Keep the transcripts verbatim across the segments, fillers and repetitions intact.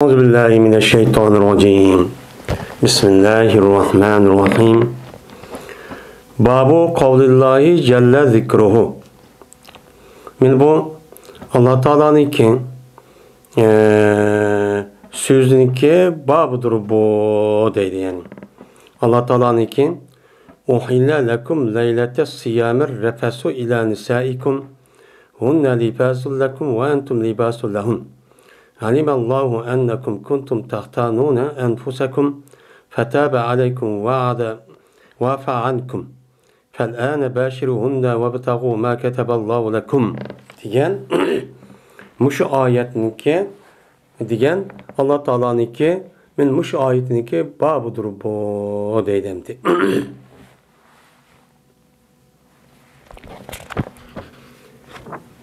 أعوذ بالله من الشيطان الرجيم. بسم الله الرحمن الرحيم. باب قول الله جل ذكره. مانا بۇ ئاللا تائالانىڭكى، ئە، سۆزىنىڭكى بابىدۇر بۇ دەيدۇ، يەنى. ئاللا تائالانىڭكى، أحل لكم ليلة الصيام الرفث إلى نسائكم هن لباس لكم وأنتم لباس لهن. علم الله أنكم كنتم تختانون أنفسكم فتاب عليكم وعد-، وعفا عنكم. فالآن باشروهن وابتغوا ما كتب الله لكم دېگەن مۇشۇ ئايەتنىڭكى، دېگەن ئاللا تائالانىڭكى، مانا مۇشۇ ئايەتنىڭكى بابىدۇر بۇ دەيدۇ ئەمدى.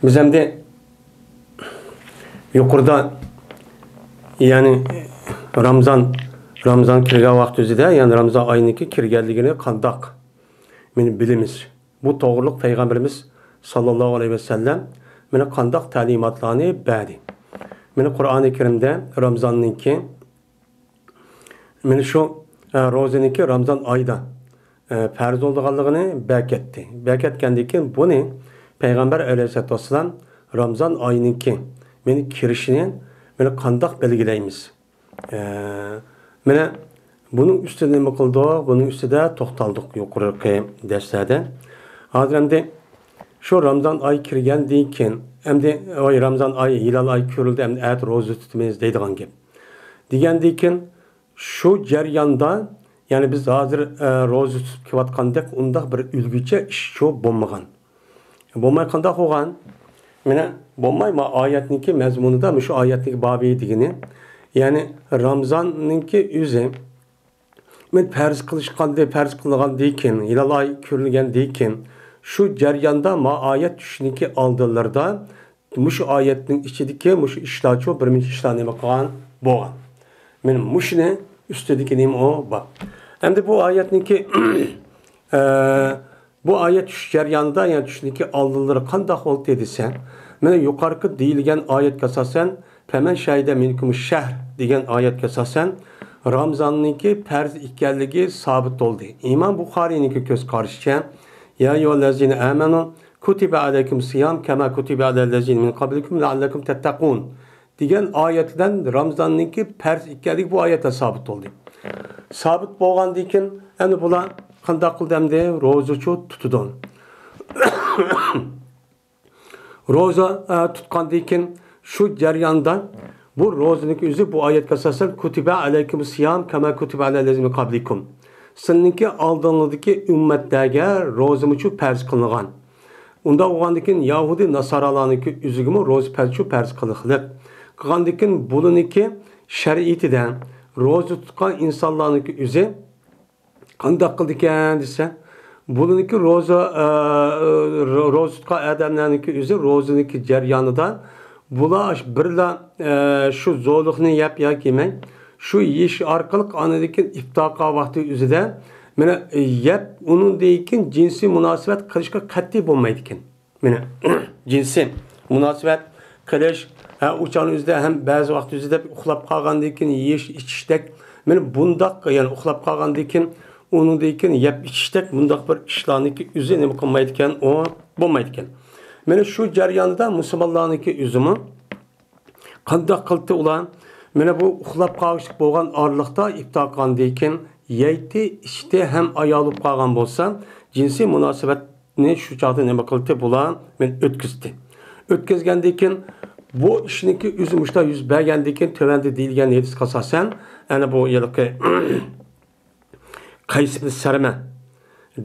بىز ئەمدى يۇقىرىدا، يەنى رامزان، رامزان كىرگەن ۋاقتىمىزدا، يەنى رامزان ئاينىڭكى كىرگەنلىكىنى قانداق مانا بىلىمىز. بۇ توغرۇلۇق پەيغەمبىرىمىز ساللاللاھۇ ئەلەيھى ۋەسەللەم مانا قانداق تەلىماتلارنى بەردى. مانا قۇرئانى كەرىمدە رامزاننىڭكى، مانا شۇ، ئە، روزىنىڭكى رامزان ئايدا، ئە، پەرز بولىدىغانلىقىنى بەركەتتى. بەركەتكەندىن كېيىن بۇنى پەيغەمبەر ئەلەيھىسسالاتۇ ۋەسسالام رامزان ئاينىڭكى مانا كىرىشىنى مانا قانداق بەلگىلەيمىز؟ ئە، مانا بۇنىڭ ئۈستىدە نېمە قىلدۇق؟ بۇنىڭ ئۈستىدە توختالدۇق يۇقىرىقى دەرسلەردە. ھازىر ئەمدى شۇ رامزان ئاي كىرگەندىن كېيىن، ئەمدى، ۋاي، رامزان ئاي، ھىلال ئاي كۆرۈلدى، ئەمدى ئەتە روزا تۇتىمىز دەيدىغان گەپ. دېگەندىن كېيىن شۇ جەرياندا، يەنى بىز ھازىر، ئە، روزا تۇتۇپ كېلىۋاتقاندەك ئۇنداق بىر ئۆزگىچە ئىش شۇ بولمىغان. بولماي قانداق بولغان؟ مانا بولماي، ما ئايەتنىڭكى مەزمۇنىدا، مۇشۇ ئايەتنىڭكى بابى دېگىنى، يەنى رامزاننىڭكى ئۆزى، مانا پەرز قىلىشقاندىن، پەرز قىلىنغاندىن كېيىن، ھىلال ئاي كۆرۈلگەندىن كېيىن، شۇ جەرياندا ما ئايەت چۈشۈشنىڭكى ئالدىلىرىدا مۇشۇ ئايەتنىڭ ئىچىدىكى مۇشۇ ئىشلارچۇ، بىر مۇنچە ئىشلار نېمە قىلغان بولغان. مانا مۇشۇنى ئۈستىدىكى نېمە ئۇ بار. ئەمدى بۇ ئايەتنىڭكى، ئە، بۇ ئايەت چۈشۈش جەريانىدا، يەنى چۈشۈشنىڭكى ئالدىلىرى قانداق بولدى دېسە، مانا يۇقىرىقى دېيىلگەن ئايەتكە ئاساسەن، فمن شهد منكم الشهر دېگەن ئايەتكە ئاساسەن، رامزاننىڭكى پەرز ئىكەنلىكى سابىت بولدى. ئىمام بۇخارىينىڭكى كۆز قارىشىچە، يا أيها الذين آمنوا كتب عليكم الصيام كما كتب على الذين من قبلكم لعلكم تتقون دېگەن ئايەت بىلەن رامزاننىڭكى پەرز ئىكەنلىكى بۇ ئايەتتە سابىت بولدى. سابىت بولغاندىن كېيىن، ئەمدى بۇلار قانداق قىلدى ئەمدى؟ روزىچۇ تۇتىدۇ. روزا، ئە، تۇتقاندىن كېيىن شۇ جەرياندا بۇ روزىنىڭكى ئۆزى بۇ ئايەتكە ئاساسەن، كتب عليكم الصيام كما كتب على الذين من قبلكم. سىلىنىڭكى ئالدىڭلاردىكى ئۈممەتلەرگە روزىمۇچۇ پەرز قىلىنغان. ئۇنداق بولغاندىن كېيىن يەھۇدىي ناسارالارنىڭكى ئۆزىگىمۇ روزا پەرزچۇ پەرز قىلىقلىق. قىلغاندىن كېيىن بۇلىنىڭكى شەرىئىتىدە روزا تۇتقان ئىنسانلارنىڭكى ئۆزى قانداق قىلىدىكەن دېسە، بۇلىنىڭكى روزا، ئە، رو-، روزا تۇتقان ئادەملەرنىڭكى ئۆزى روزىنىڭكى جەريانىدا بۇلار بىرلا، ئە، شۇ زولۇقنى يەپ ياكى يېمەي، شۇ يېيىش ئارقىلىق ئاندىن كېيىن ئىپتار قىلغان ۋاقتى ئۆزىدە، مانا، يەپ، ئۇنىڭدىن كېيىن جىنسىي مۇناسىۋەت قىلىشقا قەتئىي بولمايدىكەن. مانا، جىنسىي مۇناسىۋەت قىلىش، ھە، ئۇ چاغنىڭ ئۆزىدە ھەم بەزى ۋاقىت ئۆزىدە ئۇخلاپ قالغاندىن كېيىن يېيىش، ئىچىشتەك، مانا بۇنداق، يەنى ئۇخلاپ قالغاندىن كېيىن، ئۇنىڭدىن كېيىن يەپ ئىچىشتەك بۇنداق بىر ئىشلارنىڭكى ئۆزى نېمە قىلمايدىكەن، ئۇ بولمايدىكەن. مانا شۇ جەرياندا مۇسۇلمانلارنىڭكى ئۆزىمۇ قانداق قىلدى ئۇلار؟ مانا بۇ ئۇخلاپ قالغۇچىلىق بولغان ئارىلىقتا ئىپتار قىلغاندىن كېيىن يەيتتى، ئىچتى ھەم ئاياغ بولۇپ قالغان بولسا، جىنسىي مۇناسىۋەتنى شۇ چاغدا نېمە قىلدى؟ بۇلار مانا ئۆتكۈزدى. ئۆتكۈزگەندىن كېيىن بۇ ئىشنىڭكى ئۆزى مۇشۇنداق يۈز بەرگەندىن كېيىن تۆۋەندە دېيىلگەن ھەدىسكە ئاساسەن، ئەنە بۇ ھېلىقى قەيس ئىبن سەرمە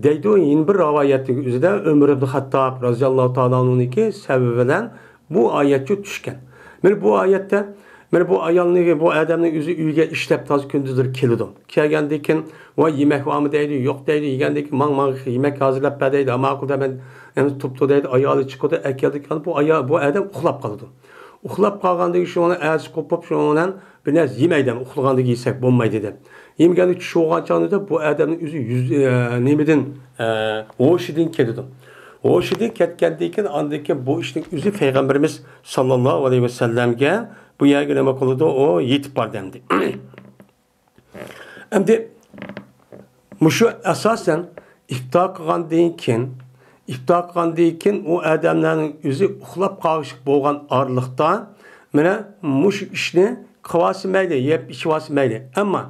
دەيدۇ، يەنە بىر رىۋايەتنىڭ ئۆزىدە ئۆمەر ئىبن خەتتاب رازىياللاھۇ تائالا ئەنھۇنىڭكى سەۋەبى بىلەن بۇ ئايەتچۇ چۈشكەن. مانا بۇ ئايەتتە، مانا بۇ ئايالنى، بۇ ئادەمنىڭ ئۆزى ئۆيگە ئىشلەپ تازا كۈندۈزلىرى كېلىدۇ. كەلگەندىن كېيىن، ۋاي، يېمەك بارمۇ دەيدۇ، يوق دەيدۇ، يېگەندىن كېيىن، ماڭ، ماڭا يېمەك ھازىرلاپ بەر دەيدۇ، ماقۇل دەپ مەن ئەمدى تۇپتۇ دەيدۇ، ئايالى چىقىدۇ، ئەكەلدى، بۇ ئايال، بۇ ئادەم ئۇخلاپ قالىدۇ. ئۇخلاپ قالغاندىن كېيىن شۇنىڭ ئەتىسى قوپۇپ، شۇنىڭ بىلەن بىر نەرسە يېمەيدۇ، ئۇخلىغاندىن كېيىن يېسەك بولمايدۇ دەپ. يېمىگەندە چۈش بولغان چاغدا بۇ ئادەمنىڭ ئۆزى يۈز-، ئە، نېمىدىن، ئە، ھوشىدىن كېتىدۇ. ھوشىدىن كەتكەندىن كېيىن، ئاندىن كېيىن بۇ ئىشنىڭ ئۆزى پەيغەمبىرىمىز ساللاللاھۇ ئەلەيھى ۋەسەللەمگە بۇ يەرگە نېمە قىلىدۇ؟ ئۇ يېتىپ باردى ئەمدى. ئەمدى مۇشۇ ئاساسەن ئىپتا قىلغاندىن كېيىن، ئىپتا قىلغاندىن كېيىن ئۇ ئادەملەرنىڭ ئۆزى ئۇخلاپ قالغۇسى بولغان ئارىلىقتا، مانا مۇشۇ ئىشنى قىلىۋالسا مەيلى، يەپ ئىچىۋالسا مەيلى. ئەمما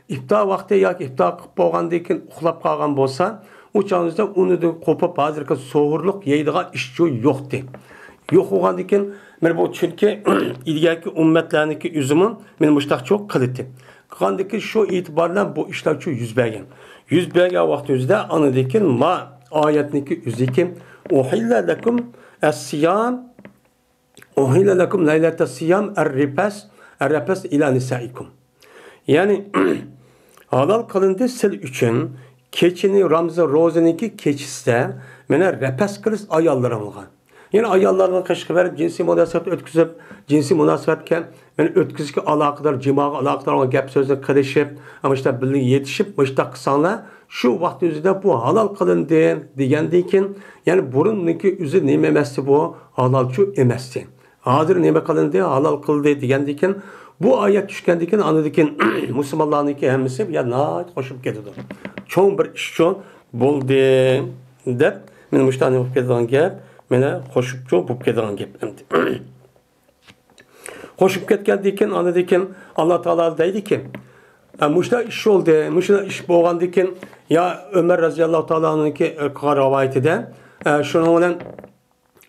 ئىپتا ۋاقتى ياكى ئىپتا قىلىپ بولغاندىن كېيىن ئۇخلاپ قالغان بولسا، ئۇ چاغدا ئۇنىڭدىن قوپۇپ، ھازىرقى سوھۇرلۇق يەيدىغان ئىشچۇ يوقتى. يوق بولغاندىن كېيىن، مانا بۇ، چۈنكى ئىلگەركى ئۈممەتلەرنىڭكى ئۆزىمۇ مانا مۇشتاقچۇ قىلىتتى. قىلغاندىن كېيىن شۇ ئېتىبار بىلەن بۇ ئىشلارچۇ يۈز بەرگەن. يۈز بەرگەن ۋاقتىمىزدا ئاندىن كېيىن ما ئايەتنىڭكى ئۆزىكى، «ئۇھىللە لەكۇم ئەس-سىيام، ئۇھىللە لەكۇم لەيلەتەس-سىيام ئەر-رەپەس، ئەر-رەپەس ئىلا نىسائىكۇم.» يەنى، ھالال قىلىندى سىل ئۈچۈن كېچىنى، رامزان روزىنىڭكى كېچىسىدە، مانا، رەپەس قىلىش ئاياللىرىڭلارغا. يەنى ئاياللارنىڭ قېشىغا بېرىپ جىنسىي مۇناسىۋەت ئۆتكۈزۈپ، جىنسىي مۇناسىۋەتكە، يەنى ئۆتكۈزۈشكە ئالاقىدار، جىماغا ئالاقىدار بولغان گەپ سۆزنى قىلىشىپ، مۇشۇنداق بىللە يېتىشىپ، مۇشۇنداق قىلساڭلار، شۇ ۋاقىت ئۆزىدە بۇ ھالال قىلىندى دېگەندىن كېيىن، يەنى بۇرۇندىكى ئۆزى نېمە ئەمەستى بۇ؟ ھالالچۇ ئەمەستى. ھازىر نېمە قىلىندى؟ ھالال قىلدى دېگەندىن كېيىن، بۇ ئايەت چۈشكەندىن كېيىن، ئاندىن كېيىن مۇسۇلمانلارنىڭكى ھەممىسى بۇ يەردە ناھايىتى خوش بولۇپ كېتىدۇ. چوڭ بىر ئىشچۇ بولدى دەپ، مانا مۇشۇنداق بولۇپ كېتىدىغان گەپ، مانا خوشۇپچۇ بولۇپ كېتىدىغان گەپ ئەمدى. خوشۇپ كەتكەندىن كېيىن، ئاندىن كېيىن ئاللا تائالا دەيدىكى، ئە، مۇشۇنداق ئىش بولدى، مۇشۇنداق ئىش بولغاندىن كېيىن، يا ئۆمەر رەزىياللاھۇ تائالانىڭكى، ئە، قىلغان رىۋايىتىدە، ئە، شۇنىڭ بىلەن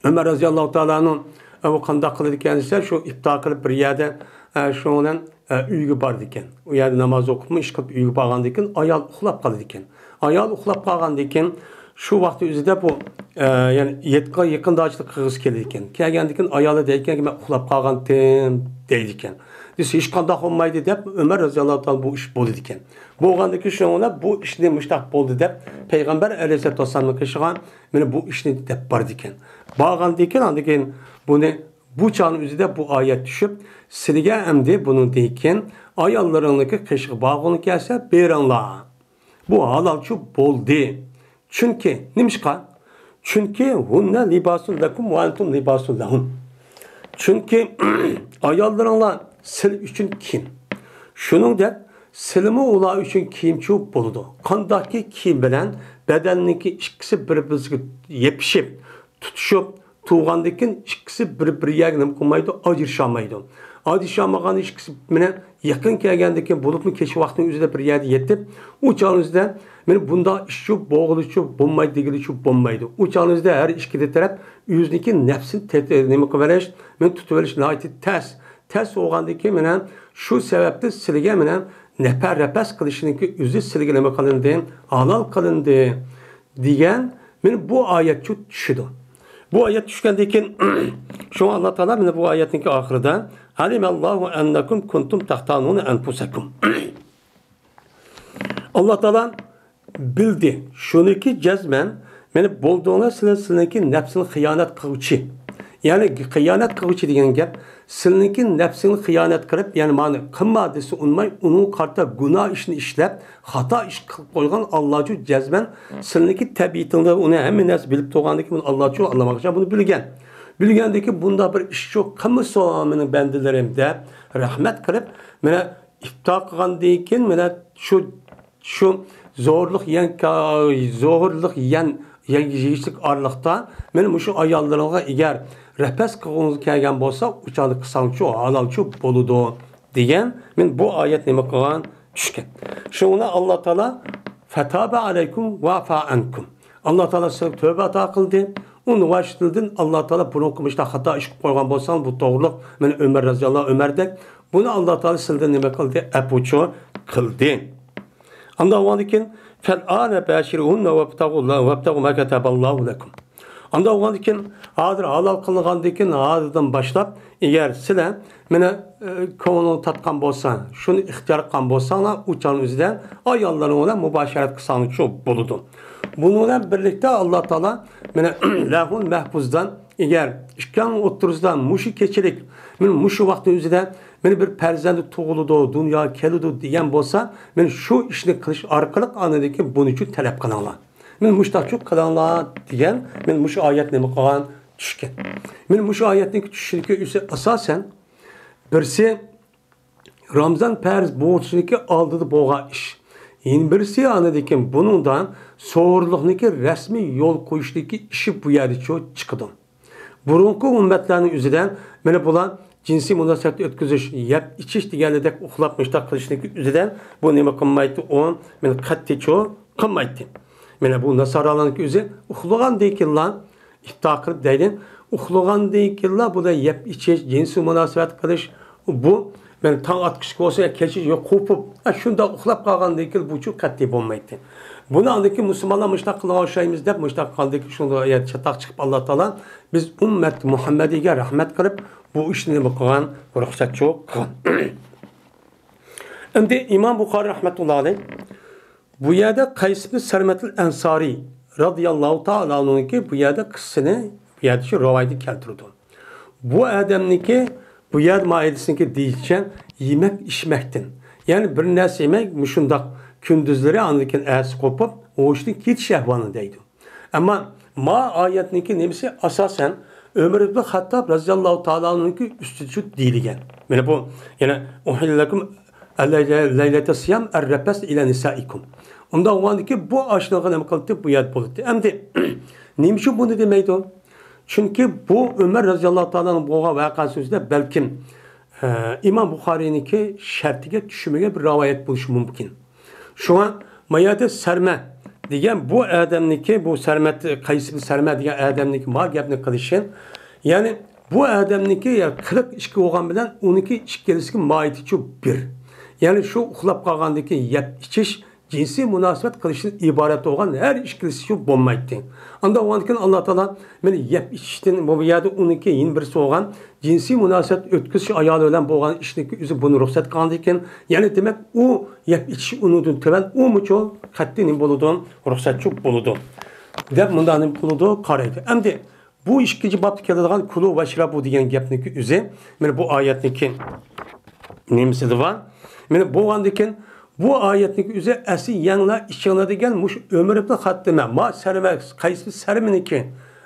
ئۆمەر رەزىياللاھۇ تائالانىڭ، ئە، ئۇ قانداق قىلىدىكەن دېسە، شۇ ئىپتار قىلىپ بىر يەردە، ئە، شۇنىڭ بىلەن، ئە، ئۆيگە بارىدىكەن. ئۇ يەردە ناماز ئوقۇپمۇ، ئىش قىلىپ ئۆيگە بارغاندىن كېيىن ئايال ئۇخلاپ قالىدىكەن. ئايال ئۇخلاپ قالغاندىن كېيىن شۇ ۋاقىت ئۆزىدە بۇ، ئە، يەنى يېتىققا يېقىنداشلىق قىلغۇسى كېلىدىكەن. كەلگەندىن كېيىن ئايالى دەيدىكەنكى، «مەن ئۇخلاپ قالغانتىم» دەيدىكەن. دېسە، «ھېچقانداق بولمايدۇ» دەپ، ئۆمەر رەزىياللاھۇ تائالا بۇ ئىش بولىدىكەن. بولغاندىن كېيىن شۇنىڭ بىلەن بۇ ئىشنى مۇشۇنداق بولدى دەپ، پەيغەمبەر ئەلەيھىسسالاتۇ ۋەسسالامنىڭ قېشىغا مانا بۇ ئىشنى دەپ بارىدىكەن. بارغاندىن كېيىن، ئاندىن كېيىن بۇنى، بۇ چاغنىڭ ئۆزىدە بۇ ئايەت چۈشۈپ، سىلىگە ئەمدى بۇنىڭدىن كېيىن ئاياللىرىڭنىڭكى قېشىغا بارغۇڭ كەلسە، بېرىڭلار. بۇ ھالالچۇ بولدى. چۈنكى، نېمىشقا؟ چۈنكى، «ھۇننە لىباسۇن لەكۇم ۋە ئەنتۇم لىباسۇن لەھۇن.» چۈنكى ئاياللىرىڭلار سىلى ئۈچۈن كىيىم. شۇنىڭدەك سىلىمۇ ئۇلار ئۈچۈن كىيىمچۇ بولىدۇ. قانداقكى كىيىم بىلەن بەدەننىڭكى ئىككىسى بىر-بىرىگە يېپىشىپ، تۇتۇشۇپ تۇرغاندىن كېيىن ئىككىسى بىر-بىر يەرگە نېمە قىلمايدۇ؟ ئاجرىشالمايدۇ. ئاجرىشالمىغان ئىككىسى مانا يېقىن كەلگەندىن كېيىن، بولۇپمۇ كېچە ۋاقتىنىڭ ئۆزىدە بىر يەردە يېتىپ، ئۇ چاغنىڭ ئۆزىدە مانا بۇنداق ئىشچۇ بولغىلىچۇ بولمايدۇ، دېگىلىچۇ بولمايدۇ. ئۇ چاغنىڭ ئۆزىدە ھەر ئىككىلى تەرەپ ئۆزىنىڭكى نەپسىنى تېتى-، نېمە قىلىۋېلىش، مانا تۇتۇۋېلىش ناھايىتى تەس. تەس بولغاندىن كېيىن مانا شۇ سەۋەبتىن سىلىگە مانا نەپە-رەپەس قىلىشنىڭكى ئۆزى سىلىگە نېمە قىلىندى؟ ھالال قىلىندى. دېگەن، مانا بۇ ئايەتچۇ چۈشىدۇ. بۇ ئايەت چۈشكەندىن كېيىن، شۇڭا ئاللا تائالا مانا بۇ ئايەتنىڭكى ئاخىرىدا، «ئەلىمەللاھۇ ئەننەكۇم كۇنتۇم تەختانۇنە ئەنفۇسەكۇم.» ئاللا تائالا بىلدى، شۇنىكى جەزمەن، مانا بولدۇڭلار سىلەر سىلىنىڭكى نەپسىنى خىيانەت قىلغۇچى. يەنى خىيانەت قىلغۇچى دېگەن گەپ، سىلىنىڭكى نەپسىڭنى خىيانەت قىلىپ، يەنى مانا قىلما دېسە ئۇنىماي، ئۇنىڭغا قارىتا گۇناھ ئىشنى ئىشلەپ، خاتا ئىش قىلىپ قويغان ئاللاچۇ جەزمەن سىلىنىڭكى تەبىئىتىڭدە ئۇنى ھەممە نەرسە بىلىپ تۇرغاندىكىن ئاللاچۇ، ئاللا ماڭا بۇنى بىلگەن. بىلگەندىكىن بۇنداق بىر ئىشچۇ قىلمىسۇن مېنىڭ بەندىلىرىم دەپ رەھمەت قىلىپ، مانا ئىپتا قىلغاندىن كېيىن مانا شۇ، شۇ زوھۇرلۇق يەن، زوھۇرلۇق يەن يەيگۈچىلىك ئارىلىقتا، مانا مۇشۇ ئاياللىرىڭغا ئەگەر رەپەس قىلغۇڭىز كەلگەن بولسا، ئۇ چاغدا قىلساڭچۇ، ھالالچۇ بولىدۇ دېگەن، مانا بۇ ئايەت نېمە قىلغان؟ چۈشكەن. شۇڭا ئاللا تائالا، «فتاب عليكم وعفا عنكم.» ئاللا تائالا سىلەرگە تۆبە ئاتا قىلدى. ئۇنىڭ ۋاسىتىلىدىن ئاللا تائالا بۇرۇنقى مۇشۇنداق خاتا ئىش قىلىپ قويغان بولساڭ، بۇ توغرۇلۇق، مانا ئۆمەر رەزىياللاھۇ ئۆمەردەك، بۇنى ئاللا تائالا سىلىدىن نېمە قىلدى؟ ئەپۇچۇ قىلدى. ئاندىن ئۇنىڭدىن كېيىن، «فالآن باشروهن وابتغوا، وابتغوا ما كتب الله لكم.» ئاندىن ئۇنىڭدىن كېيىن، ھازىر ھالال قىلىنغاندىن كېيىن، ھازىردىن باشلاپ، ئەگەر سىلەر مانا، ئە، كۆڭلۈڭ تارتقان بولسا، شۇنى ئىختىيار قىلغان بولساڭلار، ئۇ چاغنىڭ ئۆزىدە ئاياللىرىڭ بىلەن مۇباشىرەت قىلساڭلارچۇ بولىدۇ. بۇنىڭ بىلەن بىرلىكتە ئاللا تائالا مانا، لەۋھۇل مەھپۇزدىن، ئەگەر ئىككىڭلار ئوتتۇرىسىدا مۇشۇ كېچىلىك، مانا مۇشۇ ۋاقىتنىڭ ئۆزىدە مانا بىر پەرزەنت تۇغۇلىدۇ، دۇنياغا كېلىدۇ دېگەن بولسا، مانا شۇ ئىشنى قىلىش ئارقىلىق ئاندىن كېيىن بۇنى ئۈچۈن تەلەپ قىلىڭلار. مانا مۇشۇنداقچۇ قىلىڭلار دېگەن، مانا مۇشۇ ئايەت نېمە قىلغان؟ چۈشكەن. مانا مۇشۇ ئايەتنىڭ چۈشۈشىدىكى ئۆزى ئاساسەن بىرسى رامىزان پەرز بولۇشىدىكى ئالدىدا بولغان ئىش. يەنە بىرسى ئاندىن كېيىن بۇنىڭدا سوغۇرلۇقنىڭكى رەسمىي يول قويۇشتىكى ئىشى بۇ يەردىچۇ چىقىدۇ. بۇرۇنقى ئۈممەتلەرنىڭ ئۆزىدە مانا بۇلار جىنسىي مۇناسىۋەت ئۆتكۈزۈش، يەپ ئىچىش دېگەنلىدەك ئۇخلاپ مۇشتاق قىلىشنىڭكى ئۆزىدە بۇ نېمە قىلمايتتى، ئۇ مانا قەتئىيچۇ قىلمايتتى. مانا بۇ ناسارالارنىڭكى ئۆزى ئۇخلىغاندىن كېيىنلا ئىپتار قىلىپ دەيدۇ. ئۇخلىغاندىن كېيىنلا بۇلار يەپ ئىچىش، جىنسىي مۇناسىۋەت قىلىش، بۇ مەن تاڭ ئاتقۇچقا بولسا يا كەچ يوق قوپۇپ، ھە، شۇنداق ئۇخلاپ قالغاندىن كېيىن بۇچۇ قەتئىي بولمايتتى. بۇنى ئاندىن كېيىن مۇسۇلمانلار مۇشۇنداق قىلغان ئوخشايمىز دەپ، مۇشۇنداق قىلغاندىن كېيىن شۇنداق يەردە چاتاق چىقىپ، ئاللا تائالا بىز ئۈممەت مۇھەممەدىگە رەھمەت قىلىپ، بۇ ئىشنى نېمە قىلغان، رۇخسەتچۇ قىلغان. ئەمدى ئىمام بۇخارىي رەھمەتۇللا ئەلەيھ بۇ يەردە قەيس ئىبن سەرمەتىل ئەنسارىي رازىياللاھۇ تائالا ئەنھۇنىڭكى بۇ يەردە قىسسىسىنى بۇ يەردە شۇ رىۋايىتى كەلتۈرىدۇ. بۇ ئادەمنىڭكى بۇ يەردە مائىدىسىنىڭكى دېيىشىچە يېمەك ئىچمەكتىن، يەنى بىر نەرسە يېمەي، مۇشۇنداق كۈندۈزلىرى ئاندىن كېيىن ئەتىسى قوپۇپ، ھوشىدىن كېتىش ئەھۋالىنى دەيدۇ. ئەمما ما ئايەتنىڭكى نېمىسى ئاساسەن ئۆمەر ئىبن خەتتاب رازىياللاھۇ تائالا ئەنھۇنىڭكى ئۈستىدە شۇ دېيىلگەن. مانا بۇ، يەنى، «ئۇھىللە لەكۇم لەيلەتەس سىيام ئەررەپەس ئىلە نىسائىكۇم.» ئۇنداق بولغاندىكىن بۇ ئاشۇنىڭغا نېمە قىلدى؟ بۇ يەردە بولدى. ئەمدى نېمە ئۈچۈن بۇنى دېمەيدۇ؟ چۈنكى بۇ ئۆمەر رازىياللاھۇ تائالا ئەنھۇ بولغان ۋەقەسى ئۆزىدە بەلكىم، ئە، ئىمام بۇخارىينىڭكى شەرتىگە چۈشمىگەن بىر رىۋايەت بولۇشى مۇمكىن. شۇڭا ما يەردە سەرمە دېگەن بۇ ئادەمنىڭكى، بۇ سەرمەت، قەيس ئىبن سەرمە دېگەن ئادەمنىڭكى ما گەپنى قىلىشى، يەنى بۇ ئادەمنىڭكى، يا، قىلىق ئىككى بولغان بىلەن ئۇنىڭكى ئىككىلىسىنىڭكى ماھىيىتىچۇ بىر. يەنى شۇ ئۇخلاپ قالغاندىن كېيىن يەپ ئىچىش جىنسىي مۇناسىۋەت قىلىشتىن ئىبارەت بولغان ھەر ئىككىلىسى شۇ بولمايتتى. ئانداق بولغاندىكىن ئاللا تائالا مانا يەپ ئىچىشتىن، بۇ يەردە ئۇنىڭكى يەنە بىرسى بولغان جىنسىي مۇناسىۋەت ئۆتكۈزۈش ئايالى بىلەن بولغان ئىشنىڭكى ئۆزى بۇنى رۇخسەت قىلغاندىكىن، يەنى دېمەك ئۇ يەپ ئىچىش ئۇنىڭدىن تۆۋەن ئۇمۇچۇ قەتئىي نېمە بولىدۇ؟ رۇخسەتچۇ بولىدۇ. دەپ مۇنداق نېمە قىلىدۇ؟ قارايدۇ. ئەمدى بۇ ئىككىنچى بابتا كېلىدىغان كۇلۇ ۋەشرابۇ دېگەن گەپنىڭكى ئۆزى، مانا بۇ ئايەتنىڭكى نېمىسىدە بار. مانا بولغاندىكىن بۇ ئايەتنىڭكى ئۆزى ئەسلى يەڭلار، ئىچىڭلار دېگەن مۇشۇ ئۆمەر ئىبن خەتتابنىڭ، ما سەرمە، قەيس ئىبن سەرمىنىڭكى،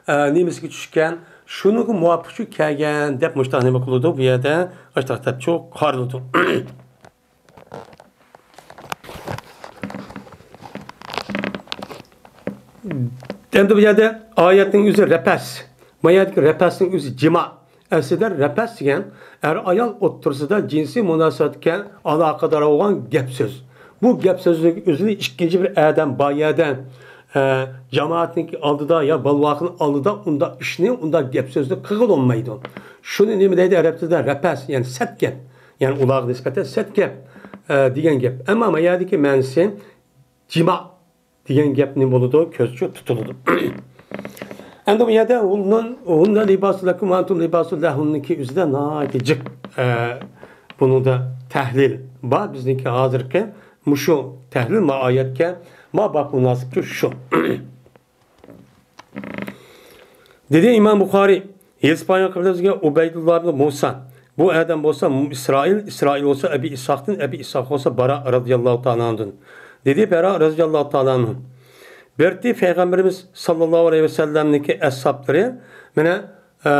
ئە، نېمىسىگە چۈشكەن، شۇنىڭغا مۇۋاپىق شۇ كەلگەن دەپ مۇشۇنداق نېمە قىلىدۇ، بۇ يەردە ئاشۇنداق دەپچۇ قارىلىدۇ. ئەمدى بۇ يەردە ئايەتنىڭ ئۆزى رەپەس. ما يەردىكى رەپەسنىڭ ئۆزى جىما. ئەسلىدە رەپەس دېگەن ئەر-ئايال ئوتتۇرىسىدا جىنسىي مۇناسىۋەتكە ئالاقىدار بولغان گەپ سۆز. بۇ گەپ سۆزنىڭ ئۆزىنى ئىككىنچى بىر ئادەم بار يەردە، ئە، جامائەتنىڭ ئالدىدا يا بولۋاقنىڭ ئالدىدا ئۇنداق ئىشنى، ئۇنداق گەپ سۆزنى قىلغىلى بولمايدۇ. شۇنى نېمە دەيدۇ ئەرەب تىلىدا؟ رەپەس، يەنى سەت گەپ. يەنى ئۇلارغا نىسبەتەن سەت گەپ، ئە، دېگەن گەپ. ئەمما ما يەردىكى مەنىسى جىما دېگەن گەپ نېمە بولىدۇ؟ كۆزچۇ تۇتۇلىدۇ. ئەمدى بۇ يەردە ھۇننۇن، ھۇننە لىباسۇ لەكۇم ۋە ئەنتۇم لىباسۇ لەھۇننىكى ئۆزىدە ناھايىتى جىق، ئە، بۇنىڭدا تەھلىل بار. بىزنىڭكى ھازىرقى مۇشۇ تەھلىل ما ئايەتكە، ما باب مۇناسىپچۇ شۇ. دېدى ئىمام بۇخارىي، ھېدىس بايان قىلىپ بىزگە ئۇبەيدۇللا ئىبنى مۇسا. بۇ ئادەم بولسا ئىسرائىل، ئىسرائىل بولسا ئەبى ئىسھاقتىن، ئەبى ئىسھاق بولسا باراء رازىياللاھۇ تائالا ئانھۇدىن. دېدى باراء رازىياللاھۇ تائالا ئانھۇ. بىرتى پەيغەمبىرىمىز ساللاللاھۇ ئەلەيھى ۋەسەللەمنىڭكى ئەسھابلىرى مانا، ئە،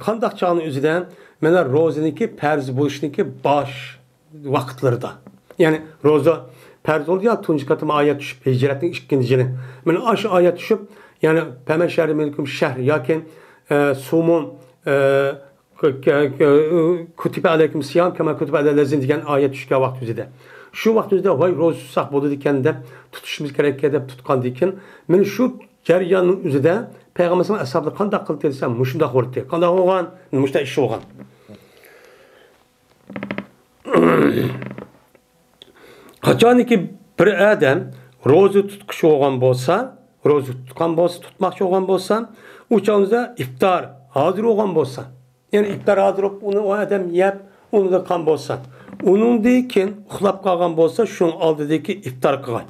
قانداق چاغنىڭ ئۆزىدە مانا روزىنىڭكى پەرز بولۇشىنىڭكى باش ۋاقىتلىرىدا. يەنى روزا پەرز بولدى يا تۇنجى قېتىم ئايەت چۈشۈپ، ھىجرەتنىڭ ئىككىنچى يىلى. مانا ئاشۇ ئايەت چۈشۈپ، يەنى فەمەن شەھىدە مىنكۇم شەھر ياكى، ئە، سۇمۇ، ئە، ك-، ك-، ك-، كۇتىبە ئەلەيكۇم سىيام كەما كۇتىبە ئەلەللەزىنە دېگەن ئايەت چۈشكەن ۋاقىت ئۆزىدە. شۇ ۋاقىت ئۆزىدە ۋاي روزا تۇتساق بولىدىكەن دەپ تۇتۇشىمىز كېرەككەن دەپ تۇتقاندىكىن، مانا شۇ جەرياننىڭ ئۆزىدە پەيغەمبەر ئەسھابلار قانداق قىلدى دېسە مۇشۇنداق بولدى. قانداق بولغان؟ مۇشۇنداق ئىش بولغان. قاچانكى بىر ئادەم روزا تۇتقۇچى بولغان بولسا، روزا تۇتقان بولسا، تۇتماقچى بولغان بولسا، ئۇ چاغدا ئىپتار ھازىر بولغان بولسا، يەنى ئىپتار ھازىر بولۇپ، ئۇنى ئۇ ئادەم يەپ، ئۇنى قىلغان بولسا، ئۇنىڭدىن كېيىن ئۇخلاپ قالغان بولسا، شۇنىڭ ئالدىدىكى ئىپتار قىلغان.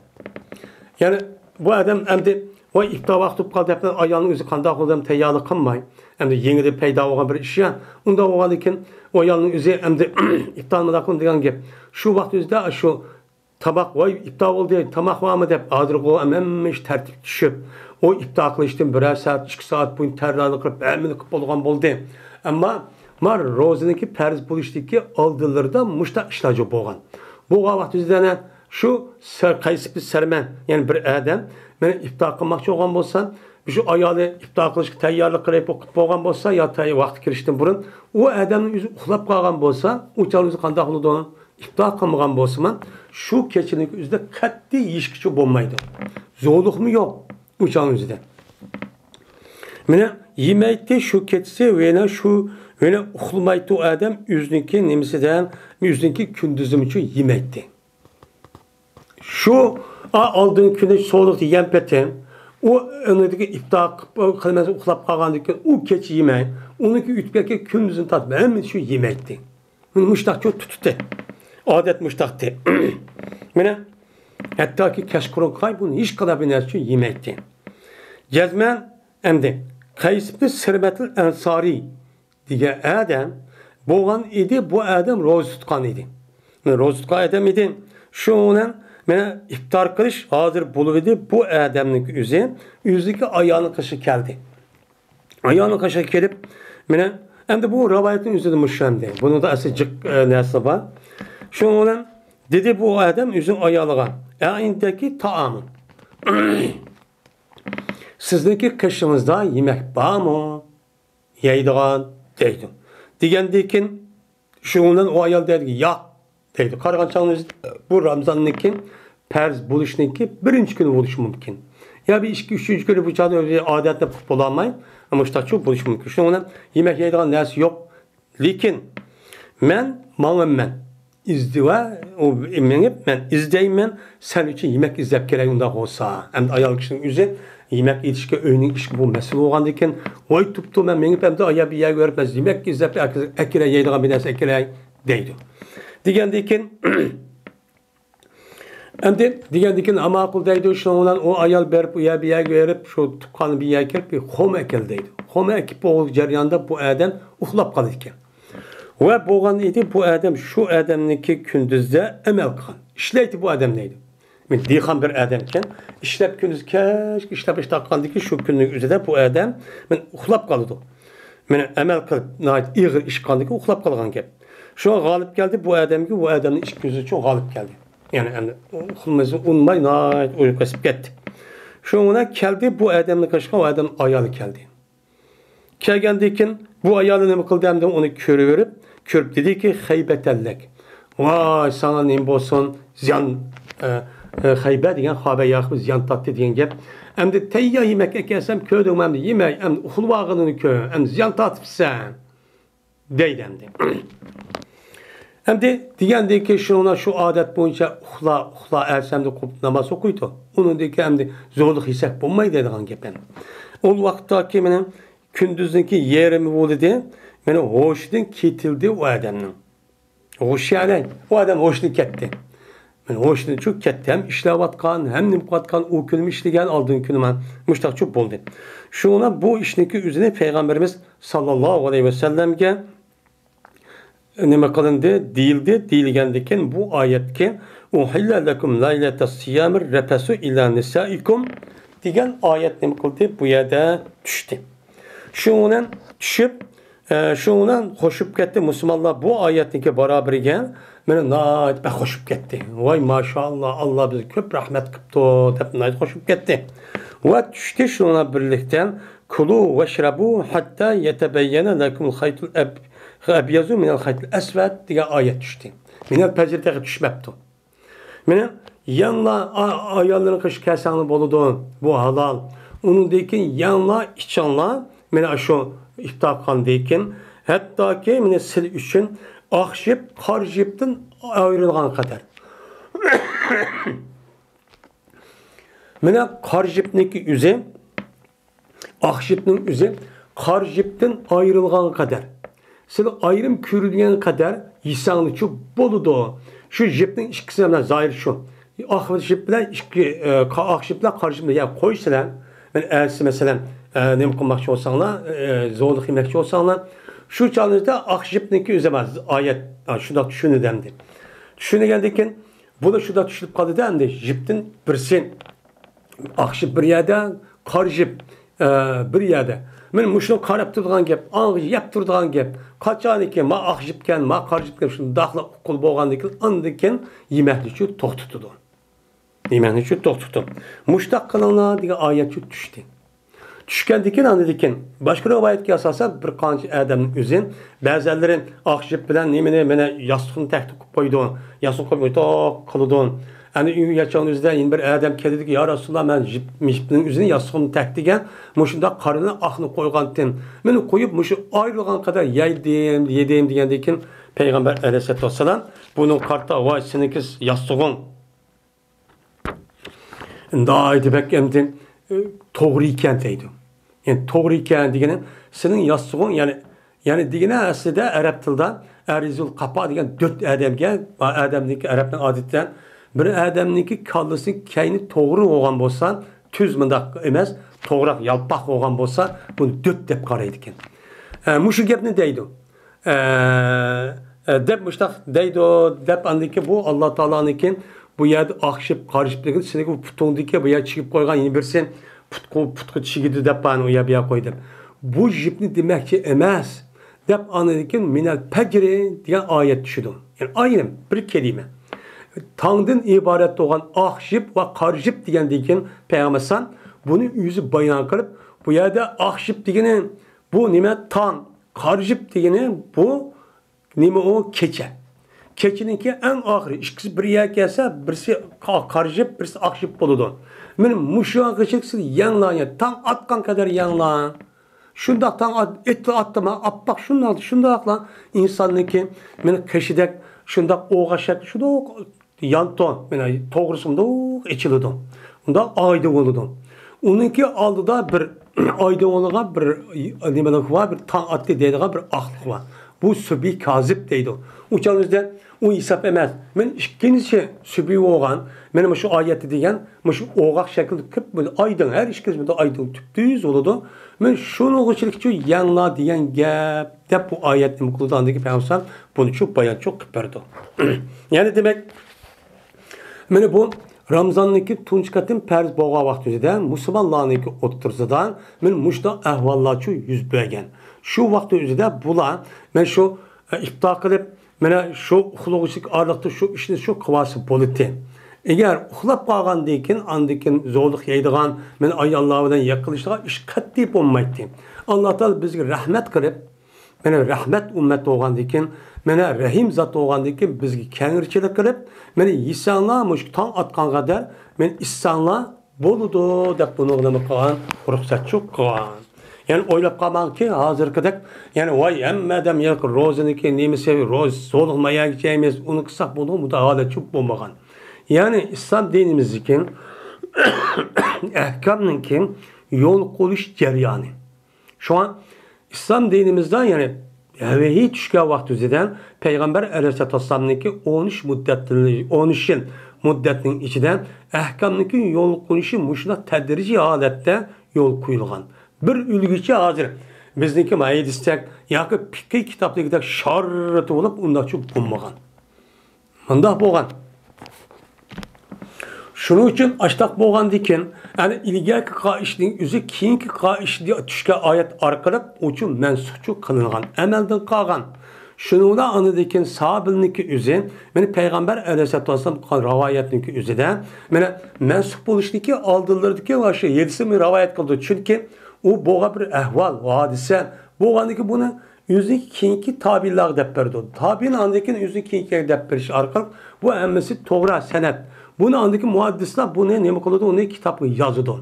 يەنى بۇ ئادەم ئەمدى، ۋاي، ئىپتار ۋاقتى بولۇپ قالدى دەپ، ئايالنىڭ ئۆزى قانداق بولدى دەپ تەييارلىق قىلماي، ئەمدى يېڭىدىن پەيدا بولغان بىر ئىش يا. ئۇنداق بولغاندىن كېيىن، ئۇ ئايالنىڭ ئۆزى ئەمدى ئىپتار مۇنداق قىلدى دېگەن گەپ. شۇ ۋاقىت ئۆزىدە شۇ تاماق، ۋاي، ئىپتار بولدى، تاماق بارمۇ دەپ، ھازىرغۇ ھەممە ئىش تەرتىپكە چۈشۈپ، ئۇ ئىپتار قىلىشتىن بىرەر سائەت، ئىككى سائەت بۇرۇن تەييارلىق قىلىپ، ھەممىنى قىلىپ بولغان بولدى. ئەمما مانا روزىنىڭكى پەرز بولۇشتىكى ئالدىلىرىدا مۇشۇنداق ئىشلار جۇ بولغان. بولغان ۋاقىت يۈزىدىن شۇ سەر-، قەيس ئىبنى سەرمەن، يەنى بىر ئادەم مانا ئىپتار قىلماقچى بولغان بولسا، شۇ ئايالى ئىپتار قىلىشقا تەييارلىق قىلىپ قىلىپ بولغان بولسا، يا تەي-، ۋاقتى كىرىشتىن بۇرۇن ئۇ ئادەمنىڭ ئۆزى ئۇخلاپ قالغان بولسا، ئۇ چاغدا ئۆزى قانداق بولىدۇ؟ ئىپتار قىلمىغان بولسىمۇ، شۇ كېچىنىڭ ئۆزىدە قەتئىي يېيىشكىچە بولمايدۇ. زورلۇقمۇ يوق ئۇ چاغنىڭ ئۆزىدە. مانا يېمەيتتى شۇ كېچىسى، يەنە شۇ، يەنە ئۇخلىمايتتى ئۇ ئادەم ئۆزىنىڭكى نېمىسىدە، ئۆزىنىڭكى كۈندۈزىمۇچۇ يېمەيتتى. شۇ، ئا، ئالدىنقى كۈنى سوغۇق يېگەن پېتى، ئۇ ئېنىدىكى ئىپتار قىلىپ، قىلماس ئۇخلاپ قالغاندىن كېيىن، ئۇ كېچە يېمەي، ئۇنىڭكى ئۆتۈپ كەتكەن كۈندۈزىنى تارتىپ ھەممىسى شۇ يېمەيتتى. مانا مۇشتاقچۇ تۇتۇتتى. ئادەت مۇشتاقتى. مانا، ھەتتاكى كەچقۇرۇنغىچە بۇنى ھېچقانداق بىر نەرسە ئۈچۈن يېمەيتتى. جەزمەن ئەمدى قەيس ئىبنى سىرمەتىل ئەنسارى دېگەن ئادەم بولغان ئىدى، بۇ ئادەم روزا تۇتقان ئىدى. مانا روزا تۇتقان ئادەم ئىدى. شۇنىڭ بىلەن مانا ئىپتار قىلىش ھازىر بولۇۋىدى، بۇ ئادەمنىڭ ئۆزى، ئۆزىنىڭكى ئايالىنىڭ قېشىغا كەلدى. ئايالىنىڭ قېشىغا كېلىپ، مانا، ئەمدى بۇ رىۋايەتنىڭ ئۆزىدە مۇشۇ ئەمدى. بۇنىڭدا ئەسلى جىق، ئە، نەرسە بار. شۇنىڭ بىلەن دېدى بۇ ئادەم ئۆزىنىڭ ئايالىغا، «ئەئىندەكى تائامۇن؟» سىزنىڭكى قېشىڭىزدا يېمەك بارمۇ؟ يەيدىغان، دەيدۇ. دېگەندىن كېيىن، شۇنىڭ بىلەن ئۇ ئايال دەيدۇ، ياق، دەيدۇ. قارىغان چاغىمىز بۇ رامزاننىڭكى پەرز بولۇشنىڭكى بىرىنچى كۈنى بولۇشى مۇمكىن. يا بىر ئىككى، ئۈچىنچى كۈنى بۇ چاغدا ئۆزى ئادەتنى قىلىپ بولالماي، مۇشتاچۇ بولۇشى مۇمكىن. شۇنىڭ بىلەن يېمەك يەيدىغان نەرسە يوق. لېكىن مەن ماڭىمەن. ئىزدىۋا، ئۇ مېڭىپ، مەن ئىزدەيمەن، سەن ئۈچۈن يېمەك ئىزدەپ كېلەي ئۇنداق بولسا. ئەمدى ئايال كىشىنىڭ ئۆزى يېمەك ئېتىشكە ئۆينىڭ ئىشىكى بۇ مەسىلە بولغاندىكىن، ۋاي تۇپتۇ، مەن مېڭىپ ئەمدى ئايا بىر يەرگە بېرىپ، مەن يېمەك ئىزدەپ ئەكىرەي، يەيدىغان بىر نەرسە ئەكىرەي، دەيدۇ. دېگەندىكىن، ئەمدى دېگەندىكىن، ماقۇل دەيدۇ، شۇنىڭ بىلەن ئۇ ئايال بېرىپ، ئۇ يەر بۇ يەرگە بېرىپ، شۇ تۇغقان بىر يەرگە كىرىپ، بىر خورما ئەكەل دەيدۇ. خورما ئەكىپ بولغان جەرياندا بۇ ئادەم ئۇخلاپ قالىدىكەن. ۋە بولغان ئىدى، بۇ ئادەم شۇ ئادەمنىڭكى كۈندۈزدە ئەمەل قىلغان. ئىشلەيتتى بۇ ئادەم دەيدۇ. مەن دېھقان بىر ئادەمكەن، ئىشلەپ كۈندۈز كەچكە ئىشلەپ ئىشتاققاندىكى شۇ كۈننىڭ ئۆزىدە بۇ ئادەم مەن ئۇخلاپ قالىدۇ. مەن ئەمەل قىلىپ ناھايىتى ئېغىر ئىش قىلغاندىكىن ئۇخلاپ قالغان گەپ. شۇڭا غالىپ كەلدى، بۇ ئادەمگە بۇ ئادەمنىڭ ئىش كۈندۈزى ئۈچۈن غالىپ كەلدى. يەنى ئەمدى ئۇخلىمىسا ئۇنىماي ناھايىتى ئۇيقۇسى كەتتى. شۇنىڭ بىلەن كەلدى، بۇ ئادەمنى قىلىشقا ئۇ ئادەمنىڭ ئايالى كەلدى. كەلگەندىن كېيىن بۇ ئايالى نېمە قىلدى ئەمدى ئۇنى كۆرۈۋېرىپ، كۆرۈپ دېدىكى، خەيبەتەللەك. ۋاي، ساڭا نېمە بولسۇن، زىيان، ئە، ئە، خەيبە دېگەن خابە ياقىپ زىيان تارتتى دېگەن گەپ. ئەمدى تەييار يېمەك ئەكەلسەم كۆردۈڭمۇ ئەمدى يېمەي، ئەمدى ئۇخلىۋالغىنىنى كۆر، ئەمدى زىيان تارتىپسەن. دەيدۇ ئەمدى. ئەمدى دېگەندىن كېيىن شۇنىڭ شۇ ئادەت بويىچە ئۇخلا، ئۇخلا، ئەرسەمدە قوپۇپ ناماز ئوقۇيدۇ. ئۇنىڭدىن كېيىن ئەمدى زورلۇق يېسەك بولمايدۇ دەيدىغان گەپ ئەمدى. ئۇ ۋاقىتتاكى مېنىڭ كۈندۈزنىڭكى يېرىمى بولدى. مېنىڭ ھوشىدىن كېتىلدى ئۇ ئادەمنىڭ. ھوشى يەنى، ئۇ ئادەم ھوشىدىن كەتتى. مەن ھوشىدىن چۈشۈپ كەتتى. ھەم ئىشلەۋاتقان، ھەم نېمە قىلىۋاتقان، ئۇ كۈنمۇ ئىشلىگەن، ئالدىنقى كۈنى مانا مۇشتاق چۈشۈپ بولدى. شۇڭا بۇ ئىشنىڭكى ئۆزىنى پەيغەمبىرىمىز ساللاللاھۇ ئەلەيھى ۋەسەللەمگە نېمە قىلىندى، دېيىلدى، دېيىلگەندىن كېيىن بۇ ئايەتكە، «ئۇھىللە لەكۇم لەيلەتەس سىيامىر رەپەسۇ ئىلە نىسائىكۇم» دېگەن ئايەت نېمە قىلدى، بۇ يەردە چۈشتى. شۇنىڭ بىلەن چۈشۈپ، ئە، شۇنىڭ بىلەن خوشۇپ كەتتى مۇسۇلمانلار بۇ ئايەتنىڭكى بارابىرىگە، مانا ناھايىتى بەك خوشۇپ كەتتى. ۋاي ماشائاللا، ئاللا بىزگە كۆپ رەھمەت قىپتۇ دەپ ناھايىتى خوشۇپ كەتتى. ۋە چۈشتى شۇنىڭ بىلەن بىرلىكتە، كۇلۇ ۋەشرەبۇ ھەتتا يەتەبەييەنە لەكۇمۇل خەيتۇل ئەب-، ئەبيەزۇ مىنەل خەيتىل ئەسۋەد دېگەن ئايەت چۈشتى. مىنەل پەجر تېخى چۈشمەپتۇ. مانا يەنىلا ئا-، ئاياللىرىنىڭ قېشىغا كەلسەڭلار بولىدۇ، بۇ ھالال. ئۇنىڭدىن كېيىن يەنىلا ئىچىڭلار، مانا شۇ ئىپتار قىلغاندىن كېيىن، ھەتتاكى مانا سىلەر ئۈچۈن ئاق يىپ قارا يىپتىن ئايرىلغان قەدەر. مانا قارا يىپنىڭكى ئۆزى، ئاق يىپنىڭ ئۆزى قارا يىپتىن ئايرىلغان قەدەر، سىلەر ئايرىم كۆرۈنگەن قەدەر يېسەڭلارچۇ بولىدۇ. شۇ يىپنىڭ ئىككىسى بىلەن زاھىر شۇ. ئاق يىپ بىلەن ئىككى، ئە، قا-، ئاق يىپ بىلەن قارا يىپنى يەنى قويسىلەر، مەن ئەتىسى مەسىلەن، ئە، نېمە قىلماقچى بولساڭلار، ئە، زورلۇق يېمەكچى بولساڭلار، شۇ چاغلىردا ئاق يىپنىڭكى ئۆزى بار، ئايەت، ئا، شۇنداق چۈشىنىدۇ ئەمدى. چۈشىنىگەندىن كېيىن، بۇنى شۇنداق چۈشىنىپ قالدى-دە، ئەمدى يىپتىن بىرسى ئاق يىپ بىر يەردە، قارا يىپ ئە، بىر يەردە. مانا مۇشۇنى قاراپ تۇرىدىغان گەپ، ئاڭغا يەپ تۇرىدىغان گەپ. قاچانكى ما ئاق جىپكەن، ما قارا جىپكەن، شۇنداقلا ئۇققىلى بولغاندىن كېيىن، ئاندىن كېيىن يېمەكنى شۇ توختىتىدۇ. يېمەكنى شۇ توختىتىدۇ. مۇشتاق قىلىڭلار دېگەن ئايەت شۇ چۈشتى. چۈشكەندىن كېيىن، ئاندىن كېيىن باشقا رىۋايەتكە ئاساسەن، بىر قانچە ئادەمنىڭ ئۆزى، بەزەنلىرى ئاق جىپ بىلەن نېمىنى، مانا ياستۇقنى تەكتە قىلىپ قويىدۇ، ياستۇق قويۇپ ئويتاق قىلىدۇ. ئەنە ئۆيگە يەتكەن ئۆزىدە يەنە بىر ئادەم كېلىدىكى، يا رەسۇلاللا، مەن جىپ، جىپنىڭ ئۆزىنى ياستۇقنى تەكتىگەن، مۇشۇنداق قارىنى ئاقنى قويغانتىم. مېنى قويۇپ، مۇشۇ ئايرىلغان قەدەر يەيدىم، يېدىم دېگەندىن كېيىن، پەيغەمبەر ئەلەيھىسسالاتۇ ۋەسسالام بۇنىڭغا قارىتا، ۋاي، سېنىڭكى ياستۇقۇڭ. ئىنتايىن بەك ئەمدى، ئى، توغرا ئىكەن دەيدۇ. يەنى توغرا ئىكەن دېگىنى، سېنىڭ ياستۇقۇڭ، يەنى، يەنى دېگىنى ئەسلىدە ئەرەب تىلىدا ئەرىزۇل قاپا دېگەن دۆت ئادەمگە، ئادەمنىڭكى، ئەرەبنىڭ ئادىتىدە بىر ئادەمنىڭكى كاللىسىنىڭ كەينى توغرا بولغان بولسا، تۈز مۇنداق ئەمەس، توغراق يالپاق بولغان بولسا، بۇنى دۆت دەپ قارايدىكەن. ئە، مۇشۇ گەپنى دەيدۇ. ئە، ئە، دەپ مۇشتاق دەيدۇ، دەپ ئاندىن كېيىن بۇ ئاللا تائالانىڭكى بۇ يەردە ئاق جىپ، قارا جىپ دېگەن سېنىڭكى بۇ پۇتۇڭدىكى بۇ يەر چىگىپ قويغان يەنە بىرسى پۇتقا، پۇتقا چىگىدۇ دەپ ئانا ئۇ يەر بۇ يەر قوي دەپ. بۇ جىپنى دېمەكچى ئەمەس، دەپ ئاندىن كېيىن مىنەل پەجرى دېگەن ئايەت چۈشىدۇ. يەنى ئايرىم بىر كەلىمە. تاڭدىن ئىبارەت بولغان ئاق جىپ ۋە قارا جىپ دېگەندىن كېيىن پەيغەمبەر ئەلەيھىسسالام بۇنى ئۆزى بايان قىلىپ، بۇ يەردە ئاق جىپ دېگىنى بۇ نېمە؟ تاڭ. قارا جىپ دېگىنى بۇ نېمە ئۇ؟ كېچە. كېچىنىڭكى ئەڭ ئاخىرى، ئىككىسى بىر يەرگە كەلسە، بىرسى قا-، قارا جىپ، بىرسى ئاق جىپ بولىدۇ. مانا مۇشۇ ۋاقىتقىچە سىز يەڭلار، يەنى تاڭ ئاتقان قەدەر يەڭلار. شۇنداق تاڭ ئات-، ئېتى ئاتتىما، ئاپئاق شۇنداق، شۇنداقلا ئىنساننىڭكى مانا قېشىدەك شۇنداق ئوغاق شەكلى، شۇنداق يانتون، مانا توغرىسى مۇنداق ئېچىلىدۇ. ئۇنداق ئايدىڭ بولىدۇ. ئۇنىڭكى ئالدىدا بىر ئايدىڭ بولغان بىر نېمىلىك بار، بىر تاڭ ئاتتى دەيدىغان بىر ئاقلىق بار. بۇ سۈبھى كازىب دەيدۇ. ئۇ چاغدا بىزدە ئۇ ھېساب ئەمەس. مانا ئىككىنچى سۈبھى بولغان، مانا مۇشۇ ئايەتتە دېگەن، مۇشۇ ئوغاق شەكىلدە كۆپ، بۇ ئايدىڭ، ھەر ئىككىسى بۇ ئايدىڭ تۈپتۈز بولىدۇ. مانا شۇنىڭغىچىلىك شۇ يەڭلار دېگەن گەپ، دەپ بۇ ئايەتنى نېمە قىلىدۇ؟ ئاندىن كېيىن پەيغەمبەر بۇنى شۇ بايان شۇ قىلىپ بەردى. يەنى دېمەك، مانا بۇ رامزاننىڭكى تۇنجى قېتىم پەرز بولغان ۋاقتىمىزدا مۇسۇلمانلارنىڭكى ئوتتۇرىسىدا مانا مۇشۇنداق ئەھۋاللارچۇ يۈز بەرگەن. شۇ ۋاقىتنىڭ ئۆزىدە بۇلار مانا شۇ، ئە، ئىپتار قىلىپ، مانا شۇ ئۇخلىغۇچىلىك ئارىلىقتا شۇ ئىشنى شۇ قىلىۋالسا بولىتى. ئەگەر ئۇخلاپ قالغاندىن كېيىن، ئاندىن كېيىن زورلۇق يەيدىغان، مانا ئاياللار بىلەن يېقىنلىشىدىغان ئىش قەتئىي بولمايتتى. ئاللا تائالا بىزگە رەھمەت قىلىپ، مانا رەھمەت ئۈممەت بولغاندىن كېيىن، مانا رەھىم زات بولغاندىن كېيىن بىزگە كەڭرىچىلىك قىلىپ، مانا يېسەڭلار، مۇشۇ تاڭ ئاتقانغا قەدەر مانا ئىچسەڭلار بولىدۇ دەپ بۇنىڭغا نېمە قىلغان؟ رۇخسەتچۇ قىلغان. يەنى ئويلاپ قالماڭكى، ھازىرقىدەك، يەنى ۋاي ھەممە ئادەم ياكى روزىنىڭكى نېمىسى، روزا سوزۇلماياكى يەيمىز، ئۇنى قىلساق بولىدۇ، بۇنداق ھالەتچۇ بولمىغان. يەنى ئىسلام دىنىمىزدىكى ئەھكامنىڭكى يول قويۇش جەريانى. شۇڭا ئىسلام دىنىمىزدا، يەنى ۋەھىي چۈشكەن ۋاقتىمىزدا پەيغەمبەر ئەلەيھىسسالاتۇ ۋەسسالامنىڭكى ئون ئۈچ مۇددەتتىن، ئون ئۈچ يىل مۇددەتنىڭ ئىچىدە ئەھكامنىڭكى يول قويۇشى مۇشۇنداق تەدرىجىي ھالەتتە يول قويۇلغان. بىر ئۈلگىچە ھازىر بىزنىڭكى ھەدىستەك ياكى پىقھىي كىتابتىكىدەك شاررىتى بولۇپ ئۇنداقچە بولمىغان. مۇنداق بولغان. شۇنىڭ ئۈچۈن ئاشتاق بولغاندىكىن، ئەنە ئىلگەركى قائىدىنىڭ ئۆزى كېيىنكى قائىدىگە چۈشكەن ئايەت ئارقىلىق ئۇچۇ مەنسۇخچۇ قىلىنغان، ئەمەلدىن قالغان. شۇنىڭدا ئاندىكىن سابىلنىڭكى ئۆزى، مانا پەيغەمبەر ئەلەيھىسسالاتۇ ۋەسسالام قىلغان رىۋايەتنىڭكى ئۆزىدە، مانا مەنسۇخ بولۇشنىڭكى ئالدىلىرىدىكى ۋە شۇ ھەدىسنى رىۋايەت قىلدى. چۈنكى ئۇ بولغان بىر ئەھۋال، ھادىسە بولغاندىكىن بۇنى ئۆزىنىڭ كېيىنكى تابىئىنلارغا دەپ بەردى. تابىئىن ئاندىن كېيىن ئۆزىنىڭ كېيىنكىلەرگە دەپ بېرىش ئارقىلىق بۇ ھەممىسى توغرا سەنەد. بۇنى ئاندىن كېيىن مۇھەددىسلار بۇنى نېمە قىلىدۇ؟ ئۇنى كىتابقا يازىدۇ.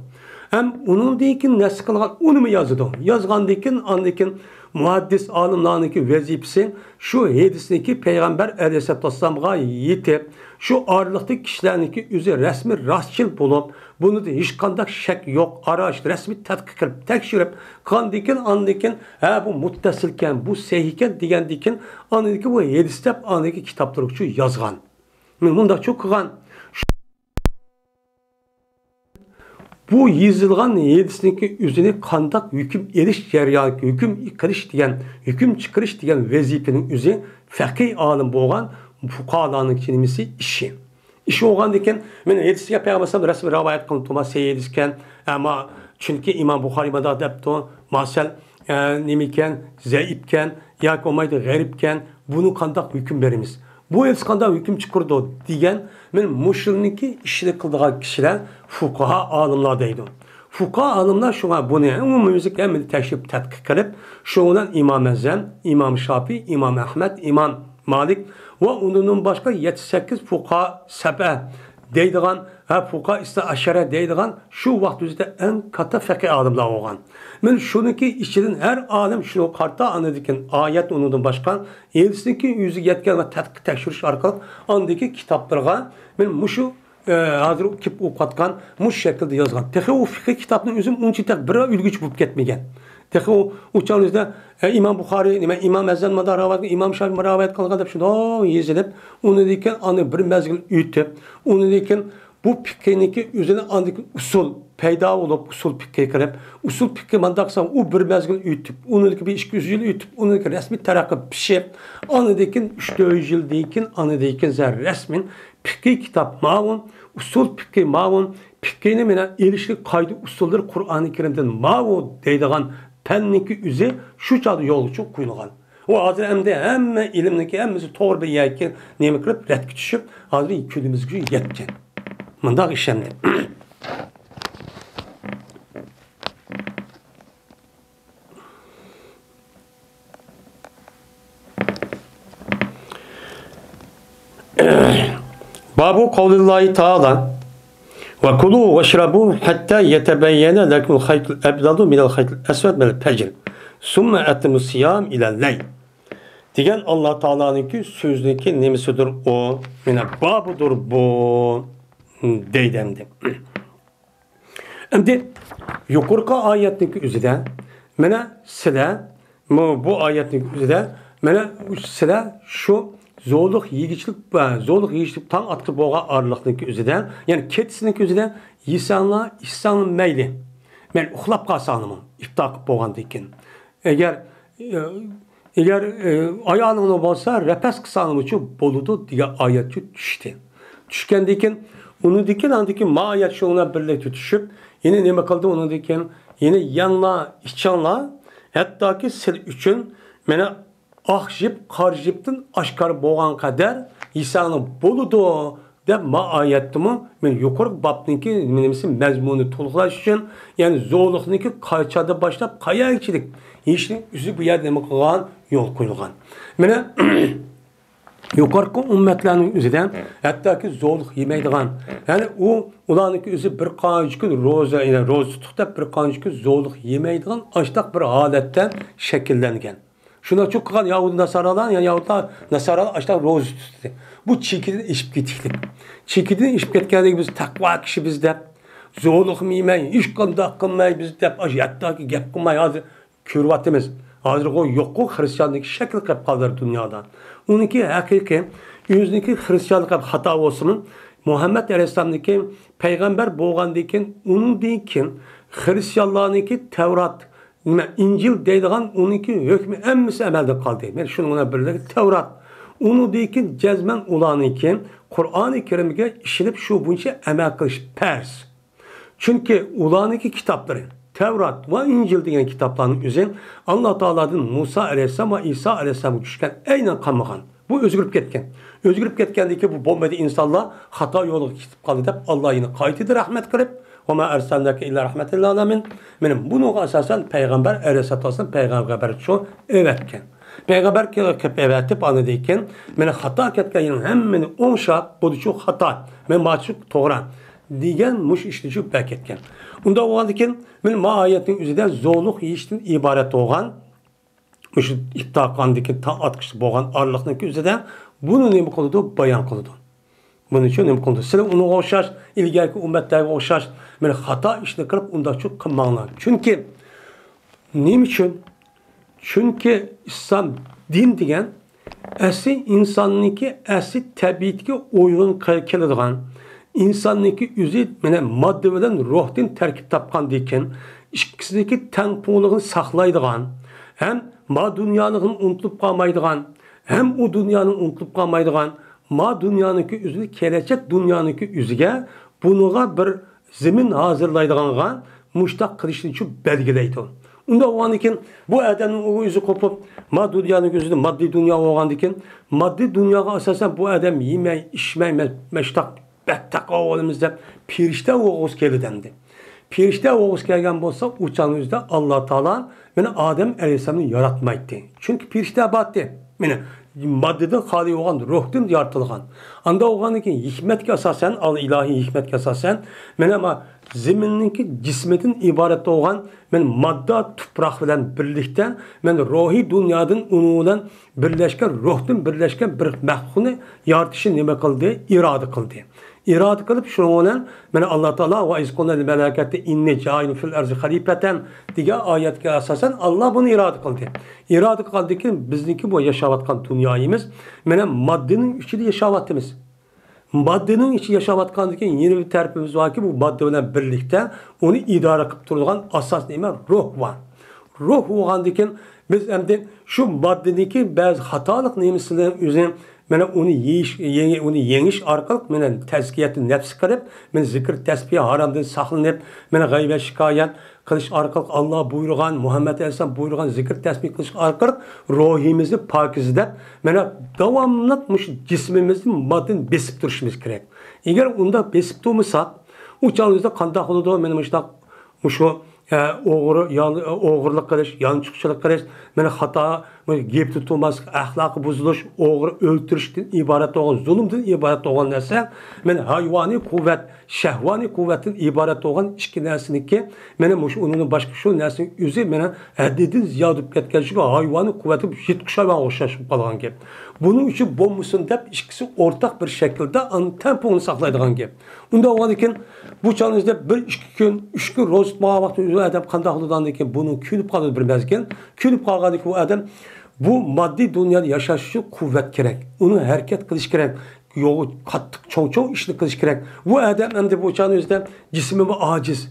ھەم ئۇنىڭدىن كېيىن نەسخ قىلغان ئۇنىمۇ يازىدۇ. يازغاندىن كېيىن ئاندىن كېيىن مۇھەددىس ئالىملارنىڭكى ۋەزىپىسى شۇ ھەدىسنىڭكى پەيغەمبەر ئەلەيھىسسالاتۇ ۋەسسالامغا يېتىپ، شۇ ئارىلىقتىكى كىشىلەرنىڭكى ئۆزى رەسمىي راستچىل بولۇپ، بۇنىڭدا ھېچقانداق شەك يوق، ئارا رەسمىي تەتقىق قىلىپ، تەكشۈرۈپ، قىلغاندىن كېيىن، ئاندىن كېيىن، ھە، بۇ مۇتتەسىلكەن، بۇ سەھىھكەن دېگەندىن كېيىن، ئاندىن كېيىن بۇ ھەدىس دەپ، ئاندىن كېيىن كىتابلىرىغىچۇ يازغان. مۇنداقچۇ قىلغان. بۇ يېزىلغان ھەدىسنىڭكى ئۆزىنى قانداق ھۆكۈم ئېلىش جەريانى، ھۆكۈم قىلىش دېگەن، ھۆكۈم چىقىرىش دېگەن ۋەزىپىنىڭ ئۆزى پەقىھ ئالىم بولغان پۇقاھالارنىڭ نېمىسى، ئىشى. ئىش بولغاندىكىن، مەن ھەدىسكە پەيغەمبەر ئەلەيھىسسالام رەسمىي رىۋايەت قىلىنىپتۇ، سەھىھ ھەدىسكەن، ئەمما چۈنكى ئىمام بۇخارىي مۇنداق دەپتۇ، ماسەل، ئە، نېمىكەن، زەئىپكەن ياكى بولمايدۇ غەرىبكەن، بۇنى قانداق ھۆكۈم بېرىمىز؟ بۇ ھەدىس قانداق ھۆكۈم چىقىرىدۇ؟ دېگەن، مانا مۇشۇنىڭكى ئىشىنى قىلىدىغان كىشىلەر فۇقاھا ئالىملار دەيدۇ. فۇقاھا ئالىملار شۇڭا بۇنى ئومۇميۈزلۈك ھەممىنى تەكشۈرۈپ تەتقىق قىلىپ، شۇنىڭ بىلەن ئىمام ئەزەم، ئىمام شافىي، ئىمام ئەھمەد، ئىمام مالىك ۋە ئۇنىڭدىن باشقا يەتتە سەككىز فۇقاھا سەبئە دەيدىغان، ھە، فۇقاھا ئىسنا ئەشەرە دەيدىغان شۇ ۋاقىت ئۆزىدە ئەڭ كاتتا فەقىھ ئالىملار بولغان. مانا شۇنىڭكى ئىچىدىن ھەر ئالىم شۇنىڭغا قارىتا ئاندىن كېيىن ئايەت ئۇنىڭدىن باشقا ھەدىسنىڭكى ئۆزىگە يەتكەن ۋە تەتقىق تەكشۈرۈش ئارقىلىق ئاندىكى كىتابلىرىغا مانا مۇشۇ ئە، ھازىر كېلىپ ئوقۇۋاتقان مۇشۇ شەكىلدە يازغان. تېخى ئۇ فىقھىي كىتابنىڭ ئۆزى ئۇنچە تېخى بىر ئۈلگۈچە بولۇپ كەتمىگەن. تېخى ئۇ، ئۇ چاغنىڭ ئۆزىدە، ئە، ئىمام بۇخارىي، نېمە، ئىمام ئەزەم مۇنداق رىۋايەت، ئىمام شافىي رىۋايەت قىلغان دەپ شۇنداق يېزىلىپ، ئۇنىڭدىن كېيىن ئاندىن بىر مەزگىل ئۆتۈپ، ئۇنىڭدىن كېيىن بۇ پىقھىنىڭكى ئۆزىنىڭ ئاندىن كېيىن ئۇسۇل پەيدا بولۇپ، ئۇسۇل پىقھى قىلىپ، ئۇسۇل پىقھى مانداق قىلسا، ئۇ بىر مەزگىل ئۆتۈپ، ئۇنىڭدىن كېيىن بىر ئىككى يۈز يىل ئۆتۈپ، ئۇنىڭدىن كېيىن رەسمىي تەرەققىي پىشىپ، ئاندىن كېيىن ئۈچ تۆت يۈز يىلدىن كېيىن، ئاندىن كېيىن رەسمىي پىقھىي كىتاب ماۋۇ، ئۇسۇل پىقھى ماۋۇ، پىقھىنى مانا ئېلىشلىق قائىدە ئۇسۇللىرى قۇرئانى كەرىمدىن ماۋۇ دەيدىغان پەننىڭكى ئۆزى شۇ چاغدا يولغا چۈشۈپ قويۇلغان. ئۇ ھازىر ئەمدى ھەممە ئىلىمنىڭكى ھەممىسى توغرا بىر يەرگە نېمە قىلىپ رەتكە چۈشۈپ، ھازىر كۈنىمىزگىچە يەتكەن. مۇنداق ئىش ئەمدى. باب قول الله تعالى: وكلوا واشربوا حتى يتبين لكم الخيط الأبيض من الخيط الأسود من الفجر ثم أتموا الصيام إلى الليل. دېگەن ئاللا تائالانىڭكى سۆزىنىڭكى نېمىسىدۇر ئۇ؟ مانا بابىدۇر بۇ، دەيدۇ ئەمدى. ئەمدى يۇقىرىقى ئايەتنىڭكى ئۆزىدە، مانا سىلەر، بۇ، بۇ ئايەتنىڭكى ئۆزىدە، مانا سىلەر شۇ زورلۇق يېگۈچىلىك، زورلۇق يېگۈچىلىك تاڭ ئاتقۇچە بولغان ئارىلىقنىڭكى ئۆزىدە، يەنى كېچىسىنىڭكى ئۆزىدە يېسەڭلار، ئىچسەڭلار مەيلى. مەيلى ئۇخلاپ قالساڭلارمۇ، ئىپتار قىلىپ بولغاندىن كېيىن. ئەگەر، ئەگەر، ئايالىڭلار بولسا، رەپەس قىلساڭلارمۇچۇ بولىدۇ دېگەن ئايەتچۇ چۈشتى. چۈشكەندىن كېيىن، ئۇنىڭدىن كېيىن، ئاندىن كېيىن ما ئايەت شۇ بىلەن بىرلىكتە چۈشۈپ، يەنە نېمە قىلدى ئۇنىڭدىن كېيىن؟ يەنە يەڭلار، ئىچىڭلار، ھەتتاكى سىلەر ئۈچۈن مانا ئاق يىپ قارا يىپتىن ئاشكارا بولغان قەدەر يېسەڭلار بولىدۇ، دەپ ما ئايەتتىمۇ مەن يۇقىرىقى بابنىڭكى نېمىسى مەزمۇنىنى تولۇقلاش ئۈچۈن، يەنى زورلۇقنىڭكى قاچاندىن باشلاپ قەيەرگىچىلىك يېيىشنىڭ ئۆزى بۇ يەردە نېمە قىلغان؟ يول قويۇلغان. مانا يۇقىرىقى ئۈممەتلەرنىڭ ئۆزىدە ھەتتاكى زورلۇق يېمەيدىغان، يەنى ئۇ، ئۇلارنىڭكى ئۆزى بىر قانچە كۈن روزا، يەنى روزا تۇتۇق دەپ بىر قانچە كۈن زورلۇق يېمەيدىغان ئاشتاق بىر ھالەتتە شەكىللەنگەن. شۇنىڭ ئۈچۈن قىلغان يەھۇدىي ناسارالار، يەنى يەھۇدىيلار، ناسارالار ئاشتاق روزا تۇتتى. بۇ چېكىدىن ئېشىپ كېتىكلىك. چېكىدىن ئېشىپ كەتكەندىن كېيىن بىز تەقۋا كىشى بىز دەپ، زورلۇق يېمەي، ھېچقانداق قىلماي بىز دەپ، ئاشۇ ھەتتاكى گەپ قىلماي ھازىر كۆرۈۋاتىمىز. ھازىرغۇ يوققۇ خرىستىياننىڭكى شەكلى قېلىپ قالدى دۇنيادا. ئۇنىڭكى ھەقىقىي، ئۆزىنىڭكى خرىستىيانلىق خاتا بولسىمۇ، مۇھەممەد ئەلەيھىسسالامنىڭكى پەيغەمبەر بولغاندىن كېيىن، ئۇنىڭدىن كېيىن خرىستىيانلارنىڭكى تەۋرات، نېمە، ئىنجىل دەيدىغان ئۇنىڭكى ھۆكمى ھەممىسى ئەمەلدىن قالدى. مەن شۇنىڭ بىلەن بىرلىكتە تەۋرات. ئۇنىڭدىن كېيىن جەزمەن ئۇلارنىڭكى قۇرئانى كەرىمگە ئىشىنىپ شۇ بويىچە ئەمەل قىلىش پەرز. چۈنكى ئۇلارنىڭكى كىتابلىرى، تەۋرات ۋە ئىنجىل دېگەن كىتابلارنىڭ ئۆزى ئاللا تائالادىن مۇسا ئەلەيھىسسالام ۋە ئىسا ئەلەيھىسسالامغا چۈشكەن ئەينەن قالمىغان. بۇ ئۆزگىرىپ كەتكەن. ئۆزگىرىپ كەتكەندىن كېيىن بۇ بولمىدى، ئىنسانلار خاتا يولغا كېتىپ قالدى دەپ ئاللا يەنە قايتىدىن رەھمەت قىلىپ، ۋە ما ئەرسەلناكە ئىللا رەھمەتەن لىل ئالەمىن. مانا بۇنىڭغا ئاساسەن پەيغەمبەر ئەلەيھىسسالاتۇ ۋەسسالام پەيغەمبەر شۇ ئەۋەتكەن. پەيغەمبەر قىلىپ ئەۋەتىپ، ئاندىن كېيىن مانا خاتا كەتكەن يەرنىڭ ھەممىنى ئوڭشاپ، بۇ شۇ خاتا، مەن ماچۇ توغرا دېگەن مۇشۇ ئىشنى شۇ بەك كەتكەن. ئۇنداق بولغاندىن كېيىن مانا ما ئايەتنىڭ ئۆزىدە زورلۇق يېيىشتىن ئىبارەت بولغان مۇشۇ ئىپتار قىلغاندىن كېيىن تاڭ ئاتقۇچە بولغان ئارىلىقنىڭكى ئۆزىدە بۇنى نېمە قىلىدۇ؟ بايان قىلىدۇ. بۇنى شۇ نېمە قىلىدۇ؟ سىلەر ئۇنىڭغا ئوخشاش، ئىلگەرىكى ئۈممەتلەرگە ئوخشاش، مانا خاتا ئىشنى قىلىپ، ئۇنداقچۇ قىلماڭلار. چۈنكى، نېمە ئۈچۈن؟ چۈنكى ئىسلام دىن دېگەن ئەسلى ئىنساننىڭكى ئەسلى تەبىئىتىگە ئۇيغۇن قىل-، كېلىدىغان، ئىنساننىڭكى ئۆزى مانا ماددا بىلەن روھتىن تەركىب تاپقاندىكىن، ئىككىسىنىڭكى تەڭپۇڭلۇقىنى ساقلايدىغان، ھەم ما دۇنيانىڭ ئۇنتۇلۇپ قالمايدىغان، ھەم ئۇ دۇنيانىڭ ئۇنتۇلۇپ قالمايدىغان، ما دۇنيانىڭكى ئۆزىنى كېلەچەك دۇنيانىڭكى ئۆزىگە بۇنىڭغا بىر زېمىن ھازىرلايدىغانغا، مۇشتاق قىلىشنى شۇ بەلگىلەيدۇ. ئۇنداق بولغاندىن كېيىن بۇ ئادەمنىڭ ئۆزى قوپۇپ، ما دۇنيانىڭ ئۆزىدە ماددىي دۇنيا بولغاندىن كېيىن، ماددىي دۇنياغا ئاساسەن بۇ ئادەم يېمەي، ئىچمەي، مە-، مۇشتاق بەك تەقۋا بولىمىز دەپ پېرىشتە بولغۇسى كېلىدۇ ئەمدى. پېرىشتە بولغۇسى كەلگەن بولسا، ئۇ چاغنىڭ ئۆزىدە ئاللا تائالا مانا ئادەم ئەلەيھىسسالامنى ياراتمايتتى. چۈنكى پېرىشتە بارتتى. مانا ماددىدىن خالىي بولغان، روھتىن يارىتىلغان. ئاندا بولغاندىن كېيىن ھېكمەتكە ئاساسەن، ئال-، ئىلاھىي ھېكمەتكە ئاساسەن، مانا ما زېمىننىڭكى جىسمىدىن ئىبارەت بولغان مانا ماددا تۇپراق بىلەن بىرلىكتە، مانا روھىي دۇنيادىن ئۇنىڭ بىلەن بىرلەشكەن، روھتىن بىرلەشكەن بىر مەخلۇقنى يارىتىشنى نېمە قىلدى؟ ئىرادە قىلدى. ئىرادە قىلىپ، شۇنىڭ بىلەن مانا ئاللا تائالا «ۋە ئىز قۇلنا لىل مەلائىكەتى ئىننى جائىلۇن فىل ئەرزى خەلىپەتەن» دېگەن ئايەتكە ئاساسەن، ئاللا بۇنى ئىرادە قىلدى. ئىرادە قىلغاندىن كېيىن بىزنىڭكى بۇ ياشاۋاتقان دۇنيايىمىز مانا ماددىنىڭ ئىچىدە ياشاۋاتىمىز. ماددىنىڭ ئىچىدە ياشاۋاتقاندىن كېيىن يەنە بىر تەرىپىمىز باركى، بۇ ماددا بىلەن بىرلىكتە ئۇنى ئىدارە قىلىپ تۇرىدىغان ئاساس نېمە؟ روھ بار. روھ بولغاندىن كېيىن بىز ئەمدى شۇ ماددىنىڭكى بەزى خاتالىق نېمىسىنى ئۆزى مانا ئۇنى يېيىش، يېڭى-، ئۇنى يېڭىش ئارقىلىق مانا تەزكىيەتۇ نەپس قىلىپ، مانا زىكىر تەسبىھ ھارامدىن ساقلىنىپ، مانا غەيۋەت شىكايەت قىلىش ئارقىلىق، ئاللا بۇيرۇغان، مۇھەممەد ئەلەيھىسسالام بۇيرۇغان زىكىر تەسبىھ قىلىش ئارقىلىق روھىمىزنى پاكىزلەپ، مانا داۋاملىق مۇشۇ جىسمىمىزنى ماددىدىن بېسىپ تۇرۇشىمىز كېرەك. ئەگەر ئۇنداق بېسىپ تۇرمىساق، ئۇ چاغدا قانداق بولىدۇ؟ مانا مۇشۇنداق، مۇشۇ، ئە، ئوغرى، يال-، ئوغرىلىق قىلىش، يانچۇقچىلىق قىلىش، مانا خاتا، مانا گېپى تۇتۇلماسلىق، ئەخلاقى بۇزۇلۇش، ئوغرى ئۆلتۈرۈشتىن ئىبارەت بولغان، زۇلۇمدىن ئىبارەت بولغان نەرسە، مانا ھايۋانىي قۇۋۋەت، شەھۋانىي قۇۋۋەتتىن ئىبارەت بولغان ئىككى نەرسىنىڭكى، مانا مۇشۇ ئۇنىڭدىن باشقا شۇ نەرسىنىڭ ئۆزى مانا ھەددىدىن زىيادە بولۇپ كەتكەن، چۈنكى ھايۋانىي قۇۋۋەت يىرتقۇچ ھايۋانغا ئوخشاش بولۇپ قالغان گەپ. بۇنىڭ ئۈچۈن بولمىسۇن دەپ، ئىككىسى ئورتاق بىر شەكىلدە ئانا تەڭپۇڭنى ساقلايدىغان گەپ. ئۇنداق بولغاندىكىن، بۇ چاغنىڭ ئىچىدە بىر ئىككى كۈن، ئۈچ كۈن روزا تۇتمىغان ۋاقتىدا ئۇ ئادەم قانداق بولىدىغاندىكىن، بۇنىڭ كۆنۈپ قالىدۇ بىر مەزگىل. كۆنۈپ قالغاندىكىن ئۇ ئادەم بۇ ماددىي دۇنيادا ياشاش ئۈچۈن قۇۋۋەت كېرەك. ئۇنىڭ ھەرىكەت قىلىش كېرەك. يولى قاتتىق چوڭ-چوڭ ئىشنى قىلىش كېرەك. بۇ ئادەم ئەمدى بۇ چاغنىڭ ئۆزىدە جىسمىمۇ ئاجىز.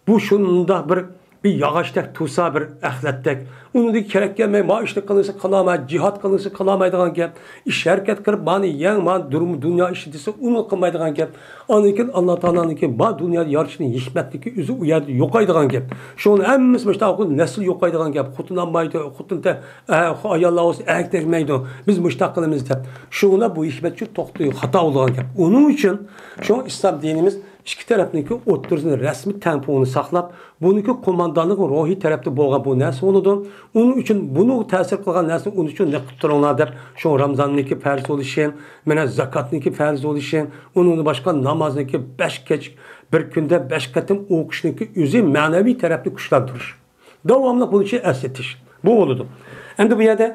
بۇ شۇنداق بىر، بىر ياغاچتەك تۇرسا، بىر ئەخلەتتەك. ئۇنىڭدىن كېرەك كەلمەي، ما ئىشنى قىلىنسا قىلالماي، جىھاد قىلىنسا قىلالمايدىغان گەپ. ئىش ھەرىكەت قىلىپ، مانى يەڭ، مانى دۇرۇم-، دۇنيا ئىشى دېسە، ئۇنى قىلمايدىغان گەپ. ئاندىن كېيىن ئاللا تائالانىڭكى بار دۇنيادا يارىتىشنىڭ ھېكمەتلىكى ئۆزى ئۇ يەردە يوقايدىغان گەپ. شۇنىڭ ھەممىسى مۇشۇنداق نەسىل يوقايدىغان گەپ. خوتۇن ئالمايدۇ، خوتۇن تە-، ئە، خو-، ئاياللار بولسا ئەركەك تەگمەيدۇ. بىز مۇشۇنداق قىلىمىز دەپ. شۇڭا بۇ ھېكمەت شۇ توختى خاتا بولىدىغان گەپ. ئۇنىڭ ئۈچۈن شۇ ئىسلام دىنىمىز ئىككى تەرەپنىڭكى ئوتتۇرىسىنى رەسمىي تەڭپۇڭنى ساقلاپ، بۇنىڭكى قوماندانلىقى روھىي تەرەپتە بولغان بۇ نەرسە بولىدۇ. ئۇنىڭ ئۈچۈن بۇنىڭغا تەسىر قىلغان نەرسىنى ئۇنىڭ ئۈچۈن نېقىپ تۇرۇڭلار دەپ، شۇ رامزاننىڭكى پەرز بولۇشى، مانا زاكاتنىڭكى پەرز بولۇشى، ئۇنىڭدىن باشقا نامازنىڭكى بەش كەچ، بىر كۈندە بەش قېتىم ئوقۇشنىڭكى ئۆزى مەنىۋى تەرەپنى كۈچلەندۈرۈش. داۋاملىق بۇنى ئەسلىتىش. بۇ بولىدۇ. ئەمدى بۇ يەردە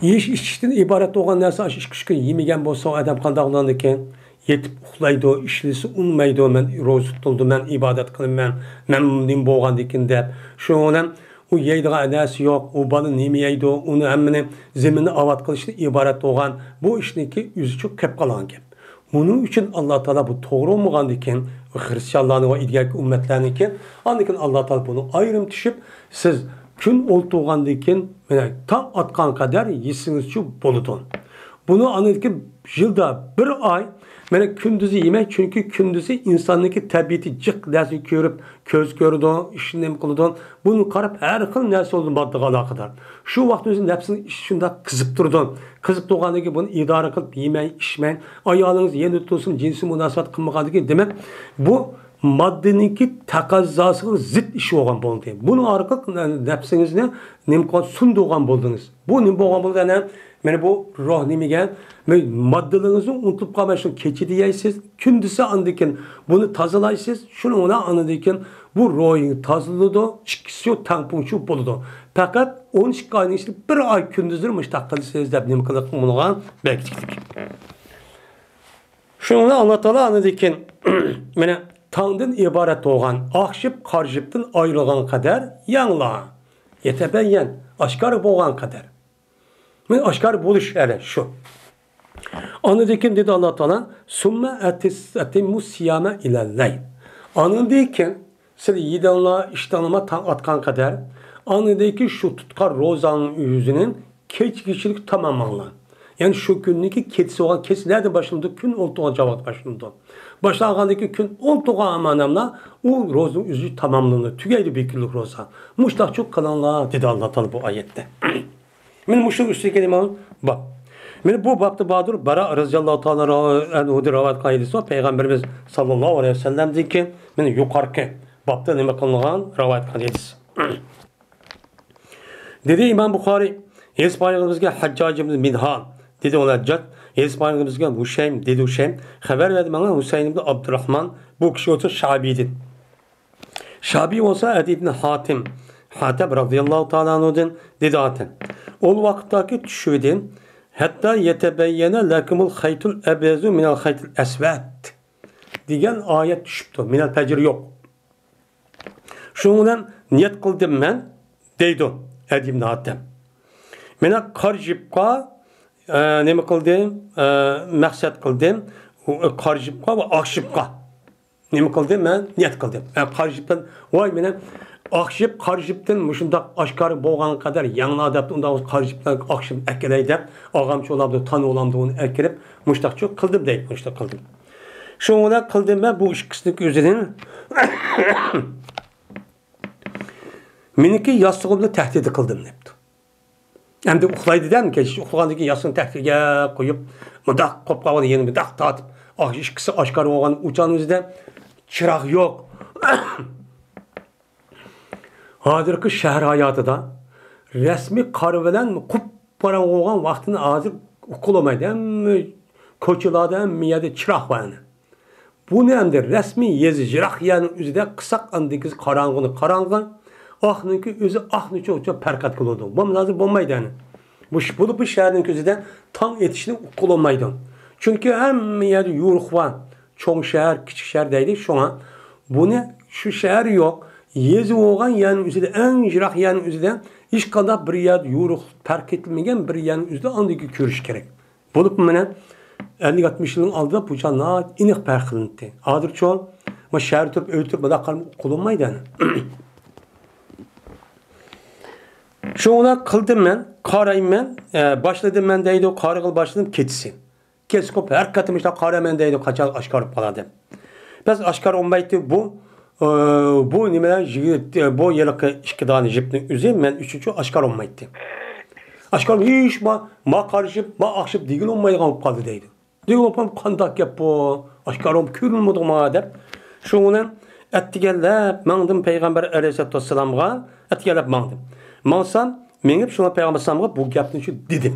يېيىش ئىچىشتىن ئىبارەت بولغان نەرسە، ئاشۇ ئىككى ئۈچ كۈن يېمىگەن بولسا، ئادەم قانداق بولغاندىكىن؟ يېتىپ ئۇخلايدۇ، ئىشلىسە ئۇنىمايدۇ، مەن روزا تۇتۇلدۇم، مەن ئىبادەت قىلىمەن، مەن نېمە بولغاندىكىن دەپ. شۇنىڭ بىلەن ئۇ يەيدىغان نەرسە يوق، ئۇ بالا نېمە يەيدۇ، ئۇنى ھەممىنى زېمىننى ئاۋات قىلىشتىن ئىبارەت بولغان بۇ ئىشنىڭكى ئۆزى چوق كەپ قالغان گەپ. بۇنىڭ ئۈچۈن ئاللا تائالا بۇ توغرا بولمىغاندىكىن، خرىستىيانلارنى ۋە ئىلگەركى ئۈممەتلەرنىڭكى، ئاندىن كېيىن ئاللا تائالا بۇنى ئايرىم چۈشۈپ، سىز كۈن ئولتۇرغاندىن كېيىن، مانا، تاڭ ئاتقان قەدەر يېسىڭىزچۇ بولىدۇ. بۇنى ئاندىن كېيىن يىلدا بىر ئاي، مانا، كۈندۈزى يېمەي، چۈنكى كۈندۈزى ئىنساننىڭكى تەبىئىتى جىق نەرسىنى كۆرۈپ، كۆز كۆرىدۇ، ئىش نېمە قىلىدۇ، بۇنى قاراپ ھەر خىل نەرسە بولىدۇ ماددىغا ئالاقىدار. شۇ ۋاقىت ئۆزى نەپسىنىڭ ئىشى شۇنداق قىزىپ تۇرىدۇ. قىزىپ تۇرغاندىن كېيىن بۇنى ئىدارە قىلىپ يېمەي، ئىچمەي، ئايالىڭىز يېنىدا تۇرسىمۇ جىنسىي مۇناسىۋەت قىلمىغاندىن كېيىن، دېمەك، بۇ ماددىنىڭكى تەقەززاسىغا زىت ئىش بولغان بولدى. بۇنىڭ ئارقىلىق نەپسىڭىزنى نېمە قىلغان، سۇندۇرغان بولدىڭىز. بۇ نېمە بولغان بولدى؟ ئەنە، مانا بۇ روھ نېمىگە؟ ماددىلىرىڭىزنى ئۇنتۇلۇپ قالماي، شۇ كېچىدە يەيسىز، كۈندۈزى ئاندىن كېيىن بۇنى تازىلايسىز. شۇنىڭ بىلەن ئاندىن كېيىن بۇ روھىڭىز تازىلىدۇ، ئىككىسى تەڭپۇڭ چۇ بولىدۇ. پەقەت ئون ئىككى ئاينىڭ ئىچىدە بىر ئاي كۈندۈزلىرى مۇشۇنداق قىلىسىز دەپ نېمە قىلىپ بۇنىڭغا بەكچىلىك. شۇنىڭ بىلەن ئاللا تائالا ئاندىن كېيىن، مانا، تاڭدىن ئىبارەت بولغان، ئاق شىپ قارا شىپتىن ئايرىلغان قەدەر يەڭلار. يەتەبەييەن، ئاشكارا بولغان قەدەر. مانا ئاشكارا بولۇش ئەنە شۇ. ئاندىن كېيىن دېدى ئاللا تائالا، سۇممە ئەتىس-، ئەتىممۇ سىيامە ئىلەللەيل. ئاندىن كېيىن سىلەر يېدىڭلار، ئىچتىڭلارمۇ تاڭ ئاتقان قەدەر. ئاندىن كېيىن شۇ تۇتقان روزاڭنىڭ ئۆزىنى كېچىگىچىلىك تاماملاڭلار. يەنى شۇ كۈننىڭكى كېچىسى بولغان، كېچە نەدىن باشلىنىدۇ؟ كۈن ئولتۇرغان چاغدا باشلىنىدۇ. باشلانغاندىن كېيىن كۈن ئولتۇرغان ھامانەملا ئۇ روزىنىڭ ئۆزى تاماملىنىدۇ، تۈگەيدۇ بىر كۈنلۈك روزا. مۇشۇنداقچۇ قىلىڭلار، دېدى ئاللا تائالا بۇ ئايەتتە. مانا مۇشۇنىڭ ئۈستىگە كېلىمەن باب. مانا بۇ بابتا باردۇر، بارا رەزىياللاھۇ تائالا ئەنھۇدىن رىۋايەت قىلغان ھەدىس بار. پەيغەمبىرىمىز ساللاللاھۇ ئەلەيھى ۋەسەللەمدىن كېيىن مانا يۇقىرىقى بابتا نېمە قىلىنغان، رىۋايەت قىلغان ھەدىس. دېدى ئىمام بۇخارىي، ھەدىس بايىغىمىزگە ھەججاج ئىبن مىنھال، دېدى ئۇلار ھەججاج، ھەدىس بايىغىمىزگە ھۇشەيم، دېدى ھۇشەيم، خەۋەر بەردى ماڭا ھۇسەين ئىبن ئابدۇراخمان، بۇ كىشى بولسا شەبىدىن. شەبى بولسا ئەدى ئىبن ھاتىم، ھاتەب رەزىياللاھۇ تائالا ئەنھۇدىن، دېدى ھاتەم، ئۇ ۋاقىتتاكى چۈشىدىن، ھەتتا يەتەبەييەنە لەكۇمۇل خەيتۇل ئەبيەزۇ مىنەل خەيتىل ئەسۋەد دېگەن ئايەت چۈشۈپتۇ. مىنەل پەجر يوق. شۇنىڭ بىلەن نىيەت قىلدىم مەن، دەيدۇ ئەدى ئىبن ھاتەم. مانا قارا جىپقا، ئە، نېمە قىلدىم؟ ئە، مەقسەت قىلدىم. ئۇ، قارا جىپقا ۋە ئاق جىپقا. نېمە قىلدىم؟ مەن نىيەت قىلدىم. ئە، قارا جىپتىن، ۋاي، مانا ئاق جىپ، قارا جىپتىن مۇشۇنداق ئاشكارا بولغان قەدەر يەڭلا دەپ، ئۇنداق قارا جىپتىن ئاق جىپ ئەكېلەي دەپ، ئاغامچى بولامدۇ، تانا بولامدۇ، ئۇنى ئەكىرىپ، مۇشۇنداقچۇ قىلدىم دەيدۇ، مۇشۇنداق قىلدىم. شۇنىڭ بىلەن قىلدىم مەن بۇ ئىككىسىنىڭ ئۆزىدىن. مېنىڭكى ياستۇقۇمنى تەھدىت قىلدىم دەپتۇ. ئەمدى ئۇخلايدىدە، كەچ ئۇخلىغاندىن كېيىن ياستۇقنى تەھدىتكە قويۇپ، مۇنداق قوپقان يەنە مۇنداق تارتىپ، ئاھ، ئىككىسى ئاشكارا بولغان ئۇچان ئۆزىدە چىراغ يوق. ھازىرقى شەھەر ھاياتىدا رەسمىي قار بىلەن قۇپقاراڭغۇ بولغان ۋاقتىنى ھازىر ئۇقۇلمايدۇ. ھەممە كوچىلاردا، ھەممە يەردە چىراغ بار ئەنە. بۇنى ئەمدى رەسمىي يېزا يىراق يەرنىڭ ئۆزىدە قىلساق، ئاندىكى قاراڭغۇنى قاراڭغۇ، ئاقنىڭكى ئۆزى ئاقنىچۇ ئوچۇق پەرقەت قىلىدۇ. بولمىسا بولمايدۇ ئەنە. بۇ، بولۇپ بۇ شەھەرنىڭ ئۆزىدە تاڭ ئېتىشنى ئۇقۇلمايدۇ. چۈنكى ھەممە يەردە يورۇق بار. چوڭ شەھەر، كىچىك شەھەر دەيدۇ. شۇڭا بۇنى شۇ شەھەر يوق، يېزا بولغان يەرنىڭ ئۆزىدە، ئەڭ يىراق يەرنىڭ ئۆزىدە، ھېچقانداق بىر يەردە يورۇق پەرق ئېتىلمىگەن بىر يەرنىڭ ئۆزىدە ئاندىكى كۆرۈش كېرەك. بولۇپمۇ مانا ئەللىك ئاتمىش يىلنىڭ ئالدىدا بۇ چاغ ناھايىتى ئېنىق پەرق قىلىناتتى. ھازىرچۇ، ما شەھەردە تۇرۇپ، ئۆيدە تۇرۇپ، مۇنداق قارىمۇ قۇلۇنمايدۇ ئەنە. شۇڭا قىلدىم مەن، قارايمەن، ئە، باشلىدىم مەن دەيدۇ، قارىغىلى باشلىدىم كېچىسى. كەچ قوپ ھەر قېتىم ئىشلار قارىمەن دەيدۇ، قاچان ئاشكارا بولۇپ قالار دەپ. بەس ئاشكارا بولمايتتى بۇ، ئە، بۇ نېمە، يىگىت، بۇ ھېلىقى ئىككى دانە جىپنىڭ ئۆزى مەن ئۈچۈنچۇ ئاشكارا بولمايتتى. ئاشكارا ھېچ ما، ما قارىشىپ، ما ئاخشىپ دېگىلى بولمايدىغان بولۇپ قالدى دەيدۇ. دېگىلى بولۇپ قالدى، قانداق گەپ بۇ؟ ئاشكارا بولۇپ كۆرۈنمىدىغۇ ماڭا دەپ. شۇنىڭ بىلەن ئەتىگەنلەپ ماڭدىم پەيغەمبەر ئەلەيھىسسالاتۇ ۋەسسالامغا، ئەتىگەنلەپ ماڭدىم. ماڭسام، مېڭىپ شۇڭا پەيغەمبەر ئەلەيھىسسالامغا بۇ گەپنى شۇ دېدىم.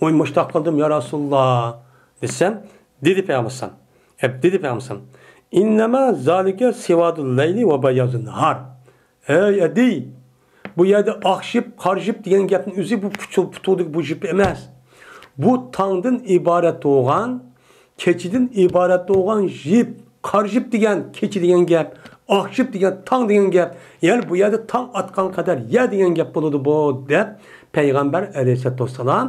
ۋاي، مۇشتاق قىلدىم يا رەسۇلاللا دېسەم، دېدى پەيغەمبەر ئەلەيھىسسالام. ئەپ دېدى پەيغەمبەر ئەلەيھىسسالام. ئىننەما زالىكە سىۋادۇل لەيلى ۋە بەيازۇن ناھار. ئەي ئەدى، بۇ يەردە ئاق جىپ، قارا جىپ دېگەن گەپنىڭ ئۆزى بۇ پۇتۇ-، پۇتۇقدىكى بۇ جىپ ئەمەس. بۇ تاڭدىن ئىبارەت بولغان، كېچىدىن ئىبارەت بولغان جىپ، قارا جىپ دېگەن كېچە دېگەن گەپ، ئاق جىپ دېگەن تاڭ دېگەن گەپ. يەنى بۇ يەردە تاڭ ئاتقان قەدەر يەر دېگەن گەپ بولىدۇ بۇ، دەپ پەيغەمبەر ئەلەيھىسسالاتۇ ۋەسسالام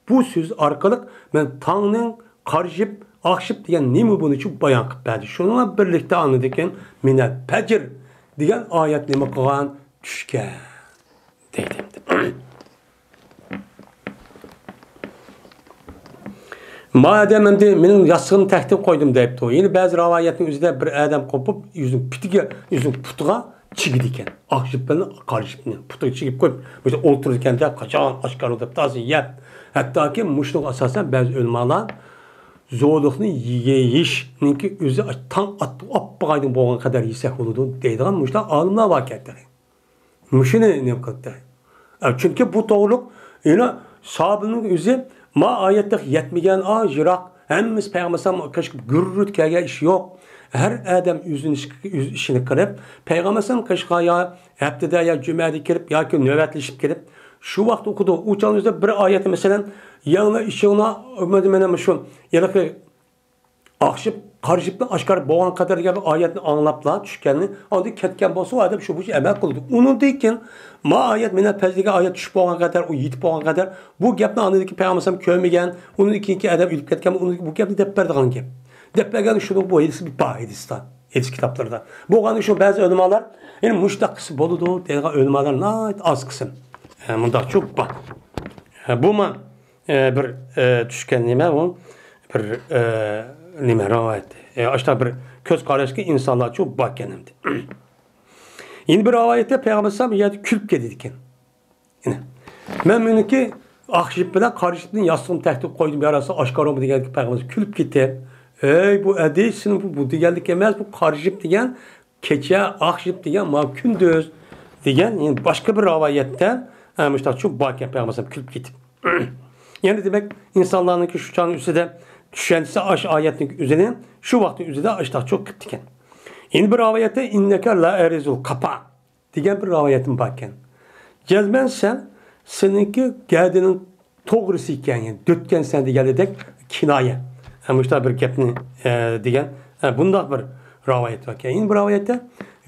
بۇ سۆز ئارقىلىق مەن تاڭنىڭ قارا جىپ، ئاق جىپ دېگەن نېمە بولۇشى بايان قىلىپ بەردى. شۇنىڭ بىلەن بىرلىكتە ئاندىن كېيىن مىنەل پەجر دېگەن ئايەت نېمە قىلغان؟ چۈشكەن دەيدۇ. ما ئادەم ئەمدى مېنىڭ ياستۇقۇمنى تەھدىت قويدۇم دەيدۇ. يەنە بەزى رىۋايەتنىڭ ئۆزىدە بىر ئادەم قوپۇپ، ئۆزىنىڭ پۇتىغا، ئۆزىنىڭ پۇتىغا چىگىدىكەن. ئاق جىپ بىلەن قارا جىپنى پۇتىغا چىگىپ قويۇپ، مۇشۇ ئولتۇرىدىكەن-دە، قاچان ئاشكارا دەپ تازا يەپ. ھەتتاكى مۇشۇنىڭغا ئاساسەن بەزى ئۆلىمالار زولۇقنى يېيىشنىڭكى ئۆزى تاڭ ئات-، ئاپپىغايدىن بولغان قەدەر يېسەك بولىدۇ دەيدىغان مۇشۇنداق ئالىملار بار ئىكەن تېخى. مۇشۇنى نېمە قىلدى؟ ئە، چۈنكى بۇ توغرۇلۇق، يەنە ساھابىنىڭ ئۆزى ما ئايەتتە يەتمىگەن، ئا، يىراق، ھەممىسى پەيغەمبەر ئەلەيھىسسالام قېشىپ گۈررۈت كەلگەن ئىش يوق. ھەر ئادەم ئۆزىنىڭ ئىش-، ئۆز ئىشىنى قىلىپ، پەيغەمبەر ئەلەيھىسسالام قېشىغا يا ھەپتىدە يا جۈمەدە كېلىپ ياكى نۆۋەتلىشىپ كېلىپ، شۇ ۋاقىت ئوقۇدۇ. ئۇ چاغنىڭ ئۆزىدە بىر ئايەتنى، مەسىلەن، يەڭلا ئىشىڭلار، مانا، مانا شۇ ھېلىقى ئاق جىپ، قارا جىپنى ئاشكارا بولغان قەدەر دېگەن بىر ئايەتنى ئاڭلاپلا چۈشكەننى، ئاندىن كەتكەن بولسا، ئۇ ئادەم شۇ بويىچە ئەمەل قىلىدۇ. ئۇنىڭدىن كېيىن ما ئايەت، مىنەل پەجر دېگەن ئايەت چۈشۈپ بولغان قەدەر، ئۇ يېتىپ بولغان قەدەر، بۇ گەپنى ئاندىن كېيىن پەيغەمبەر ئەلەيھىسسالام كۆرمىگەن، ئۇنىڭدىن كېيىنكى ئادەم ئۆلۈپ كەتكەن، ئۇنىڭدىن كېيىن بۇ گەپنى دەپ بەرىدىغان گەپ. دەپ بەرگەن شۇنىڭ بۇ ھەدىسى بار، ھەدىستە، ھەدىس كىتابلىرىدا. بولغاندا شۇ بەزى ئۆلىمالار، يەنى مۇشۇنداق قىلسا بولىدۇ دەيدىغان ئۆلىمالار ناھايىتى ئاز قىسىم. ئە، مۇنداقچۇ بار. ئە، بۇما ئە، بىر، ئە، چۈشكەن نېمە ئۇ؟ بىر، ئە، نېمە، رىۋايەت. ئە، ئاشۇنداق بىر كۆز قاراشتىكى ئىنسانلارچۇ باركەن ئەمدى. يەنە بىر رىۋايەتتە پەيغەمبەر ئەلەيھىسسالام بۇ يەردە كۈلۈپ كېتىدىكەن. يەنە، مەن مېنىڭكى ئاق جىپ بىلەن قارا جىپنى ياستۇقۇم تەكتىگە قويدۇم، يا رەسۇل، ئاشكارا بولما دېگەندىكىن پەيغەمبەر كۈلۈپ كېتىپ، ئەي بۇ ئەدىي، سېنىڭ بۇ، بۇ دېگەنلىك ئەمەس، بۇ قارا جىپ دېگەن كېچە، ئاق جىپ دېگەن مانا كۈندۈز دېگەن، يەنە باشقا بىر رىۋايەتتە، ئە، مۇشۇنداق چۈشۈپ باركەن پەيغەمبەر كۈلۈپ كېتىپ. يەنە دېمەك، ئىنسانلارنىڭكى شۇ چاغنىڭ ئۆزىدە چۈشەنچىسى ئاش ئايەتنىڭ ئۆزىنى شۇ ۋاقىتنىڭ ئۆزىدە ئاشۇنداق چۈشۈپ كېتىدىكەن. يەنە بىر رىۋايەتتە، ئىننەكە لەئەرىزۇل قاپا دېگەن بىر رىۋايەتمۇ باركەن. جەزمەن سەن، سېنىڭكى گەدىنىڭ توغرىسى ئىكەن، يەنى دۆتكەنسەن دېگەنلىدەك كىنايە. ھە، مۇشۇنداق بىر گەپنى، ئە، دېگەن، ھە، بۇنداق بىر رىۋايەت باركەن. يەنە بىر رىۋايەتتە،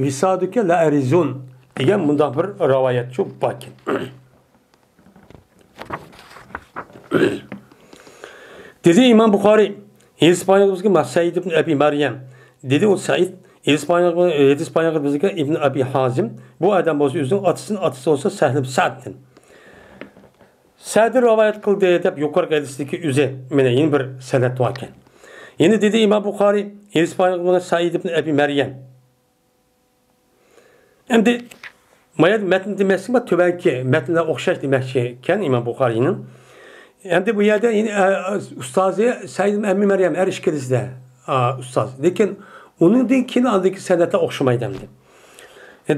ۋىسادۇكە لەئەرىزۇن دېگەن بۇنداق بىر رىۋايەتچۇ باركەن. دېدى ئىمام بۇخارىي، ھەدىس بايان قىلغۇچى سەئىد ئىبن ئەبى مەريەم. دېدى ئۇ سەئىد، ھەدىس بايان، ھەدىس بايان قىلغۇچى ئىبن ئەبى ھازىم. بۇ ئادەم بولسا ئۆزىنىڭ ئاتىسىدىن، ئاتىسى بولسا سەھل ئىبن سەئدتىن. سەدى رىۋايەت قىلدى دەپ يۇقىرىقى ھەدىستىكى ئۆزى، مانا يەنە بىر سەنەد باركەن. يەنە دېدى ئىمام بۇخارىي، ھەدىس بايان قىلغۇچى سەئىد ئىبن ئەبى مەريەم. ئەمدى ما يەردە مەتن دېمەكچى، تۆۋەنكى مەتنلەر ئوخشاش دېمەكچى ئىكەن ئىمام بۇخارىينىڭ. ئەمدى بۇ يەردە يەنە، ئە، ئۇستازى سەئىد ئەممى مەريەم، ھەر ئىككىلىسىدە، ئا، ئۇستاز. لېكىن ئۇنىڭدىن كېيىن ئاندىكى سەنەدلەر ئوخشىمايدۇ ئەمدى.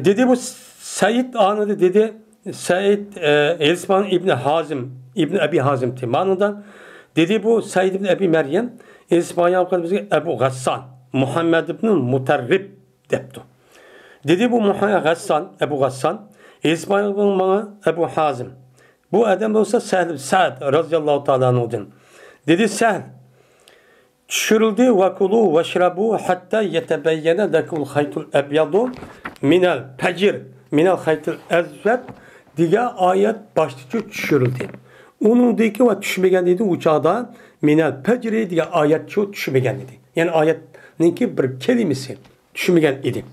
دېدى بۇ سەئىد ئانىدا دېدى، سەئىد، ئە، ئىسمان ئىبن ھازىم، ئىبن ئەبى ھازىم دېدى. مانىدا دېدى بۇ سەئىد ئىبن ئەبى مەريەم، ئىسمان ياقۇب بىزگە ئەبۇ غەسسان، مۇھەممەد ئىبن مۇتەررىب دەپتۇ. دېدى بۇ مۇھە-، غەسسان، ئەبۇ غەسسان، ئىسمائىل ئىبن ماڭا ئەبۇ ھازىم. بۇ ئادەم بولسا سەھل سەئد رازىياللاھۇ تائالا ئەنھۇدىن. دېدى سەھل، چۈشۈرۈلدى، ۋەكۇلۇ ۋەشرەبۇ ھەتتا يەتەبەييەنە لەكۇمۇل خەيتۇل ئەبيەدۇ مىنەل پەجر، مىنەل خەيتىل ئەسۋەد دېگەن ئايەت باشتىچۇ چۈشۈرۈلدى. ئۇنىڭدىكى ۋە چۈشمىگەن ئىدى ئۇ چاغدا مىنەل پەجرى دېگەن ئايەتچۇ چۈشمىگەن ئىدى. يەنى ئايەتنىڭكى بىر كەلىمىسى چۈشمىگەن ئىدى.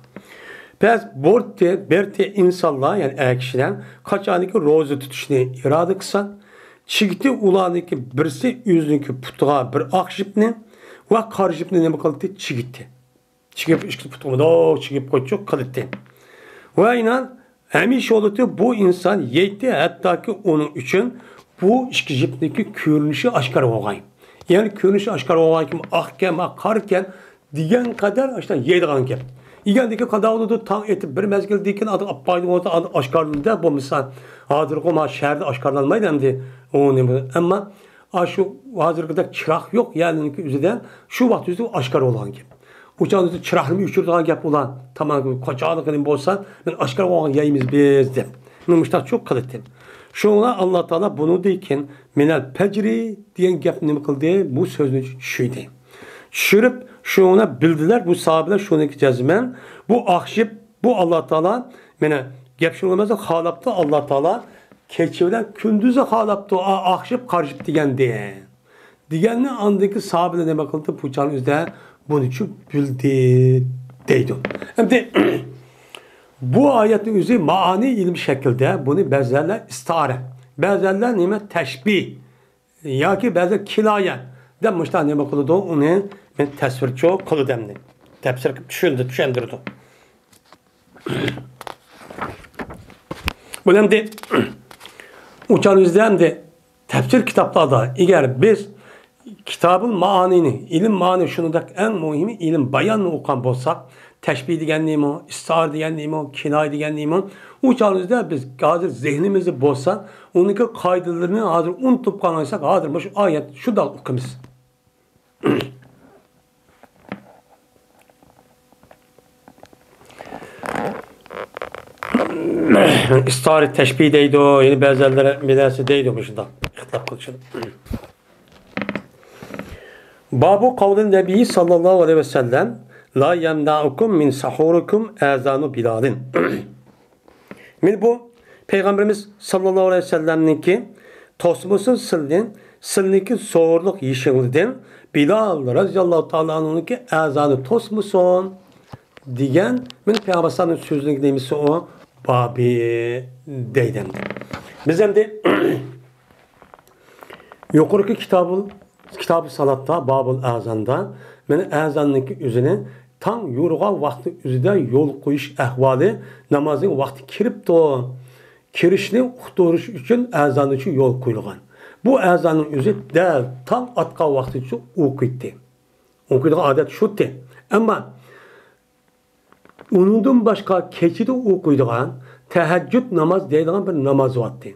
پەس بورتى، بەرتى ئىنسانلار، يەنى ئەر كىشىلەر قاچانكى روزا تۇتۇشنى ئىرادە قىلسا، چىگىتى ئۇلارنىڭكى بىرسى ئۆزىنىڭكى پۇتىغا بىر ئاق جىپنى ۋە قارا جىپنى نېمە قىلدى؟ چىگىتى. چىگىپ ئىككى پۇتىغا مۇنداق چىگىپ قويچۇق قىلىتتى. ۋە ئىنان ھەمىشە بولىدۇ، بۇ ئىنسان يەيتتى، ھەتتاكى ئۇنىڭ ئۈچۈن بۇ ئىككى جىپنىڭكى كۆرۈنۈشى ئاشكارا بولغاي. يەنى كۆرۈنۈشى ئاشكارا بولغايكىن، ئاقكەن، قارىكەن دېگەن قەدەر ئاشۇنداق يەيدىغان گەپ. يېگەندىكىن قانداق بولىدۇ؟ تاڭ ئېتىپ بىر مەزگىلدىن كېيىن ئادەم ئاپپايدىڭ بولسا، ئادەم ئاشكارىلىنىدۇ، بولمىسا ھازىرقى ما شەھەردە ئاشكارىلانمايدۇ ئەمدى. ئۇ نېمە؟ ئەمما ئاشۇ ھازىرقىدەك چىراغ يوق يەرنىڭكى ئۆزىدە شۇ ۋاقىت ئۆزىدە ئاشكارا بولغان گەپ. ئۇ چاغدا چىراغنى ئۆچۈرىدىغان گەپ بولار. تاماكا قاچانلىقىنى بولسا، مەن ئاشكارا بولغان يەيمىز بىز دەپ. مەن مۇشۇنداق چوق قىلاتتىم. شۇڭا ئاللا تائالا بۇنىڭدىن كېيىن مىنەل پەجرى دېگەن گەپنى نېمە قىلدى؟ بۇ سۆزنى چۈشۈردى. چۈشۈرۈپ، شۇڭا بىلدىلەر، بۇ ساھابىلەر شۇنىڭكى جەزمەن، بۇ ئاق جىپ، بۇ ئاللا تائالا، مانا گەپ شۇ ئەمەس، خالاپتۇ ئاللا تائالا، كېچە بىلەن كۈندۈزنى خالاپتۇ، ئا-، ئاق جىپ، قارا جىپ دېگەندىن. دېگەننى ئاندىكى ساھابىلەر نېمە قىلدى؟ بۇ چاغنىڭ ئۆزىدە بۇنىچۇ بىلدى دەيدۇ. ئەمدى بۇ ئايەتنىڭ ئۆزى مائانى ئىلمىي شەكىلدە، بۇنى بەزەنلەر ئىستىئارە، بەزەنلەر نېمە؟ تەشبىھ ياكى بەزىلەر كىنايە دەپ مۇشۇنداق نېمە قىلىدۇ؟ ئۇنى مەن تەسۋىرچۇ قىلىدۇ ئەمدى. تەپسىر قىلىپ چۈشەندۈ-، چۈشەندۈرىدۇ. بۇ ئەمدى ئۇ چاغنىڭ ئۆزىدە ئەمدى تەپسىر كىتابلاردا، ئەگەر بىز كىتابۇل مائانىنى، ئىلىم مائانى، شۇنىڭدەك ئەڭ مۇھىمى ئىلىم باياننى ئوقۇغان بولساق، تەشبىھ دېگەن نېمە، ئىستىئارە دېگەن نېمە، كىنايە دېگەن نېمە، ئۇ چاغىمىزدا بىز ھازىر زېھنىمىزدە بولسا، ئۇنىڭكى قائىدىلىرىنى ھازىر ئۇنتۇپ قالغان بولساق، ھازىر مۇشۇ ئايەت شۇنداق ئوقۇيمىز. ئىستارە تەشبىھ دەيدۇ، يەنە بەزىلەر بىلەسى دەيدۇ مۇشۇنداق ئىختىلاپ قىلىشىدۇ. بابۇ قەۋلى نەبىيي ساللاللاھۇ ئەلەيھى ۋەسەللەم، لا يەمنەئۇكۇم مىن سەھۇرىكۇم ئەزانۇ بىلالىن. مانا بۇ پەيغەمبىرىمىز ساللاللاھۇ ئەلەيھى ۋەسەللەمنىڭكى توسمىسۇن سىلنى، سىلنىڭكى سوھۇرلۇق يېشىڭلاردىن بىلال رازىياللاھۇ تائالا ئەنھۇنىڭكى ئەزانى توسمىسۇن دېگەن، مانا پەيغەمبەر ئەلەيھىسسالامنىڭ سۆزىنىڭ نېمىسى ئۇ؟ بابى دەيدۇ ئەمدى. بىز ئەمدى يۇقىرىقى كىتابۇل، كىتابى سالاتتا، بابۇل ئەزاندا، مانا ئەزاننىڭكى ئۆزىنى تاڭ يورۇغان ۋاقتى ئۆزىدە يول قويۇش ئەھۋالى، نامازنىڭ ۋاقتى كىرىپتۇ، كىرىشنى ئۇقتۇرۇش ئۈچۈن ئەزاننىچۇ يول قويۇلغان. بۇ ئەزاننىڭ ئۆزى دەل تاڭ ئاتقان ۋاقتىچۇ ئوقۇيتتى. ئوقۇيدىغان ئادەت شۇتى. ئەمما ئۇنىڭدىن باشقا كېچىدە ئوقۇيدىغان تەھەججۇد ناماز دەيدىغان بىر ناماز بارتى.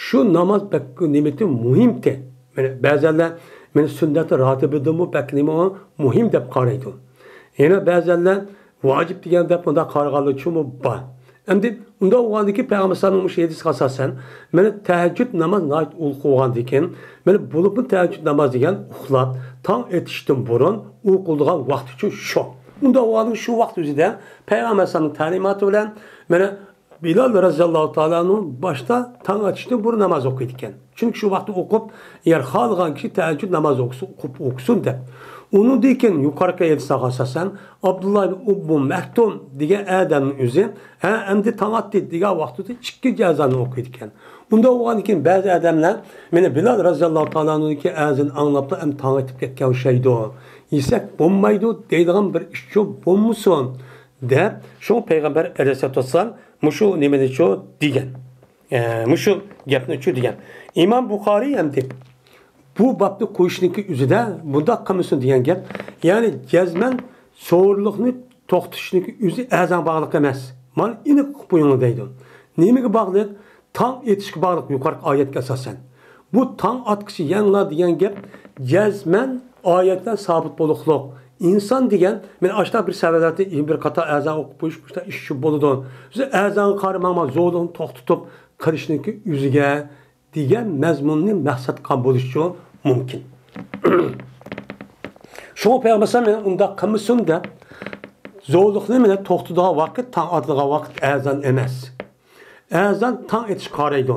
شۇ ناماز بەك نېمىتى مۇھىمتى. مانا بەزەنلەر مانا سۈننەت راتىبىدىنمۇ بەك نېمە مۇھىم دەپ قارايدۇ. يەنە بەزەنلەر ۋاجىپ دېگەن دەپ مۇنداق قارىغانلىرىچۇمۇ بار. ئەمدى ئۇنداق بولغاندىكىن پەيغەمبەر ئەلەيھىسسالامنىڭ مۇشۇ ھەدىسىگە ئاساسەن، مانا تەھەججۇد ناماز ناھايىتى ئۇلۇغ بولغاندىكىن، مانا بولۇپمۇ تەھەججۇد ناماز دېگەن ئۇخلاپ، تاڭ ئېتىشتىن بۇرۇن ئوقۇلىدىغان ۋاقتىچۇ شۇ. ئۇنداق بولغاندىكىن شۇ ۋاقىت ئۆزىدە پەيغەمبەر ئەلەيھىسسالامنىڭ تەلىماتى بىلەن مانا بىلال رازىياللاھۇ تائالا ئەنھۇ باشتا تاڭ ئېتىشتىن بۇرۇن ناماز ئوقۇيدىكەن. چۈنكى شۇ ۋاقىتتا ئوقۇپ، يەر خالىغان كىشى تەھەججۇد ناماز ئوقۇسۇن، ئوقۇپ ئوقۇسۇن دەپ. ئۇنىڭدىن كېيىن يۇقىرىقى ھەدىسلەرگە ئاساسەن، ئابدۇللا ئىبن ئۇممۇ مەھتۇم دېگەن ئادەمنىڭ ئۆزى، ھە، ئەمدى تاڭ ئاتتى دېگەن ۋاقتىدا ئىككىنچى ئەزاننى ئوقۇيدىكەن. ئۇنداق بولغاندىن كېيىن بەزى ئادەملەر، مانا بىلال رازىياللاھۇ تائالا ئەنھۇنىڭكى ئەزىنى ئاڭلاپلا، ئەمدى تاڭ ئېتىپ كەتكەن ئوخشايدۇ، يېسەك بولمايدۇ دەيدىغان بىر ئىشچۇ بولمىسۇن دەپ، شۇڭا پەيغەمبەر ئەلەيھىسسالاتۇ ۋەسسالام مۇشۇ نېمىنىچۇ دېگەن. ئە، مۇشۇ گەپنىچۇ دېگەن. ئىمام بۇخارىي ئەمدى بۇ بابنى قويۇشنىڭكى ئۆزىدە بۇنداق قىلمىسۇن دېگەن گەپ. يەنى جەزمەن زورلۇقنى توختىتىشنىڭكى ئۆزى ئەزانغا باغلىق ئەمەس. مانا ئېنىق قىلىپ قويۇڭلار دەيدۇ. نېمىگە باغلىق؟ تاڭ ئېتىشقا باغلىق يۇقىرىقى ئايەتكە ئاساسەن. بۇ تاڭ ئاتقىچە يەڭلار دېگەن گەپ جەزمەن ئايەتتە سابىت بولۇقلۇق. ئىنسان دېگەن، مانا ئاشۇنداق بىر سەۋەبلەردىن بىر قاتار ئەزان ئوقۇپ قويۇش، مۇشۇنداق ئىشچۇ بولىدۇ. بىز ئەزانغا قارىماڭ، زورلۇقنى توختىتىپ قىلىشنىڭكى ئۆزىگە دېگەن مەزمۇننى مەقسەت قىلغان بولۇشىمۇ مۇمكىن. شۇڭا پەيغەمبەر ئەلەيھىسسالام مانا ئۇنداق قىلمىسۇن دەپ، زورلۇقنى مانا توختىتىدىغان ۋاقىت، تاڭ ئاتىدىغان ۋاقىت ئەزان ئەمەس. ئەزان تاڭ ئېتىشقا قارايدۇ.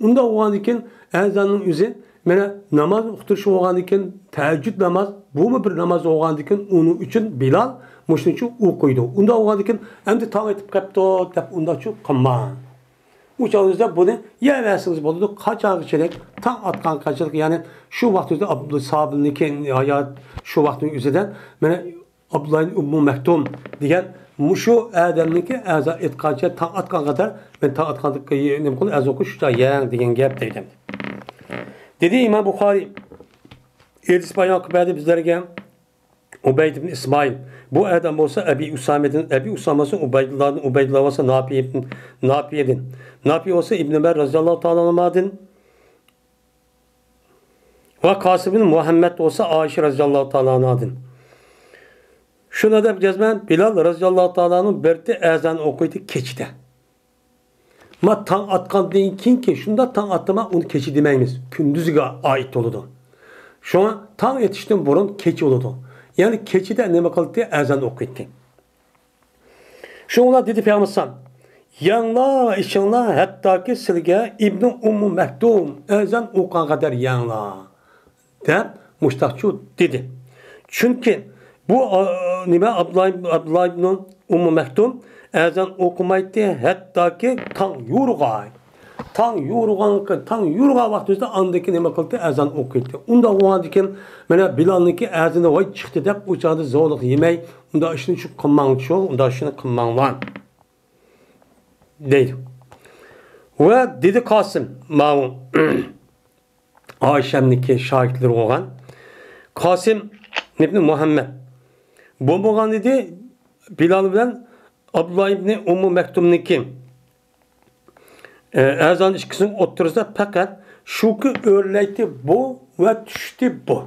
ئۇنداق بولغاندىكىن ئەزاننىڭ ئۆزى مانا ناماز ئۇقتۇرۇش بولغاندىكىن، تەھەججۇد ناماز، بۇمۇ بىر ناماز بولغاندىكىن، ئۇنىڭ ئۈچۈن بىلال مۇشۇنىچە ئوقۇيدۇ. ئۇنداق بولغاندىكىن، ئەمدى تاڭ ئېتىپ قاپتۇ دەپ ئۇنداقچۇ قىلماڭ. ئۇ چاغدا بۇنى يەۋەرسىڭىز بولىدۇ. قاچانغىچىلىك، تاڭ ئاتقانغىچىلىك، يەنى شۇ ۋاقىتتا ئابدۇللا سابىلنىڭكى ھايات شۇ ۋاقىتنىڭ ئۆزىدە مانا ئابدۇللا ئىبن ئۇممۇ مەكتۇم دېگەن مۇشۇ ئادەمنىڭكى ئەزان ئېيتقانچە تاڭ ئاتقان قەدەر، مەن تاڭ ئاتقاندا نېمە قىل، ئەزان ئوقۇش شۇ يەڭ دېگەن گەپ دەيدۇ. دېدى ئىمام بۇخارىي، ھەدىس بايان قىلىپ بەردى بىزلەرگە. ئۇبەيد ئىبن ئىسمائىل. بۇ ئادەم بولسا ئەبى ئۇسامىدىن، ئەبى ئۇسامە بولسا ئۇبەيدۇللادىن، ئۇبەيدۇللا بولسا ناپىدىن، ناپىدىن. ناپى بولسا ئىبن ئۆمەر رەزىياللاھۇ تائالا ئەنھۇمادىن. ۋە قاسىم ئىبن مۇھەممەد بولسا ئائىشە رەزىياللاھۇ تائالا ئەنھادىن. شۇنى دەپ جەزمەن بىلال رەزىياللاھۇ تائالا ئەنھۇ بىرتى ئەزان ئوقۇيدۇ كېچىدە. ما تاڭ ئاتقاندىن كېيىنكى، شۇنداق تاڭ ئاتتىما، ئۇنى كېچە دېمەيمىز، كۈندۈزگە ئائىت بولىدۇ. شۇڭا تاڭ ئېتىشتىن بۇرۇن كېچە بولىدۇ. يەنى كېچىدە نېمە قىلدى؟ ئەزان ئوقۇيتتى. شۇڭا دېدى پەيغەمبەر ئەلەيھىسسالام، يەڭلار ۋە ئىچىڭلار، ھەتتاكى سىلىگە ئىبنى ئۇممۇ مەكتۇم ئەزان ئوقۇغان قەدەر يەڭلار. دەپ مۇشتاقچۇ دېدى. چۈنكى بۇ، ئا، نېمە، ئابدۇللا، ئابدۇللا ئىبنى ئۇممۇ مەكتۇم ئەزان ئوقۇمايتتى، ھەتتاكى تاڭ يورۇغاي. تاڭ يورۇغان، تاڭ يورۇغان ۋاقتىمىزدا ئاندىكى نېمە قىلدى؟ ئەزان ئوقۇيتتى. ئۇنداق بولغاندىكىن، مانا بىلالنىڭكى ئەزىنى ۋاي چىقتى دەپ، ئۇ چاغدا زورلۇق يېمەي، ئۇنداق ئىشنى شۇ قىلماڭچۇ، ئۇنداق ئىشنى قىلماڭلار. دەيدۇ. ۋە دېدى قاسىم، ماۋۇ ئائىشەمنىكى شاگىرتلىرى بولغان قاسىم ئىبنى مۇھەممەد. بولمىغان ئىدى بىلال بىلەن ئابدۇللا ئىبنى ئۇممۇ مەكتۇمنىكى، ئە، ئەزان ئىككىسىنىڭ ئوتتۇرىسىدا پەقەت شۇكى ئۆرلەيتتى بۇ ۋە چۈشتى بۇ.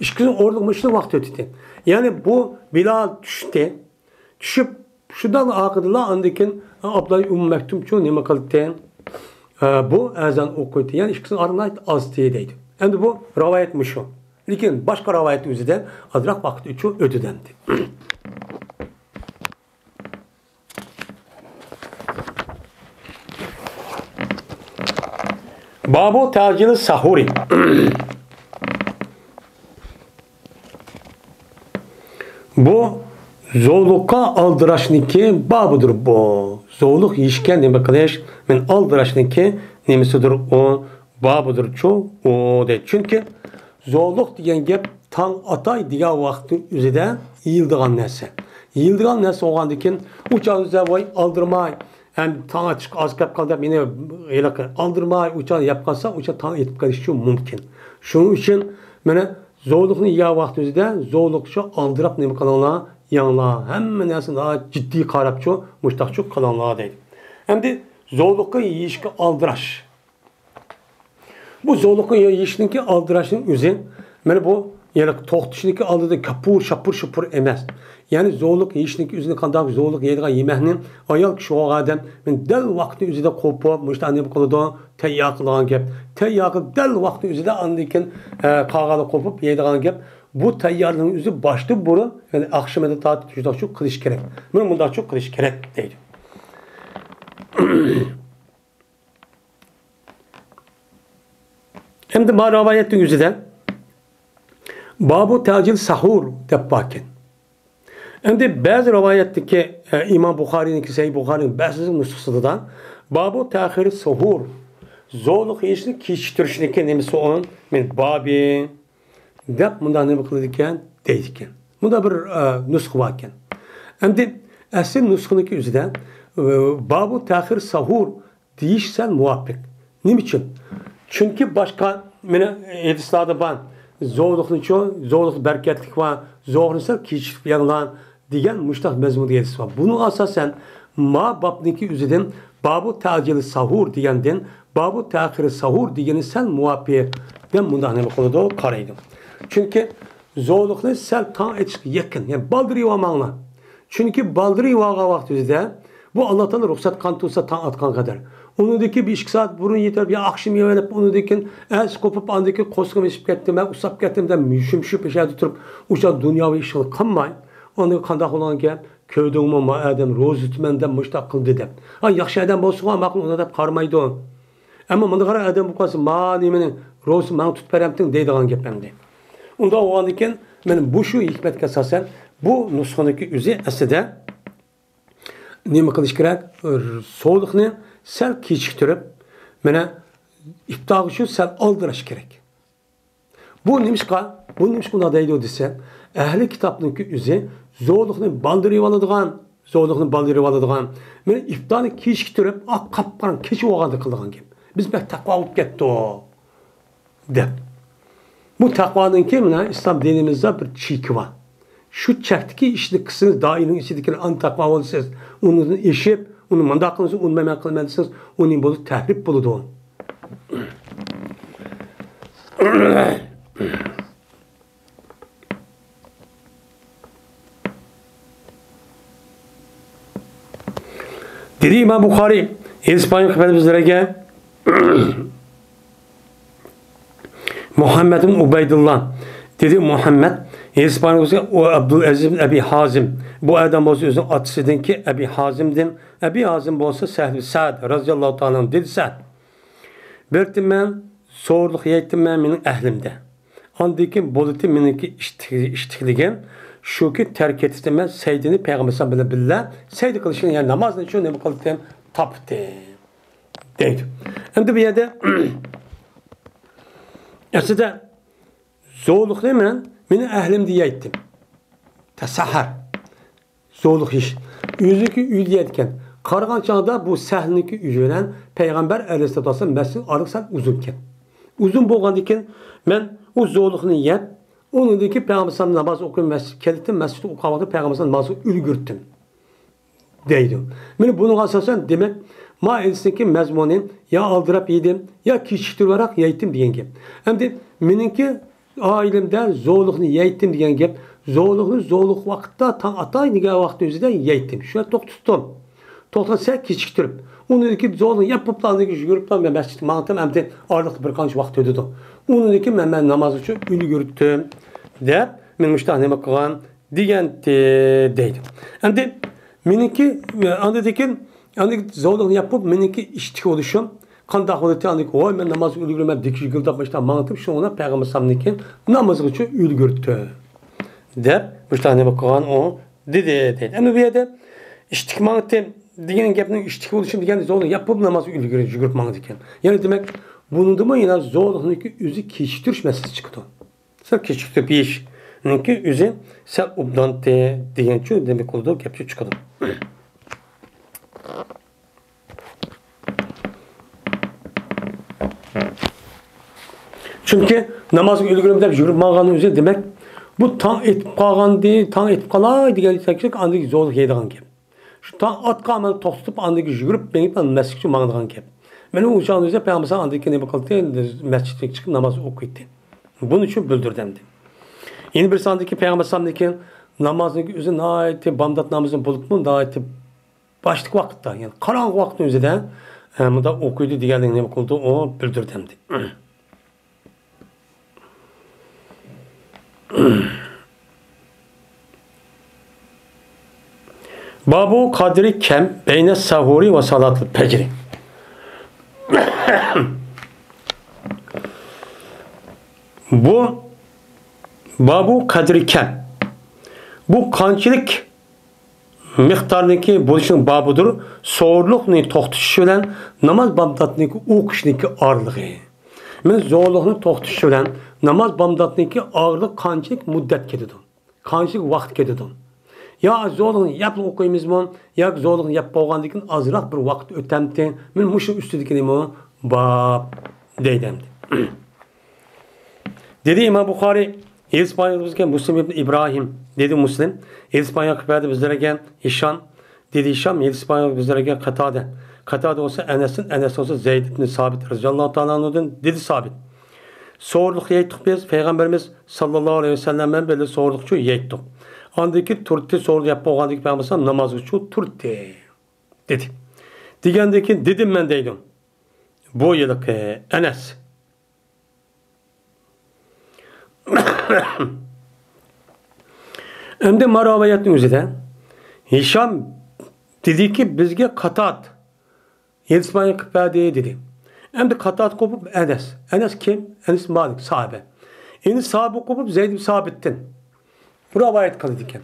ئىككىسىنىڭ ئورنىغا مۇشۇ ۋاقىت ئۆتتى. يەنى بۇ بىلال چۈشتى. چۈشۈپ، شۇنداقلا ئارقىدىنلا ئاندىن كېيىن ئابدۇللا ئۇممۇ مەكتۇمچۇ نېمە قىلدى؟ ئە، بۇ ئەزان ئوقۇيتتى. يەنى ئىككىسىنىڭ ئارىلىقى ئاز تېيى دەيدۇ. ئەمدى بۇ رىۋايەت مۇشۇ. لېكىن باشقا رىۋايەت ئۆزىدە ئازراق ۋاقىت ئۆتۈ-، ئۆتىدۇ ئەمدى. بابۇ تەجىل سەھۇرى. بۇ زورلۇققا ئالدىراشنىڭكى بابىدۇر بۇ. زورلۇق يېيىشكە نېمە قىلىش؟ مەن ئالدىراشنىڭكى نېمىسىدۇر ئۇ؟ بابىدۇرچۇ ئۇ دەيدۇ. چۈنكى زورلۇق دېگەن گەپ تاڭ ئاتاي دېگەن ۋاقىتنىڭ ئۆزىدە يېيىلىدىغان نەرسە. يېيىلىدىغان نەرسە بولغاندىن كېيىن ئۇ چاغدا ۋاي ئالدىرىماي، ھەم تاڭ ئاتىشقا ئاز قېلىپ قالدى دەپ يەنە ھېلىقى ئالدىرىماي ئۇ چاغدا يەپ قالسا، ئۇ چاغدا تاڭ ئېتىپ قېلىشى مۇمكىن. شۇنىڭ ئۈچۈن مانا زورلۇقنى يېگەن ۋاقىت ئۆزىدە زورلۇقچە ئالدىراپ نېمە قىلىڭلار، يەڭلار. ھەممە نەرسە ناھايىتى جىددىي قاراپچۇ، مۇشتاقچۇ قىلىڭلار دەيدۇ. ئەمدى زورلۇققا يېيىشكە ئالدىراش. بۇ زورلۇققا يېيىشنىڭكى ئالدىراشنىڭ ئۆزى، مانا بۇ، يەنى توختىشىنىڭكى ئالدىدا كاپۇر، شاپۇر، شۇپۇر ئەمەس. يەنى زورلۇق يېيىشنىڭكى ئۆزىنى قانداق زورلۇق يەيدىغان يېمەكنى ئايال كىشى بولغان ئادەم، مانا دەل ۋاقتى ئۆزىدە قوپۇپ، مۇشۇنداق نېمە قىلىدۇ، تەييار قىلىدىغان گەپ. تەييار قىلىپ، دەل ۋاقتى ئۆزىدە ئاندىن كېيىن، ئە، قالغانلىق قوپۇپ يەيدىغان گەپ. بۇ تەييارلىقنىڭ ئۆزى باشتىن بۇرۇن، يەنى ئاخشىمىدىن تارتىپ شۇنداقچۇ قىلىش كېرەك. مانا مۇنداقچۇ قىلىش كېرەك دەيدۇ. ئەمدى ما رىۋايەتنىڭ ئۆزىدە بابۇ تەجىل سەھۇر دەپ باركەن. ئەمدى بەزى رىۋايەتتىكى، ئە، ئىمام بۇخارىينىڭكى، سەھىھ بۇخارىنىڭ بەزى نۇسخىسىدا بابۇ تەخىر سەھۇر، زورلۇق يېيىشنى كېچىكتۈرۈشنىكى نېمىسى ئۇ؟ مەن بابى دەپ مۇنداق نېمە قىلىدىكەن، دەيدىكەن. مۇنداق بىر، ئە، نۇسخا باركەن. ئەمدى ئەسلى نۇسخىنىڭكى ئۆزىدە، ئە، بابۇ تەخىر سەھۇر دېيىش سەل مۇۋاپىق. نېمە ئۈچۈن؟ چۈنكى باشقا، مانا، ھەدىسلەردە بار. زورلۇقنىچۇ، زورلۇق بەرىكەتلىك بار. زورنى سەل كېچىكتۈرۈپ يەڭلار دېگەن مۇشتاق مەزمۇندا ھەدىس بار. بۇنىڭغا ئاساسەن، ما بابنىڭكى ئۆزىدىن بابۇ تەجىل سەھۇر دېگەندىن بابۇ تەخىر سەھۇر دېگىنى سەل مۇۋاپىق دەپ مۇنداق نېمە قىلىدۇ، قارايدۇ. چۈنكى زورلۇقنى سەل تاڭ ئېتىشقا يېقىن، يەنى بالدۇر يېۋالماڭلار. چۈنكى بالدۇر يېۋالغان ۋاقتىڭىزدا بۇ ئاللا تائالا رۇخسەت قىلغان تۇرسا تاڭ ئاتقان قەدەر. ئۇنىڭدىن كېيىن بىر ئىككى سائەت بۇرۇن يېتىپ، يا ئاخشىمى يېۋېلىپ، ئۇنىڭدىن كېيىن ئەتىسى قوپۇپ، ئاندىن كېيىن قورسىقىم ئېچىپ كەتتى، مەن ئۇسساپ كەتتىم دەپ شۈمشۈپ ئىچەردە تۇرۇپ، ئۇ چاغ دۇنياۋى ئىشقا قالماي، ئاندىن كېيىن قانداق بولغانكەن، كۆردۈڭمۇ، ما ئادەم روزا تۇتىمەن دەپ مۇشۇنداق قىلدى دەپ. ھا، ياخشى ئادەم بولسىغۇ، ماقۇل، ئۇنداق دەپ قارىمايدۇ. ئەمما مۇنداق قارا ئادەم بولۇپ قالسا، ما نېمىنى، روزا ماڭا تۇتۇپ بېرەمتىڭ دەيدىغان گەپ ئەمدى. ئۇنداق بولغاندىكىن، مانا بۇ شۇ ھېكمەتكە ئاساسەن، بۇ نۇسخىنىڭكى ئۆزى ئەسلىدە نېمە قىلىش كېرەك؟ زورلۇقنى سەل كېچىكتۈرۈپ، مانا ئىپتارغا شۇ سەل ئالدىراش كېرەك. بۇ نېمىشقا، بۇ نېمىشقا ئۇنداق دەيدۇ دېسە، ئەھلى كىتابنىڭكى ئۆزى زورلۇقنى بالدۇر يېۋالىدىغان، زورلۇقنى بالدۇر يېۋالىدىغان، مانا ئىپتارنى كېچىكتۈرۈپ، ئا، قاپقاراڭغۇ كېچە بولغاندا قىلىدىغان گەپ. بىز بەك تەقۋا بولۇپ كەتتۇق دەپ. بۇ تەقۋانىڭكى مانا ئىسلام دىنىمىزدا بىر چېكى بار. شۇ چەكتىكى ئىشنى قىلسىڭىز، دائىرىنىڭ ئىچىدىكى ئەڭ تەقۋا بولىسىز. ئۇنىڭدىن ئېشىپ، ئۇنى مۇنداق قىلىسىز، ئۇنى مەن قىلىمەن دېسىڭىز، ئۇنى بولۇپ تەھرىپ بولىدۇ. دېدى ئىمام بۇخارىي، ھېدىس بايان قىلىپ بىزلەرگە، مۇھەممەد ئىبن ئۇبەيدۇللا، دېدى مۇھەممەد، ھېدىس بايان قىلىپ، ئۇ ئابدۇلئەزىز ئىبن ئەبى ھازىم، بۇ ئادەم بولسا ئۆزىنىڭ ئاتىسىدىنكى ئەبى ھازىمدىن، ئەبى ھازىم بولسا سەھل سەئد رەزىياللاھۇ تائالا ئەنھۇ، دېدى سەئد. بىر تىمەن زورلۇق يەيتتىم مەن مېنىڭ ئەھلىمدە. ئاندىن كېيىن بولۇتى مېنىڭكى ئىشتىك-، ئىشتىكلىگەن، شۇكى تەرك ئېتىپتىمەن سەيدىنى پەيغەمبەر ئەلەيھىسسالام بىلەن بىللە سەيدە قىلىشنى، يەنى نامازنى شۇ نېمە قىلدىم، تاپتىم دەيدۇ. ئەمدى بۇ يەردە ئەسلىدە زورلۇقنى مەن مېنىڭ ئەھلىمدە يەيتتىم. تەسەھھەر. زورلۇق يېيىش. ئۆزىنىڭكى ئۆيىدە يەيدىكەن. قارىغان چاغدا بۇ سەھلنىڭكى ئۆيى بىلەن پەيغەمبەر ئەلەيھىسسالاتۇ ۋەسسالام مەسچىت ئارىلىقى سەل ئۇزۇنكەن. ئۇزۇن بولغاندىكىن مەن ئۇ زورلۇقنى يەپ، ئۇنىڭدىن كېيىن پەيغەمبەر ئەلەيھىسسالام ناماز ئوقۇيمەن مەسچىتكە كەلدىم، مەسچىتتە ئوقۇغان ۋاقتىدا پەيغەمبەر ئەلەيھىسسالام نامازغا ئۈلگۈرتتۈم دەيدۇ. مانا بۇنىڭغا ئاساسەن، دېمەك، ما ھەدىسنىڭكى مەزمۇنى يا ئالدىراپ يېدىم، يا كېچىكتۈرۈۋاراق يەيتتىم دېگەن گەپ. ئەمدى مېنىڭكى ئائىلەمدە زورلۇقنى يەيتتىم دېگەن گەپ. زورلۇقنى زورلۇق ۋاقىتتا، تاڭ ئاتاي دېگەن ۋاقىت ئۆزىدە يەيتتىم. شۇ توختىتىم. توختىسا كېچىكتۈرۈپ، ئۇنىڭدىن كېيىن زورلۇق يەپ بوپلا، ئاندىن كېيىن يۈگۈرۈپلا مەن مەسچىتكە ماڭدىم، ئەمدى ئارىلىقتا بىر قانچە ۋاقىت ئۆتىدۇ. ئۇنىڭدىن كېيىن مەن، مەن ناماز ئۈچۈن ئۈلگۈرتتۈم دەپ، مېنى مۇشۇنداق نېمە قىلغان دېگەنتى دەيدۇ. ئەمدى مېنىڭكى، ئاندىن كېيىن، ئاندىن زورلۇقنى يەپ بوپ، مېنىڭكى ئىشتىك بولۇشۇم قانداق بولاتتى؟ ئاندىن كېيىن، ۋاي، مەن ناماز ئۈلگۈرمەن، دىكى يۈگۈردەپ مۇشۇنداق ماڭدىم، شۇڭا پەيغەمبەر ئەلەيھىسسالامنىڭكى نامىزىغىچە ئۈلگۈرتتۈم دەپ، مۇشۇنداق نېمە قىلغان ئۇ دېدى، دەيدۇ. ئەمدى بۇ يەردە ئىشتىك ماڭدىم دېگەن گەپنىڭ ئىشتىك بولۇشى دېگەن زورلۇق يەپ بولۇپ ناماز ئۈلگۈرۈپ، يۈگۈرۈپ ماڭىدىكەن. يەنى دېمەك، بۇنىڭدىمۇ يەنە زورلۇقنىڭكى ئۆزى كېچىكتۈرۈش مەسىلىسى چىقىدۇ. سەل كېچىكتۈرۈپ يېيىشنىڭكى ئۆزى سەل ئوبدانتى دېگەنچۇ نېمە قىلىدۇ، گەپچۇ چىقىدۇ. چۈنكى نامازغا ئۈلگۈرىمەن دەپ يۈگۈرۈپ ماڭغاننىڭ ئۆزى، دېمەك، بۇ تاڭ ئېتىپ قالغاندا، تاڭ ئېتىپ قالاي دېگەن تەكلىپ ئاندىن زورلۇق يەيدىغان گەپ. شۇ تاڭ ئاتقان مەن توختىتىپ، ئاندىن يۈگۈرۈپ مېڭىپ مەسچىتكە ماڭىدىغان گەپ. مەن ئۇ چاغدا ئۆزى پەيغەمبەر ئاندىن كېيىن نېمە قىلدى؟ مەسچىتكە چىقىپ ناماز ئوقۇيتتى. بۇنى شۇ بىلدۈردى ئەمدى. يەنە بىرسى ئاندىن كېيىن پەيغەمبەر ئەلەيھىسسالامدىن كېيىن نامازنىڭ ئۆزى ناھايىتى بامدات نامىزى بولۇپمۇ ناھايىتى باشلىق ۋاقىتتا، يەنى قاراڭغۇ ۋاقىتنىڭ ئۆزىدە، ئە، مۇنداق ئوقۇيدۇ دېگەنلىكنى نېمە قىلدى؟ ئۇ بىلدۈردى ئەمدى. بابۇ قەدرى كەم بەينە سەھۇرى ۋە سالاتىل پەجرى. بۇ بابۇ قەدرى كەم. بۇ قانچىلىك مىقدارنىڭكى بولۇشىنىڭ بابىدۇر، زورلۇقنى توختىتىش بىلەن ناماز بامداتنىڭكى ئوقۇشنىڭكى ئارىلىقى. مەن زورلۇقنى توختىتىش بىلەن ناماز بامداتنىڭكى ئارىلىق قانچىلىك مۇددەت كېتىدۇ؟ قانچىلىك ۋاقىت كېتىدۇ؟ يا زورلۇقنى يەپلا ئوقۇيمىزمۇ؟ ياكى زورلۇقنى يەپ بولغاندىن كېيىن ئازراق بىر ۋاقىت ئۆتەمتى؟ مەن مۇشۇ ئۈستىدىكىنىمۇ باب دەيدۇ ئەمدى. دېدى ئىمام بۇخارىي، ھەدىس بايان قىلىپ بىزگە مۇسلىم ئىبن ئىبراھىم، دېدى مۇسلىم، ھەدىس بايان قىلىپ بەردى بىزلەرگە ھىشام، دېدى ھىشام، ھەدىس بايان قىلىپ بىزلەرگە قاتادە، قاتادە بولسا ئەنەستىن، ئەنەس بولسا زەيد ئىبن سابىت رەزىياللاھۇ تائالا ئەنھۇدىن، دېدى سابىت. زورلۇق يەيتتۇق بىز، پەيغەمبىرىمىز ساللاللاھۇ ئەلەيھى ۋەسەللەم بىلەن بىللە زورلۇقچۇ يەيتتۇق. ئاندىن كېيىن تۇردى، زورلۇق يەپ بولغاندىن كېيىن پەيغەمبەر نامازغىچۇ تۇردى، دېدى. دېگەندىن كېيىن دېدىم مەن دەيدۇ. بۇ ھېلىقى ئەنەس. ئەمدى ما رىۋايەتنىڭ ئۆزىدە ھىشام دېدىكى، بىزگە قاتاد ھەدىس بايان قىلىپ بەردى دېدى. ئەمدى قاتاد قوپۇپ ئەنەس. ئەنەس كىم؟ ئەنەس مالىك، ساھابە. ئەنەس ساھابە قوپۇپ زەيد ئىبن سابىتتىن رىۋايەت قىلىدىكەن.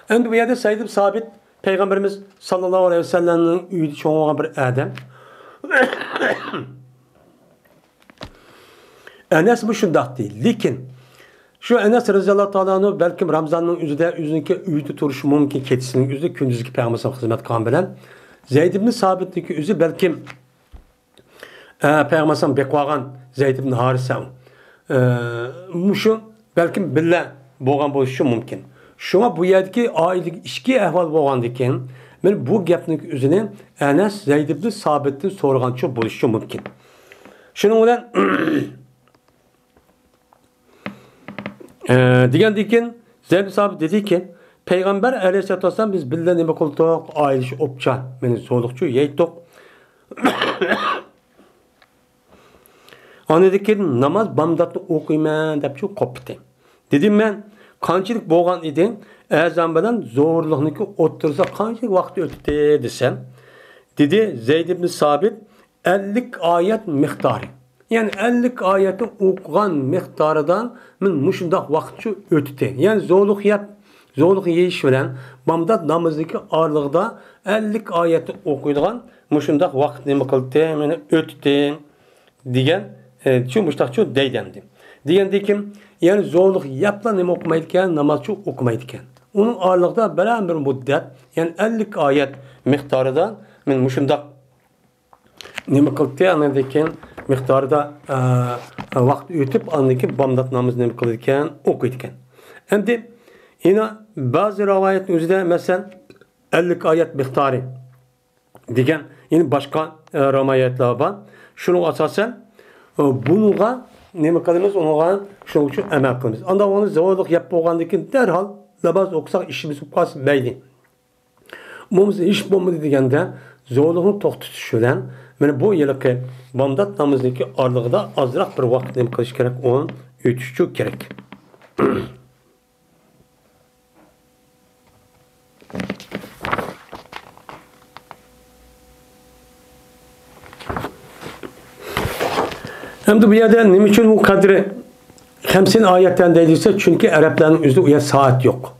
ئەمدى بۇ يەردە زەيد ئىبن سابىت پەيغەمبىرىمىز ساللاللاھۇ ئەلەيھى ۋەسەللەمنىڭ ئۆيىدە چوڭ بولغان بىر ئادەم. ئەنەسمۇ شۇنداق دېدى. لېكىن شۇ ئەنەس رەزىياللاھۇ تائالا ئەنھۇ بەلكىم رامىزاننىڭ ئۆزىدە ئۆزىنىڭكى ئۆيىدە تۇرۇشى مۇمكىن، كېچىسىنىڭ ئۆزىدە، كۈندۈزگە پەيغەمبەر خىزمەت قىلغان بىلەن زەيد ئىبن سابىتنىڭكى ئۆزى بەلكىم، ئە، پەيغەمبەر بېقىۋالغان زەيد ئىبن ھارىسە، ئە، مۇشۇ بەلكىم بىللە بولغان بولۇشى مۇمكىن. شۇڭا بۇ يەردىكى ئائىلىدىكى ئىچكى ئەھۋال بولغاندىكىن، مەن بۇ گەپنىڭ ئۆزىنى ئەنەس زەيد ئىبن سابىتتىن سورىغانچۇ بولۇشى مۇمكىن. شۇنىڭ بىلەن ئە، دېگەندىن كېيىن زەيد ساھابە دېدىكى، پەيغەمبەر ئەلەيھىسسالاتۇ ۋەسسالام بىز بىللە نېمە قىلدۇق؟ ئائىلىشىپ ئوپچە، مەن زورلۇقچۇ يەيتتۇق. ئاندىن كېيىن ناماز بامداتنى ئوقۇيمەن دەپچۇ قوپتى. دېدىم مەن، قانچىلىك بولغان ئىدى؟ ئەزان بىلەن زورلۇقنىڭكى ئوتتۇرىسىدا قانچىلىك ۋاقىت ئۆتتى دېسەم، دېدى زەيد ئىبن سابىت، ئەللىك ئايەت مىقدارى. يەنى ئەللىك ئايەتنى ئوقۇغان مىقدارىدا مەن مۇشۇنداق ۋاقىتچۇ ئۆتتى. يەنى زورلۇق يەپ، زورلۇق يېيىش بىلەن بامدات نامىزىدىكى ئارىلىقىدا ئەللىك ئايەتنى ئوقۇيدىغان مۇشۇنداق ۋاقىت نېمە قىلدى؟ مېنى ئۆتتى دېگەن، ئە، شۇ مۇشتاقچۇ دەيدۇ ئەمدى. دېگەندىن كېيىن، يەنى زورلۇق يەپلا نېمە ئوقۇمايدىكەن؟ نامازچۇ ئوقۇمايدىكەن. ئۇنىڭ ئارىلىقىدا بىرەر بىر مۇددەت، يەنى ئەللىك ئايەت مىقدارىدا مەن مۇشۇنداق نېمە قىلدى؟ ئاندىن كېيىن مىقدارىدا، ئە، ۋاقىت ئۆتۈپ، ئاندىن كېيىن بامدات نامىزى نېمە قىلىدىكەن؟ ئوقۇيدىكەن. ئەمدى يەنە بەزى رىۋايەتنىڭ ئۆزىدە، مەسىلەن، ئەللىك ئايەت مىقدارى دېگەن يەنە باشقا، ئە، رىۋايەتلەر بار. شۇنىڭغا ئاساسەن، ئە، بۇنىڭغا نېمە قىلىمىز؟ ئۇنىڭغا شۇنىڭ ئۈچۈن ئەمەل قىلىمىز. ئاندىن ئۇنى زورلۇق يەپ بولغاندىن كېيىن دەرھال ناماز ئوقۇساق ئىشىمىز بولۇپ قالسا مەيلى. بولمىسا ھېچ بولمىدى دېگەندە زورلۇقنى توختىتىش بىلەن مانا بۇ ھېلىقى بامدات نامىزىنىڭكى ئارىلىقىدا ئازراق بىر ۋاقىت نېمە قىلىش كېرەك؟ ئۇنى ئۆتۈشچۇ كېرەك. ئەمدى بۇ يەردە نېمە ئۈچۈن بۇ قەدرى خەمسىن ئايەتتىن دەيدۇ دېسە، چۈنكى ئەرەبلەرنىڭ ئۆزىدە ئۇ يەر سائەت يوق.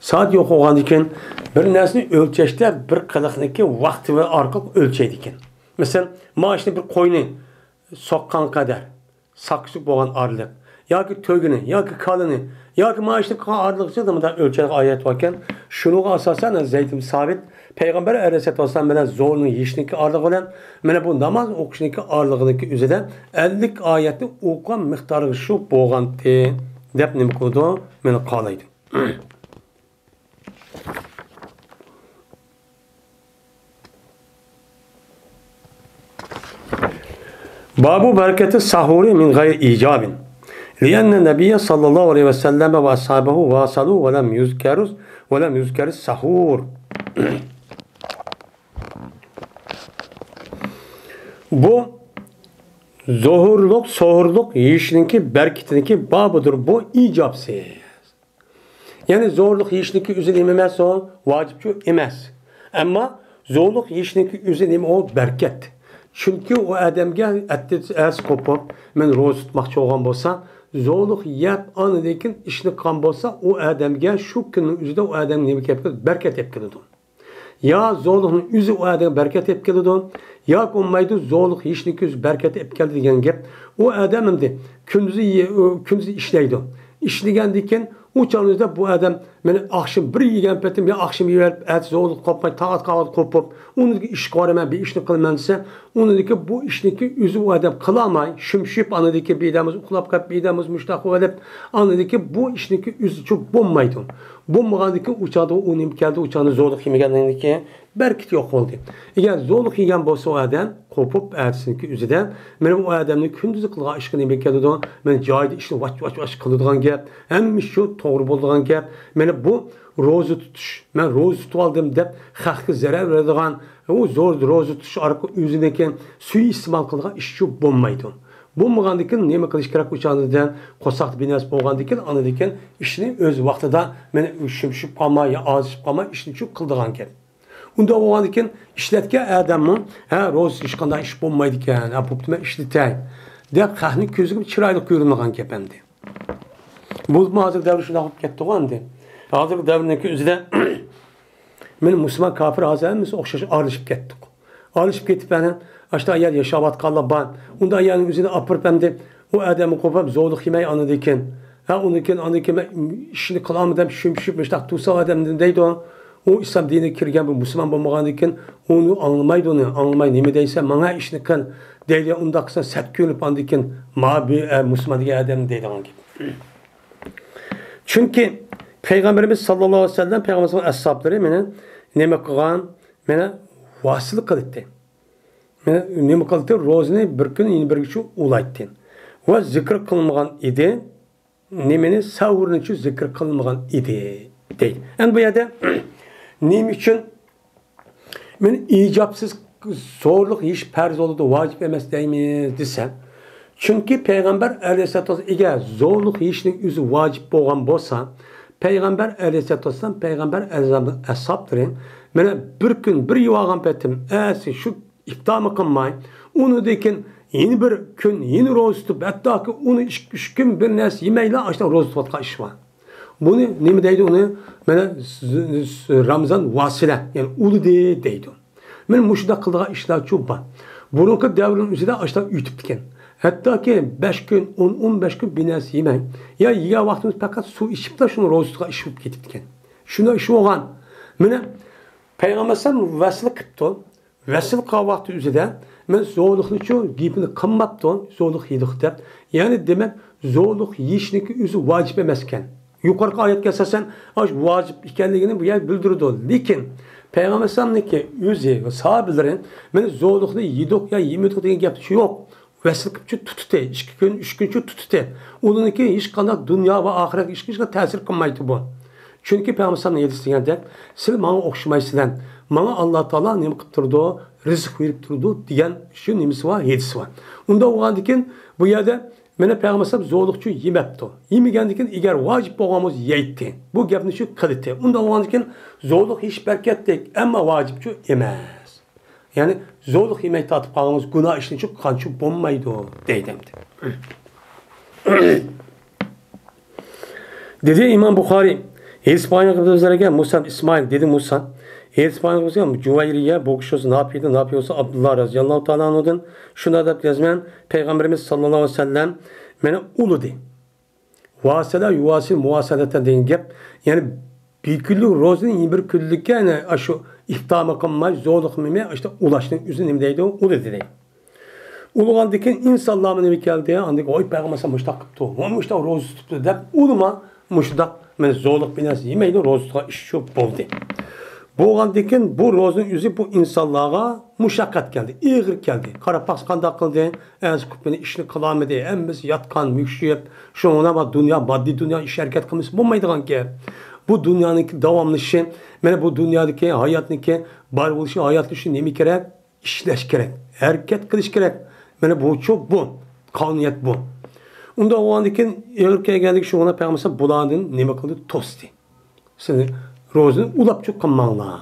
سائەت يوق بولغاندىن كېيىن بىر نەرسىنى ئۆلچەشتە بىر قىلىقنىكى ۋاقتى ئارقىلىق ئۆلچەيدىكەن. مەسىلەن، مانا شۇنى بىر قوينى سوققان قەدەر، ساقىشلىق بولغان ئارىلىق، ياكى تۆگىنى، ياكى كالىنى، ياكى مانا ئىشنى قىلغان ئارىلىقچە مۇنداق ئۆلچەيدىغان ئايەت باركەن. شۇنىڭغا ئاساسەن، زەيد ئىبن سابىت پەيغەمبەر ئەلەيھىسسالاتۇ ۋەسسالام بىلەن زورنىڭ يېيىشنىڭكى ئارىلىقى بىلەن مانا بۇ ناماز ئوقۇشنىڭكى ئارىلىقىدىكى ئۆزىدە ئەللىك ئايەتنى ئوقۇغان مىقدارىغا شۇ بولغانتى، دەپ نېمە قىلىدۇ؟ مانا قالايدۇ. باب بركة السحور من غير إيجاب، لأن النبي صلى الله عليه وسلم وأصحابه واصلوا ولم يذكروا، ولم يذكر السحور. بۇ زوھۇرلۇق، سوھۇرلۇق يېيىشنىڭكى بەرىكىتىنىڭكى بابىدۇر، بۇ ئىجابسىز. يەنى زورلۇق يېيىشنىڭكى ئۆزى نېمە ئەمەس ئۇ؟ ۋاجىپچۇ ئەمەس. ئەمما زورلۇق يېيىشنىڭكى ئۆزى نېمە ئۇ؟ بەرىكەت. چۈنكى ئۇ ئادەمگە ئەتىسى ئەتىسى قوپۇپ، مەن روزا تۇتماقچى بولغان بولسا، زورلۇق يەپ، ئاندىن كېيىن ئىشنى قىلغان بولسا، ئۇ ئادەمگە شۇ كۈننىڭ ئۆزىدە ئۇ ئادەم نېمە كېلىپ كېلىدۇ؟ بەرىكەت ئېلىپ كېلىدۇ. يا زورلۇقنىڭ ئۆزى ئۇ ئادەمگە بەرىكەت ئېلىپ كېلىدۇ، ياكى بولمايدۇ، زورلۇق يېيىشنىڭكى ئۆزى بەرىكەت ئېلىپ كەلدى دېگەن گەپ. ئۇ ئادەم ئەمدى كۈندۈزى يە-، ئۇ كۈندۈزى ئىشلەيدۇ. ئىشلىگەندىن كېيىن ئۇ چاغنىڭ ئۆزىدە بۇ ئادەم مانا ئاخشىمى بىر يېگەن پېتىم يا ئاخشىمى يېۋېرىپ، ئەتىسى زورلۇق قوپماي، تاقەت قالغان قوپۇپ، ئۇنىڭدىن كېيىن ئىشقا بارىمەن، بىر ئىشنى قىلىمەن دېسە، ئۇنىڭدىن كېيىن بۇ ئىشنىڭكى ئۆزى ئۇ ئادەم قىلالماي، شۈمشۈيۈپ، ئاندىن كېيىن بىردەم ئۇخلاپ قېلىپ، بىردەم مۇشۇنداق قىلىۋېلىپ، ئاندىن كېيىن بۇ ئىشنىڭكى ئۆزىچۇ بولمايدۇ. بولمىغاندىن كېيىن ئۇ چاغدا ئۇ نېمە كەلدى؟ ئۇ چاغدا زورلۇق يېمىگەندىن كېيىن بەرىكىتى يوق بولدى. ئەگەر زورلۇق يېگەن بولسا ئۇ ئادەم قوپۇپ ئەتىسىنىڭكى ئۆزىدە، مانا ئۇ ئادەمنىڭ كۈندۈزى قىلغان ئىشقا نېمە كېلىدۇ؟ مانا جايىدا ئىشنى ۋاچ، ۋاچ، ۋاچ قىلىدىغان گەپ، ھەممە ئىش شۇ توغرا بولىدىغان گەپ. مانا بۇ روزا تۇتۇش، مەن روزا تۇتۇۋالدىم دەپ خەققە زەرەر بېرىدىغان، ئۇ زور روزا تۇتۇش ئارقىلىق ئۆزىنىڭكى سۇيىئىستېمال قىلىدىغان ئىش شۇ بولمايدۇ. بولمىغاندىن كېيىن نېمە قىلىش كېرەك؟ ئۇ چاغدا قورساقتا بىر نەرسە بولغاندىن كېيىن، ئاندىن كېيىن ئىشنى ئۆز ۋاقتىدا، مانا شۈمشۈپ قالما يا ئازىشىپ قالما، ئىشنى شۇ قىلىدىغان گەپ. ئۇنداق بولغاندىن كېيىن ئىشلەتكەن ئادەممۇ، ھە، روزا ھېچقانداق ئىش بولمايدىكەن، ھە، بوپتۇ، مەن ئىشلىتەي، دەپ خەقنىڭ كۆزىگە چىرايلىق كۆرۈنىدىغان گەپ ئەمدى. بولۇپمۇ ھازىرقى دەۋر شۇنداق بولۇپ كەتتىغۇ ئەمدى. ھازىرقى دەۋرنىڭكى ئۆزىدە مانا مۇسۇلمان كاپىر ھازىر ھەممىسى ئوخشاش ئارىلىشىپ كەتتۇق. ئارىلىشىپ كېتىپ، ئەنە ئاشۇنداق يەردە ياشاۋاتقانلار بار. ئۇنداق يەرنىڭ ئۆزىنى ئاپىرىپ ئەمدى ئۇ ئادەمنى قوپۇپ زورلۇق يېمەي ئاندىن كېيىن. ھە، ئۇندىن كېيىن، ئاندىن كېيىن مەن ئىشنى قىلالمىدىم، شۈمشۈپ مۇشۇنداق تۇرسا ئادەمدىن دەيدۇ. ئۇ ئىسلام دىنىگە كىرگەن بىر مۇسۇلمان بولمىغاندىن كېيىن ئۇنى ئاڭلىمايدۇ، ئۇنى ئاڭلىماي، نېمە دەيسەن، ماڭا ئىشنى قىل دەيدۇ. ئۇنداق قىلسا سەت كۆرۈنۈپ ئاندىن كېيىن ما بۇ، ئە، مۇسۇلمان دېگەن ئادەم دەيدىغان گەپ. چۈنكى پەيغەمبىرىمىز ساللاللاھۇ ئەلەيھى ۋەسەللەم، پەيغەمبىرىمىزنىڭ ئەسھابلىرى مېنى نېمە قىلغان؟ مېنى ۋاسىلە قىلىتتى. مېنى نېمە قىلىتتى؟ روزىنى بىر كۈن يەنە بىرگىچە ئۇلايتتى. ۋە زىكىر قىلمىغان ئىدى. نېمىنى؟ سەھۇرنىچۇ زىكىر قىلمىغان ئىدى، دەيدۇ. ئەمدى بۇ يەردە نېمە ئۈچۈن مېنى ئىجابسىز زورلۇق يېيىش پەرز بولىدۇ، ۋاجىپ ئەمەس دەيمىز دېسە، چۈنكى پەيغەمبەر ئەلەيھىسسالاتۇ ۋەسسالام ئەگەر زورلۇق يېيىشنىڭ ئۆزى ۋاجىپ بولغان بولسا، پەيغەمبەر ئەلەيھىسسالاتۇ ۋەسسالام، پەيغەمبەر ئەلەيھىسسالام ئەسھابلىرى مانا بىر كۈن بىر يېۋالغان پېتىم ئەتىسى شۇ ئىپتارمۇ قىلماي، ئۇنىڭدىن كېيىن يەنە بىر كۈن يەنە روزا تۇتۇپ، ھەتتاكى ئۇنى ئىككى، ئۈچ كۈن بىر نەرسە يېمەيلا ئاشۇنداق روزا تۇتۇۋاتقان ئىش بار. بۇنى نېمە دەيدۇ ئۇنى؟ مانا ز-، ز-، رامزان ۋاسىلە، يەنى ئۇلىدى دەيدۇ. مانا مۇشۇنداق قىلىدىغان ئىشلارچۇ بار. بۇرۇنقى دەۋرنىڭ ئۆزىدە ئاشۇنداق ئۆتۈپتىكەن. ھەتتاكى بەش كۈن، ئون، ئون بەش كۈن بىر نەرسە يېمەي، يا يېگەن ۋاقتىمىز پەقەت سۇ ئىچىپلا شۇنى روزا تۇتقان ئىش بولۇپ كېتىپتىكەن. شۇنداق ئىش بولغان. مانا پەيغەمبەر ئەلەيھىسسالام ۋەسىلە قىپتۇ. ۋەسىل قىلغان ۋاقتى ئۆزىدە مەن زورلۇقنىچۇ گېپىنى قىلماپتۇ، زورلۇق يېدۇق دەپ. يەنى دېمەك، زورلۇق يېيىشنىڭكى ئۆزى ۋاجىپ ئەمەسكەن. يۇقىرىقى ئايەتكە ئاساسەن، ئاشۇ ۋاجىپ ئىكەنلىكىنى بۇ يەردە بىلدۈرىدۇ. لېكىن پەيغەمبەر ئەلەيھىسسالامنىڭكى ئۆزى ۋە ساھابىلىرى مانا زورلۇقنى يېدۇق يا يېمىدۇق دېگەن گەپ يوق. ۋەسىل قىلىپچۇ تۇتتى، ئىككى كۈن، ئۈچ كۈنچۇ تۇتتى. ئۇنىڭكى ھېچقانداق دۇنيا ۋە ئاخىرەت ئىشقا ھېچقانداق تەسىر قىلمايتتى بۇ. چۈنكى پەيغەمبەر ئەلەيھىسسالامنىڭ ھەدىسى دېگەندەك، سىلەر ماڭا ئوخشىمايسىلەر، ماڭا ئاللا تائالا نېمە قىلىپ تۇرىدۇ؟ رىزىق بېرىپ تۇرىدۇ دېگەن شۇ نېمىسى بار، ھەدىسى بار. ئۇنداق بولغاندىكىن بۇ يەردە مانا پەيغەمبەر ئەلەيھىسسالام زورلۇقچۇ يېمەپتۇ. يېمىگەندىكىن ئەگەر ۋاجىپ بولغان بولسا يەيتتى. بۇ گەپنى شۇ قىلىتتى. ئۇنداق بولغاندىكىن زورلۇق يېيىش بەرىكەتلىك، ئەمما ۋاجىپچۇ ئەمەس. يەنى زورلۇق يېمەي تارتىپ قالغىنىڭىز گۇناھ ئىشنىچۇ قىلغانچۇ بولمايدۇ، دەيدۇ ئەمدى. دېدى ئىمام بۇخارىي، ھېدىس بايان قىلىپ ئۆزلەرگە مۇسا ئىسمائىل، دېدى مۇسا، ھەدىس بايان قىلسا، جۇۋەيرىيە، بۇ كىشى بولسا ناپىدا، ناپى بولسا ئابدۇللا رەزىياللاھۇ تائالا ئەنھۇدىن. شۇنداق دەپ يازىمەن، پەيغەمبىرىمىز ساللاللاھۇ ئەلەيھى ۋەسەللەم مېنى ئۇلىدى. ۋاسىلە يۇۋاسىل مۇۋاسىلەتەن دېگەن گەپ، يەنى بىر كۈنلۈك روزىنى يەنە بىر كۈنلۈككە، يەنى ئاشۇ ئىپتارمۇ قىلماي، زورلۇق قىلماي، ئاشۇنداق ئۇلاشنىڭ ئۆزىنى نېمە دەيدۇ؟ ئۇلىدى دەيدۇ. ئۇلىغاندىن كېيىن ئىنسانلارمۇ نېمە كەلدى؟ ئاندىن كېيىن، ۋاي، پەيغەمبەر ئەلەيھىسسالام مۇشۇنداق قىپتۇ، ۋاي، مۇشۇنداق روزا تۇتۇپتۇ دەپ، ئۇلىما مۇشۇنداق مەن زورلۇق بىلەن يېمەيدۇ، روزا تۇتقان ئىش شۇ بولدى. بولغاندىن كېيىن بۇ روزىنىڭ ئۆزى بۇ ئىنسانلارغا مۇشەققەت كەلدى، ئېغىر كەلدى. قاراپ باقسا قانداق قىلدى؟ ئەرز قىلىپ مېنى ئىشنى قىلالمىدى، ھەممىسى ياتقان، مۈكشىيىپ، شۇڭا ما دۇنيا، ماددىي دۇنيا ئىش ھەرىكەت قىلمىسا بولمايدىغان گەپ. بۇ دۇنيانىڭكى داۋاملىشىشى، مانا بۇ دۇنيادىكى ھاياتنىڭكى بار بولۇشى، ھاياتلىشىشى نېمە كېرەك؟ ئىشلەش كېرەك، ھەرىكەت قىلىش كېرەك. مانا بۇچۇ بۇ، قانۇنىيەت بۇ. ئۇنداق بولغاندىن كېيىن ئېغىر كەلگەندىكىن شۇ پەيغەمبەر بۇلاردىن نېمە قىلدى؟ توستى. سىز روزىنى ئۇلاپچۇ قىلماڭلار،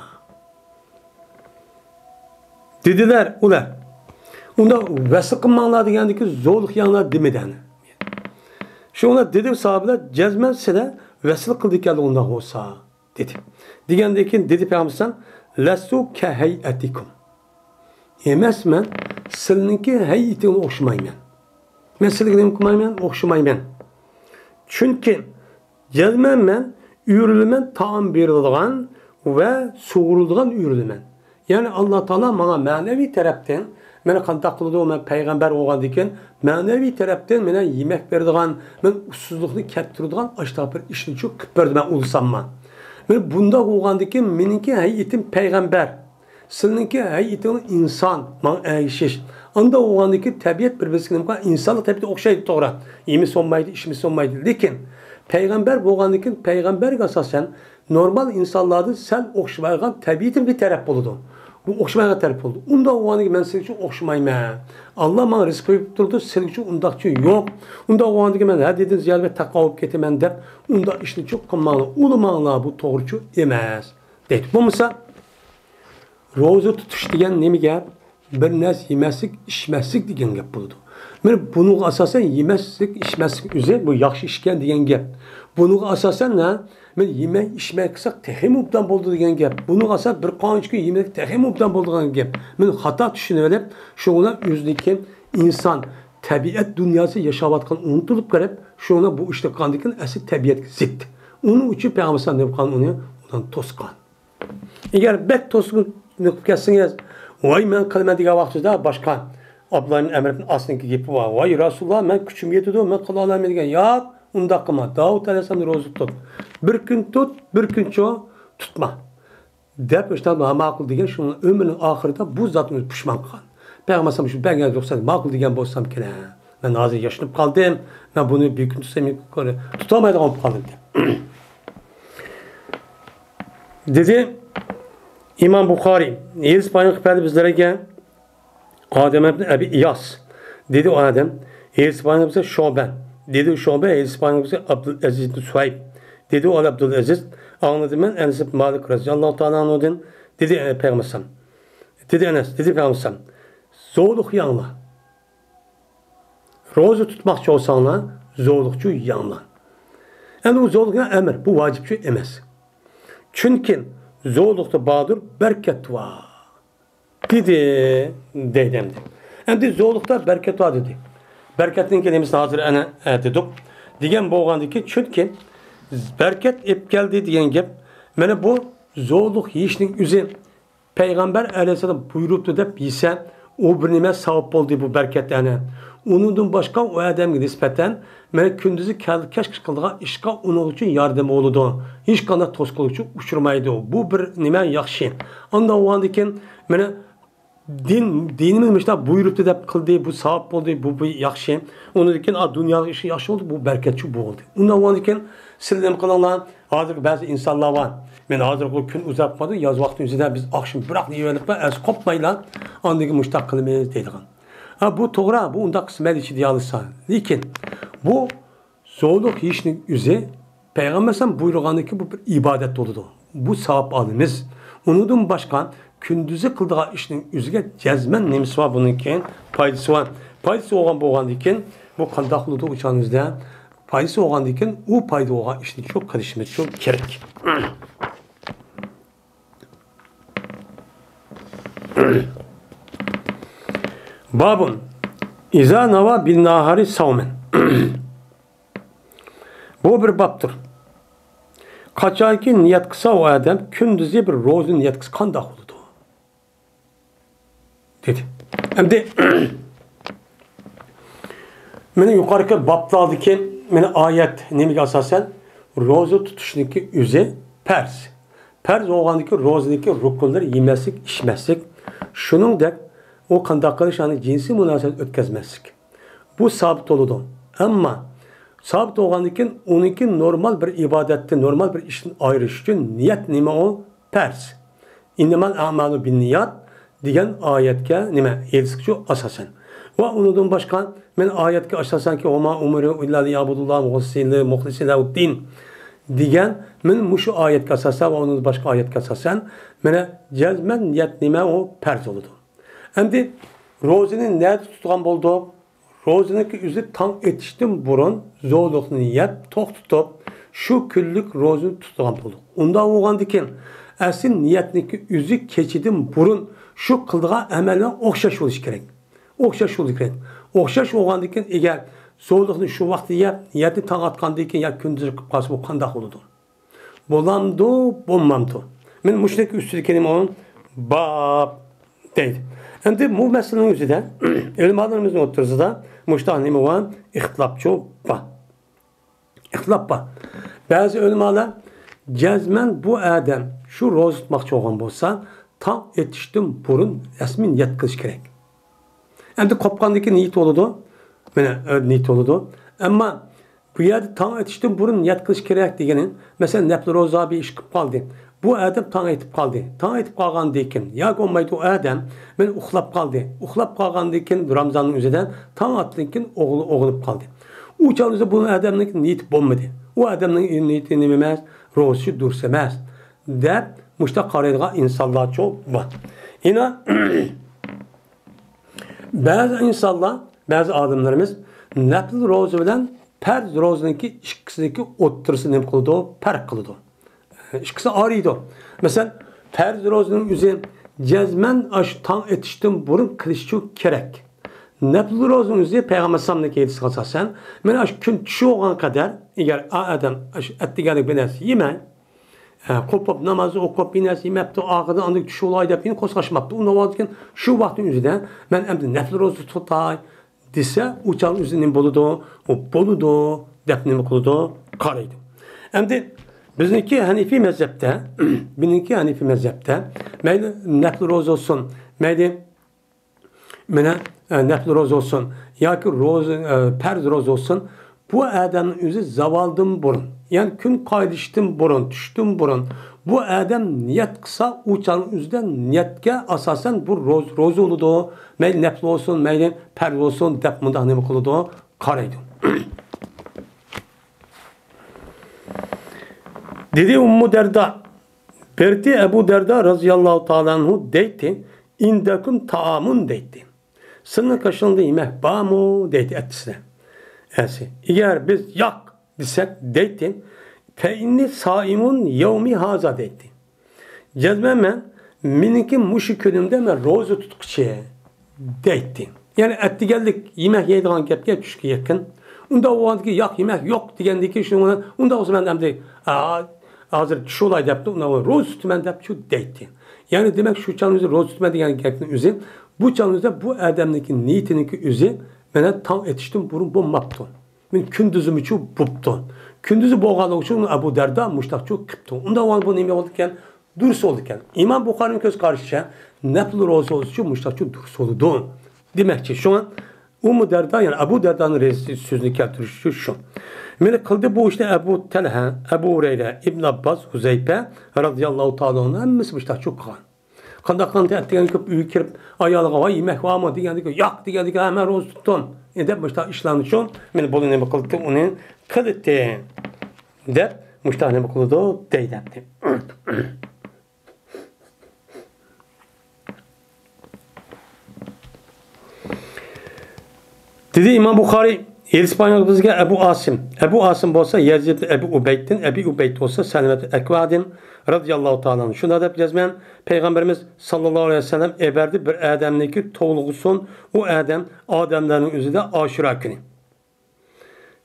دېدىلەر ئۇلار. ئۇنداق ۋەسىل قىلماڭلار دېگەندىكى زورلۇق يەڭلار دېمىدى ئەنە. شۇڭا دېدى ساھابىلەر، جەزمەن سىلەر ۋەسىل قىلىدىكەنلەر ئۇنداق بولسا، دېدى. دېگەندىن كېيىن دېدى پەيغەمبەر، لەستۇ كەھەيئەتىكۇم. ئەمەسمەن سىلىنىڭكى ھەيئىتىڭىزگە ئوخشىمايمەن. مەن سىلىگە نېمە قىلمايمەن؟ ئوخشىمايمەن. چۈنكى جەزمەن مەن ئۆرۈلىمەن تائام بېرىلىدىغان ۋە سۇغۇرۇلىدىغان ئۆرۈلىمەن. يەنى ئاللا تائالا ماڭا مەنىۋى تەرەپتىن، مېنى قانداق قىلىدۇ، مەن پەيغەمبەر بولغاندىكىن، مەنىۋى تەرەپتىن مېنى يېمەك بېرىدىغان، مەن ئۇسسۇزلۇقنى كەلتۈرىدىغان ئاشتاق بىر ئىشنىچۇ قىلىپ بەردى مەن ئۇلىسامما. مەن بۇنداق بولغاندىكىن، مېنىڭكى ھەيئىتىم پەيغەمبەر. سىلىنىڭكى ھەيئىتىڭ ئىنسان، ماڭا ئەگىشىش. ئانداق بولغاندىكىن تەبىئەت بىر-بىرسىگە نېمە قىلغان؟ ئىنسانلىق تەبىئەتكە ئوخشايدۇ، توغرا. يېمىسە بولمايدۇ، ئىچمىسە بولمايدۇ. لېكىن پەيغەمبەر بولغاندىكىن پەيغەمبەرگە ئاساسەن نورمال ئىنسانلاردىن سەل ئوخشىمايدىغان تەبىئىتىم بىر تەرەپ بولىدۇ. بۇ ئوخشىمايدىغان تەرەپ بولىدۇ. ئۇنداق بولغاندىكىن مەن سىلىگىچۇ ئوخشىمايمەن. ئاللا ماڭا رىزىق بېرىپ تۇرىدۇ، سىلىگىچۇ ئۇنداقچۇ يوق. ئۇنداق بولغاندىكىن مەن ھەددىدىن زىيادە بىر تەقۋا بولۇپ كېتىمەن دەپ ئۇنداق ئىشنىچۇ قىلماڭلار، ئۇلىماڭلار، بۇ توغرىچۇ ئەمەس. دەيدۇ. بولمىسا، روزا تۇتۇش دېگەن نېمە گەپ؟ بىر نەرسە يېمەسلىك، ئىچمەسلىك دېگەن گەپ بولىدۇ. مانا بۇنىڭغا ئاساسەن يېمەسلىك، ئىچمەسلىك ئۆزى بۇ ياخشى ئىشكەن دېگەن گەپ. بۇنىڭغا ئاساسەن، ھە، مانا يېمەي، ئىچمەي قىلساق تېخىمۇ ئوبدان بولىدۇ دېگەن گەپ. بۇنىڭغا ئاساسەن بىر قانچە كۈن يېمەي تېخىمۇ ئوبدان بولىدىغان گەپ. مانا خاتا چۈشىنىۋېلىپ، شۇ بىلەن ئۆزىنىڭكى ئىنسان تەبىئەت دۇنياسى ياشاۋاتقان ئۇنتۇلۇپ قېلىپ، شۇڭا بۇ ئىشنى قىلغاندىكىن ئەسلى تەبىئەتكە زىت. ئۇنىڭ ئۈچۈن پەيغەمبەر ئەلەيھىسسالام نېمە قىلغان؟ ئۇنى ئۇنىڭ توسقان. ئەگەر بەك توسقۇن قىلىپ كەتسىڭىز، ۋاي، مەن قىلىمەن دېگەن ۋاقتىدا باشقا ئابدۇللا ئىبن ئەمر ئىبن ئاسنىڭكى گېپى بار. ۋاي رەسۇلۇللا، مەن كۈچۈم يېتىدۇ، مەن قىلالايمەن دېگەن. ياق، ئۇنداق قىلما. داۋۇت ئەلەيھىسسالامنى روزا تۇت. بىر كۈن تۇت، بىر كۈنچۇ تۇتما. دەپ ئىشتىن ماقۇل دېگەن، شۇنىڭ ئۆمرىنىڭ ئاخىرىدا بۇ زاتنى ئۆزى پۇشمان قىلغان. پەيغەمبەر ئەلەيھىسسالام شۇ بەرگەن رۇخسەت ماقۇل دېگەن بولسامكىن، مەن ھازىر ياشىنىپ قالدىم، مەن بۇنى بىر كۈن تۇتسام تۇتالمايدىغان بولۇپ قالدىم دەپ. دېدى ئىمام بۇخارىي، ھەدىس بايان قىلىپ بەردى بىزلەرگە. ئادەم ئىبن ئەبى ئىياس. دېدى ئۇ ئادەم، ھەدىس بايان قىلسا شۇبە. دېدى شۇبە، ھەدىس بايان قىلسا ئابدۇلئەزىز ئىبن سۇھەيب. دېدى ئۇ ئابدۇلئەزىز، ئاڭلىدىم مەن ئەنەس ئىبن مالىك رەزىياللاھۇ تائالا ئەنھۇدىن. دېدى، ئە، پەيغەمبەر ئەلەيھىسسالام. دېدى ئەنەس، دېدى پەيغەمبەر ئەلەيھىسسالام، زورلۇق يەڭلار. روزا تۇتماقچى بولساڭلار، زورلۇقچۇ يەڭلار. ئەمدى بۇ زورلۇق يەڭ ئەمر، بۇ ۋاجىپچۇ ئەمەس. چۈنكى زورلۇقتا باردۇر بەرىكەت بار. دېدى، دەيدۇ ئەمدى. ئەمدى زورلۇقتا بەرىكەت بار دېدى. بەرىكەتنىڭكى نېمىسىنى ھازىر ئەنە، ئە، دېدۇق. دېگەن بولغاندىكىن، چۈنكى بەرىكەت ئېلىپ كەلدى دېگەن گەپ، مانا بۇ زورلۇق يېيىشنىڭ ئۆزى پەيغەمبەر ئەلەيھىسسالام بۇيرۇپتۇ دەپ يېسە، ئۇ بىر نېمە ساۋاب بولدى بۇ بەرىكەتلەرنى. ئۇنىڭدىن باشقا ئۇ ئادەمگە نىسبەتەن مانا كۈندۈزى كەلدى كەچ قىلىدىغان ئىشقا ئۇنىڭ ئۈچۈن ياردىمى بولىدۇ. ھېچقانداق توسقۇنلۇقچۇ ئۇچرىمايدۇ. بۇ بىر نېمە ياخشى. ئانداق بولغاندىكىن، مانا دىن، دىنىمىز مۇشۇنداق بۇيرۇپتۇ دەپ قىلدى، بۇ ساۋاب بولدى، بۇ، بۇ ياخشى. ئۇنىڭدىن كېيىن، ئا، دۇنيالىق ئىشى ياخشى بولدى، بۇ بەرىكەتچۇ بولدى. ئۇنداق بولغاندىكىن، سىلەر نېمە قىلىڭلار؟ ھازىرقى بەزى ئىنسانلار بار. مەن ھازىرقى كۈن ئۇزارتمىدىم، ياز ۋاقتى ئۆزىدە بىز ئاخشىمى بىراق يېيىۋېلىپلا ئەز قوپمايلا، ئاندىن كېيىن مۇشۇنداق قىلىمىز دەيدىغان. ھا، بۇ توغرا، بۇ ئۇنداق قىسمەت ئىچىدە يالىسا. لېكىن بۇ زورلۇق يېيىشنىڭ ئۆزى پەيغەمبەر ئەلەيھىسسالام بۇيرۇغاندىكى بۇ بىر ئىبادەت بولىدۇ. بۇ ساۋاب ئالىمىز. ئۇنىڭدىن باشقا كۈندۈزى قىلىدىغان ئىشنىڭ ئۆزىگە جەزمەن نېمىسى بار؟ بۇنىڭكى پايدىسى بار. پايدىسى بولغان بولغاندىكىن بۇ قانداق بولىدۇ ئۇ چاغىمىزدا؟ پايدىسى بولغاندىكىن ئۇ پايدا بولغان ئىشنى شۇ قىلىشىمىز شۇ كېرەك. بابۇن ئىزا ناۋا بىنناھارى ساۋمەن. بۇ بىر بابتۇر. قاچانكى نىيەت قىلسا ئۇ ئادەم كۈندۈزى بىر روزا نىيەت قىلسا قانداق بولىدۇ؟ دېدى. ئەمدى مانا يۇقىرىقى بابلاردىكى مانا ئايەت نېمىگە ئاساسەن؟ روزا تۇتۇشنىڭكى ئۆزى پەرز. پەرز بولغاندىكى روزىنىڭكى رۇكۇنلىرى يېمەسلىك، ئىچمەسلىك. شۇنىڭدەك ئۇ قانداق قىلىش، يەنى جىنسىي مۇناسىۋەت ئۆتكۈزمەسلىك. بۇ سابىت بولىدۇ. ئەمما سابىت بولغاندىن كېيىن ئۇنىڭكى نورمال بىر ئىبادەتتىن، نورمال بىر ئىشتىن ئايرىش ئۈچۈن نىيەت نېمە ئۇ؟ پەرز. ئىننەمەل ئەمالۇ بىننىيات دېگەن ئايەتكە، نېمە، ھەدىسكىچۇ ئاساسەن. ۋە ئۇنىڭدىن باشقا، مەن ئايەتكە ئاساسەنكى، ۋەما ئۇمىرۇ ئىللا لىيەبۇدۇللاھە مۇخلىسىنە، مۇخلىسىنە لەھۇددىن دېگەن، مەن مۇشۇ ئايەتكە ئاساسەن ۋە ئۇنىڭدىن باشقا ئايەتكە ئاساسەن، مانا جەزمەن نىيەت نېمە ئۇ؟ پەرز بولىدۇ. ئەمدى روزىنى نەدە تۇتىدىغان بولدۇق؟ روزىنىڭكى ئۆزى تاڭ ئېتىشتىن بۇرۇن زورلۇقنى يەپ توختىتىپ، شۇ كۈنلۈك روزىنى تۇتىدىغان بولدۇق. ئۇنداق بولغاندىكىن، ئەسلى نىيەتنىڭكى ئۆزى كېچىدىن بۇرۇن شۇ قىلىدىغان ئەمەللەر ئوخشاش بولۇشى كېرەك. ئوخشاش بولۇشى كېرەك. ئوخشاش بولغاندىكىن، ئەگەر زورلۇقنى شۇ ۋاقىتتا يەپ، نىيەتنى تاڭ ئاتقاندىن كېيىن يا كۈندۈز قىلىپ قالسا، بۇ قانداق بولىدۇ؟ بولامدۇ، بولمامدۇ؟ مەن مۇشۇنىڭ ئۈستىدە كېلىمەن، باب دەيدۇ. ئەمدى بۇ مەسىلىنىڭ ئۆزىدە ئۆلىمالىرىمىزنىڭ ئوتتۇرىسىدا مۇشۇنداق نېمە بار؟ ئىختىلاپچۇ بار. ئىختىلاپ بار. بەزى ئۆلىمالار جەزمەن بۇ ئادەم شۇ روزا تۇتماقچى بولغان بولسا، تاڭ ئېتىشتىن بۇرۇن رەسمىي نىيەت قىلىش كېرەك. ئەمدى قوپقاندىكى نىيىتى بولىدۇ. مانا، ئە، نىيىتى بولىدۇ. ئەمما بۇ يەردە تاڭ ئېتىشتىن بۇرۇن نىيەت قىلىش كېرەك دېگىنى، مەسىلەن، نەپلى روزا بىر ئىش قىلىپ قالدى. بۇ ئادەم تاڭ ئېتىپ قالدى. تاڭ ئېتىپ قالغاندىن كېيىن، ياكى بولمايدۇ، ئۇ ئادەم مانا ئۇخلاپ قالدى. ئۇخلاپ قالغاندىن كېيىن رامزاننىڭ ئۆزىدە تاڭ ئاتتىن كېيىن ئوغلى ئويغىنىپ قالدى. ئۇ چاغدا بۇ ئادەمنىڭ نىيىتى بولمىدى. ئۇ ئادەمنىڭ نىيىتى نېمە ئەمەس؟ روزىسى دۇرۇس ئەمەس، دەپ مۇشۇنداق قارايدىغان ئىنسانلارچۇ بار. يەنە بەزى ئىنسانلار، بەزى ئالىملىرىمىز نەپلى روزا بىلەن پەرز روزىنىڭكى ئىككىسىنىڭكى ئوتتۇرىسىنى نېمە قىلىدۇ؟ پەرق قىلىدۇ. ئىككىسى ئايرىيدۇ. مەسىلەن، پەرز روزىنىڭ ئۆزى جەزمەن ئاشۇ تاڭ ئېتىشتىن بۇرۇن قىلىشچۇ كېرەك. نەپلى روزىنىڭ ئۆزى پەيغەمبەر ئەلەيھىسسالامنىڭ ھەدىسىگە ئاساسەن، مانا ئاشۇ كۈن چۈشۈۋالغان قەدەر، ئەگەر ئا ئادەم ئاشۇ ئەتىگەنلىك بىر نەرسە يېمەي، ھە، قوپۇپ، ناماز ئوقۇپ، بىر نەرسە يېمەپتۇ، ئاخىرىدا ئاندىن چۈشۈۋالاي دەپ، يەنە قوزغاشماپتۇ. ئۇنداق بولغاندىكىن شۇ ۋاقىتنىڭ ئۆزىدە مەن ئەمدى نەپلى روزا تۇتاي دېسە، ئۇ چاغ ئۆزى نېمە بولىدۇ؟ ئۇ بولىدۇ دەپ نېمە قىلىدۇ؟ قارايدۇ. ئەمدى بىزنىڭكى ھەنىفىي مەزھەپتە، بىزنىڭكى ھەنىفىي مەزھەپتە مەيلى نەپلى روزا بولسۇن، مەيلى مانا، ئە، نەپلى روزا بولسۇن ياكى روزا، ئە، پەرز روزا بولسۇن، بۇ ئادەمنىڭ ئۆزى زاۋالدىن بۇرۇن، يەنى كۈن قايتىشتىن بۇرۇن، چۈشتىن بۇرۇن بۇ ئادەم نىيەت قىلسا، ئۇ چاغنىڭ ئۆزىدە نىيەتكە ئاساسەن بۇ روز-، روزا بولىدۇ. مەيلى نەپلى بولسۇن، مەيلى پەرز بولسۇن دەپ مۇنداق نېمە قىلىدۇ؟ قارايدۇ. دېدى ئۇممۇ دەردا. بىرتى ئەبۇ دەردا رازىياللاھۇ تائالا ئەنھۇ دەيتتى، ئىندەكۇم تائامۇن دەيتتى. سىلىنىڭ قېشىڭدا يېمەك بارمۇ؟ دەيتتى ئەتىسىدە. ئەسى، ئەگەر بىز ياق دېسەك، دەيتتى، فەئىننى سائىمۇن يەۋمى ھازا دەيتتى. جەزمەن مەن، مېنىڭكى مۇشۇ كۈنۈمدە مەن روزا تۇتقۇچى دەيتتى. يەنى ئەتىگەنلىك يېمەك يەيدىغان گەپكە چۈشكە يېقىن. ئۇنداق بولغاندىكىن ياق، يېمەك يوق دېگەندىكىن شۇنىڭ بىلەن، ئۇنداق بولسا مەن ئەمدى، ئا، ھازىر چۈش بولاي دەپتۇ، ئۇنداق بولسا روزا تۇتىمەن دەپ شۇ دەيتتى. يەنى دېمەك شۇ چاغنىڭ ئۆزى روزا تۇتىمەن دېگەن گەپنىڭ ئۆزى، بۇ چاغنىڭ ئۆزىدە بۇ ئادەمنىڭكى نىيىتىنىڭكى ئۆزى مانا تاڭ ئېتىشتىن بۇرۇن بولماپتۇ. مەن كۈندۈزىمىچۇ بوپتۇ. كۈندۈزى بولغانلىقى ئۈچۈن ئەبۇ دەردا مۇشتاقچۇ قىپتۇ. ئۇنداق بولغاندا بۇ نېمە بولىدىكەن؟ دۇرۇس بولىدىكەن. ئىمام بۇخارىنىڭ كۆز قارىشىچە نەپلى روزا بولسىچۇ مۇشتاقچۇ دۇرۇس بولىدۇ دېمەكچى. شۇڭا ئۇممۇ دەردا، يەنى ئەبۇ دەردانىڭ رەزىيەت سۆزىنى كەلتۈرۈشى شۇ. مانا قىلدى بۇ ئىشنى ئەبۇ تەلھە، ئەبۇ ھۇرەيرە، ئىبن ئابباس، ھۇزەيپە رازىياللاھۇ تائالا ئەنھۇم ھەممىسى مۇشتاقچۇ قىلغان. قانداق قىلغان ئەتىگەن كۆپ ئۆيگە كىرىپ، ئايالىغا، ۋاي، يېمەك بارمۇ دېگەندىن كېيىن، ياق دېگەندىن كېيىن، ھە، مەن روزا تۇتتۇم دەپ مۇشتاق ئىشلارنى ئۈچۈن مانا بۇنى نېمە قىلدى، ئۇنى قىلدى دەپ مۇشتاق نېمە قىلىدۇ دەيدۇ. دېدى ئىمام بۇخارىي، ئېلىسى پايغىمبىرىمىزگە ئەبۇ ئاسىم، ئەبۇ ئاسىم بولسا يەزىد ئەبۇ ئۇبەيدتىن، ئەبى ئۇبەيد بولسا سەلەمەتۇل ئەكۋادىن رازىياللاھۇ تائالا ئەنھۇ. شۇنداق دەپ جەزمەن پەيغەمبىرىمىز ساللاللاھۇ ئەلەيھى ۋەسەللەم ئەۋەتتى بىر ئادەمنىكى توۋلىغۇسۇن، ئۇ ئادەم ئادەملەرنىڭ ئۆزىدە ئاشۇرا كۈنى.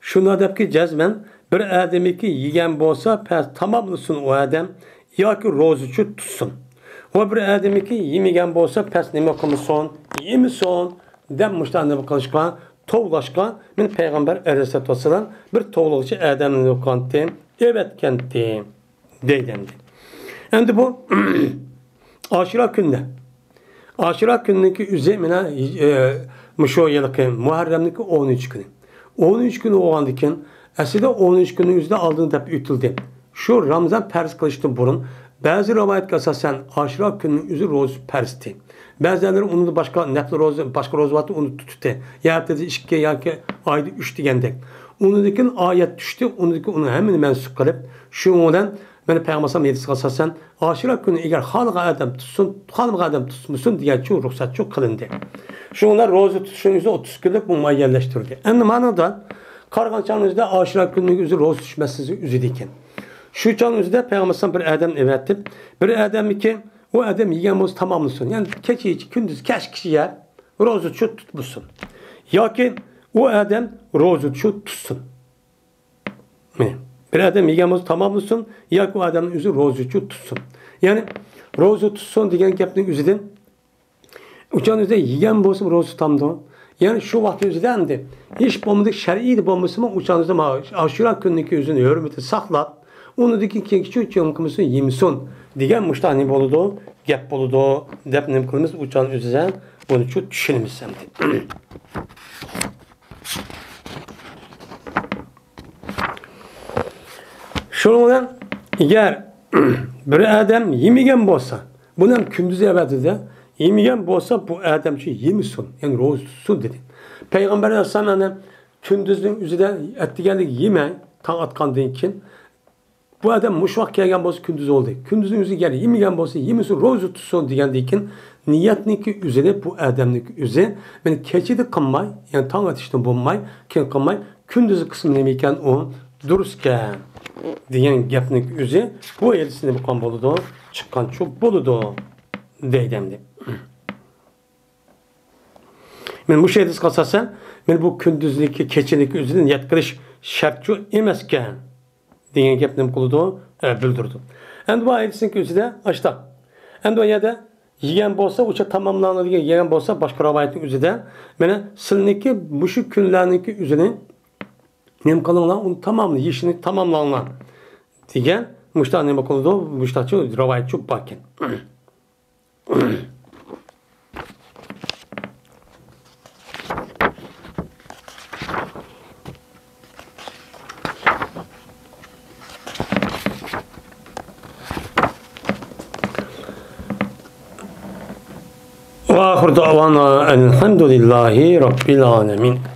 شۇنداق دەپكى جەزمەن بىر ئادەمنىكى يېگەن بولسا پەس تاماملىسۇن ئۇ ئادەم ياكى روزىچۇ تۇتسۇن. ۋە بىر ئادەمنىكى يېمىگەن بولسا پەس نېمە قىلمىسۇن، يېمىسۇن دەپ مۇشۇنداق نېمە قىلىشقا، توۋلاشقا مېنى پەيغەمبەر ئەلەيھىسسالاتۇ ۋەسسالام بىر توۋلىغۇچى ئادەمنى نېمە قىلغانتى، ئەۋەتكەنتى. دەيدۇ ئەمدى. ئەمدى بۇ ئاشۇرا كۈنىدە. ئاشۇرا كۈنىنىڭكى ئۆزى مانا، ئە، مۇشۇ يىلقى مۇھەررەمنىڭكى ئونىنچى كۈنى. ئونىنچى كۈنى بولغاندىكىن، ئەسلىدە ئونىنچى كۈنى ئۆزىدە ئالدىن دەپ ئۆتۈلدى. شۇ رامزان پەرز قىلىشتىن بۇرۇن، بەزى رىۋايەتكە ئاساسەن، ئاشۇرا كۈنىنىڭ ئۆزى روزا پەرزتى. بەزىلەر ئۇنىڭدا باشقا نەپلى روزا، باشقا روزا بارتى، ئۇنى تۇتتى. يا ھەپتىدە ئىككى ياكى ئايدا ئۈچ دېگەندەك. ئۇنىڭدىن كېيىن ئايەت چۈشتى، ئۇنىڭدىن كېيىن ئۇنى ھەممىنى مەنسۇخ قىلىپ، شۇنىڭ بىلەن مانا پەيغەمبەر ئەلەيھىسسالام ھەدىسىگە ئاساسەن، ئاشۇرا كۈنى ئەگەر خالىغان ئادەم تۇتسۇن، خالىمىغان ئادەم تۇتمىسۇن دېگەنچۇ رۇخسەتچۇ قىلىندى. شۇنىڭ بىلەن روزا تۇتۇشنىڭ ئۆزى ئوتتۇز كۈنلۈك بۇ مۇئەييەنلەشتۈرۈلگەن. ئەمدى مانىدا قارىغان چاغنىڭ ئۆزىدە ئاشۇرا كۈنىنىڭ ئۆزى روزا تۇتۇش مەسىلىسى ئۆزىدىكەن. شۇ چاغنىڭ ئۆزىدە پەيغەمبەر ئەلەيھىسسالام بىر ئادەم ئەۋەتىپ، بىر ئادەمنىكى ئۇ ئادەم يېگەن بولسا تاماملىسۇن. يەنى كېچىچە، كۈندۈز كەچكىچە يەپ، روزىچۇ تۇتمىسۇن. ياكى ئۇ ئادەم روزىچۇ تۇتسۇن. مىنى، بىر ئادەم يېگەن بولسا تاماملىسۇن، ياكى ئۇ ئادەمنىڭ ئۆزى روزىچۇ تۇتسۇن. يەنى روزا تۇتسۇن دېگەن گەپنىڭ ئۆزىدىن ئۇچان ئۆزى يېگەن بولسىمۇ روزا تۇتامدۇ؟ يەنى شۇ ۋاقىت ئۆزىدە ئەمدى ھېچ بولمىدى شەرئىيدە بولمىسىمۇ ئۇچان ئۆزى ما-، ئاشۇرا كۈنىنىڭكى ئۆزىنى ھۆرمىتىنى ساقلاپ، ئۇنىڭدىن كېيىنكى چۈ-، چۈ-، قىلمىسۇن، يېمىسۇن دېگەن مۇشۇنداق نېمە بولىدۇ، گەپ بولىدۇ دەپ نېمە قىلىمىز؟ ئۇچان ئۆزىدە بۇنىچۇ چۈشىنىمىز ئەمدى. شۇنىڭ بىلەن ئەگەر بىر ئادەم يېمىگەن بولسا، بۇنى ھەم كۈندۈزى ئەۋەتىدۇ، يېمىگەن بولسا بۇ ئادەم شۇ يېمىسۇن، يەنى روزا تۇتسۇن دېدى. پەيغەمبەر ئەلەيھىسسالام ئەنە كۈندۈزنىڭ ئۆزىدە ئەتىگەنلىك يېمەي، تاڭ ئاتقاندىن كېيىن، بۇ ئادەم مۇشۇ ۋاقىت كەلگەن بولسا كۈندۈز بولدى. كۈندۈزنىڭ ئۆزى يەنە يېمىگەن بولسا يېمىسۇن، روزا تۇتسۇن دېگەندىن كېيىن نىيەتنىڭكى ئۆزىنى بۇ ئادەمنىڭكى ئۆزى مانا كېچىدە قىلماي، يەنى تاڭ ئېتىشتىن بولماي، كېيىن قىلماي، كۈندۈزى قىسمى نېمە ئىكەن ئۇ دۇرۇسكەن دېگەن گەپنىڭكى ئۆزى بۇ ھەدىستىن نېمە قىلغان بولىدۇ؟ چىققانچۇ بولىدۇ دەيدۇ ئەمدى. مانا مۇشۇ ھەدىسكە ئاساسەن، مانا بۇ كۈندۈزنىڭكى، كېچىنىڭكى ئۆزىدە نىيەت قىلىش شەرتچۇ ئەمەسكەن دېگەن گەپنى نېمە قىلىدۇ؟ ئە، بىلدۈرىدۇ. ئەمدى بۇ ھەدىسنىڭكى ئۆزىدە ئاشتا. ئەمدى ئۇ يەردە يېگەن بولسا، ئۇچا تاماملاندى دېگەن، يېگەن بولسا، باشقا رىۋايەتنىڭ ئۆزىدە مانا سىلىنىڭكى مۇشۇ كۈنلەرنىڭكى ئۆزىنى نېمە قىلىڭلار، ئۇنى تاماملا-، يېيىشنى تاماملاڭلار دېگەن مۇشۇنداق نېمە قىلىدۇ، مۇشۇنداقچۇ رىۋايەتچۇ باركەن. وآخر دعوانا أن الحمد لله رب العالمين.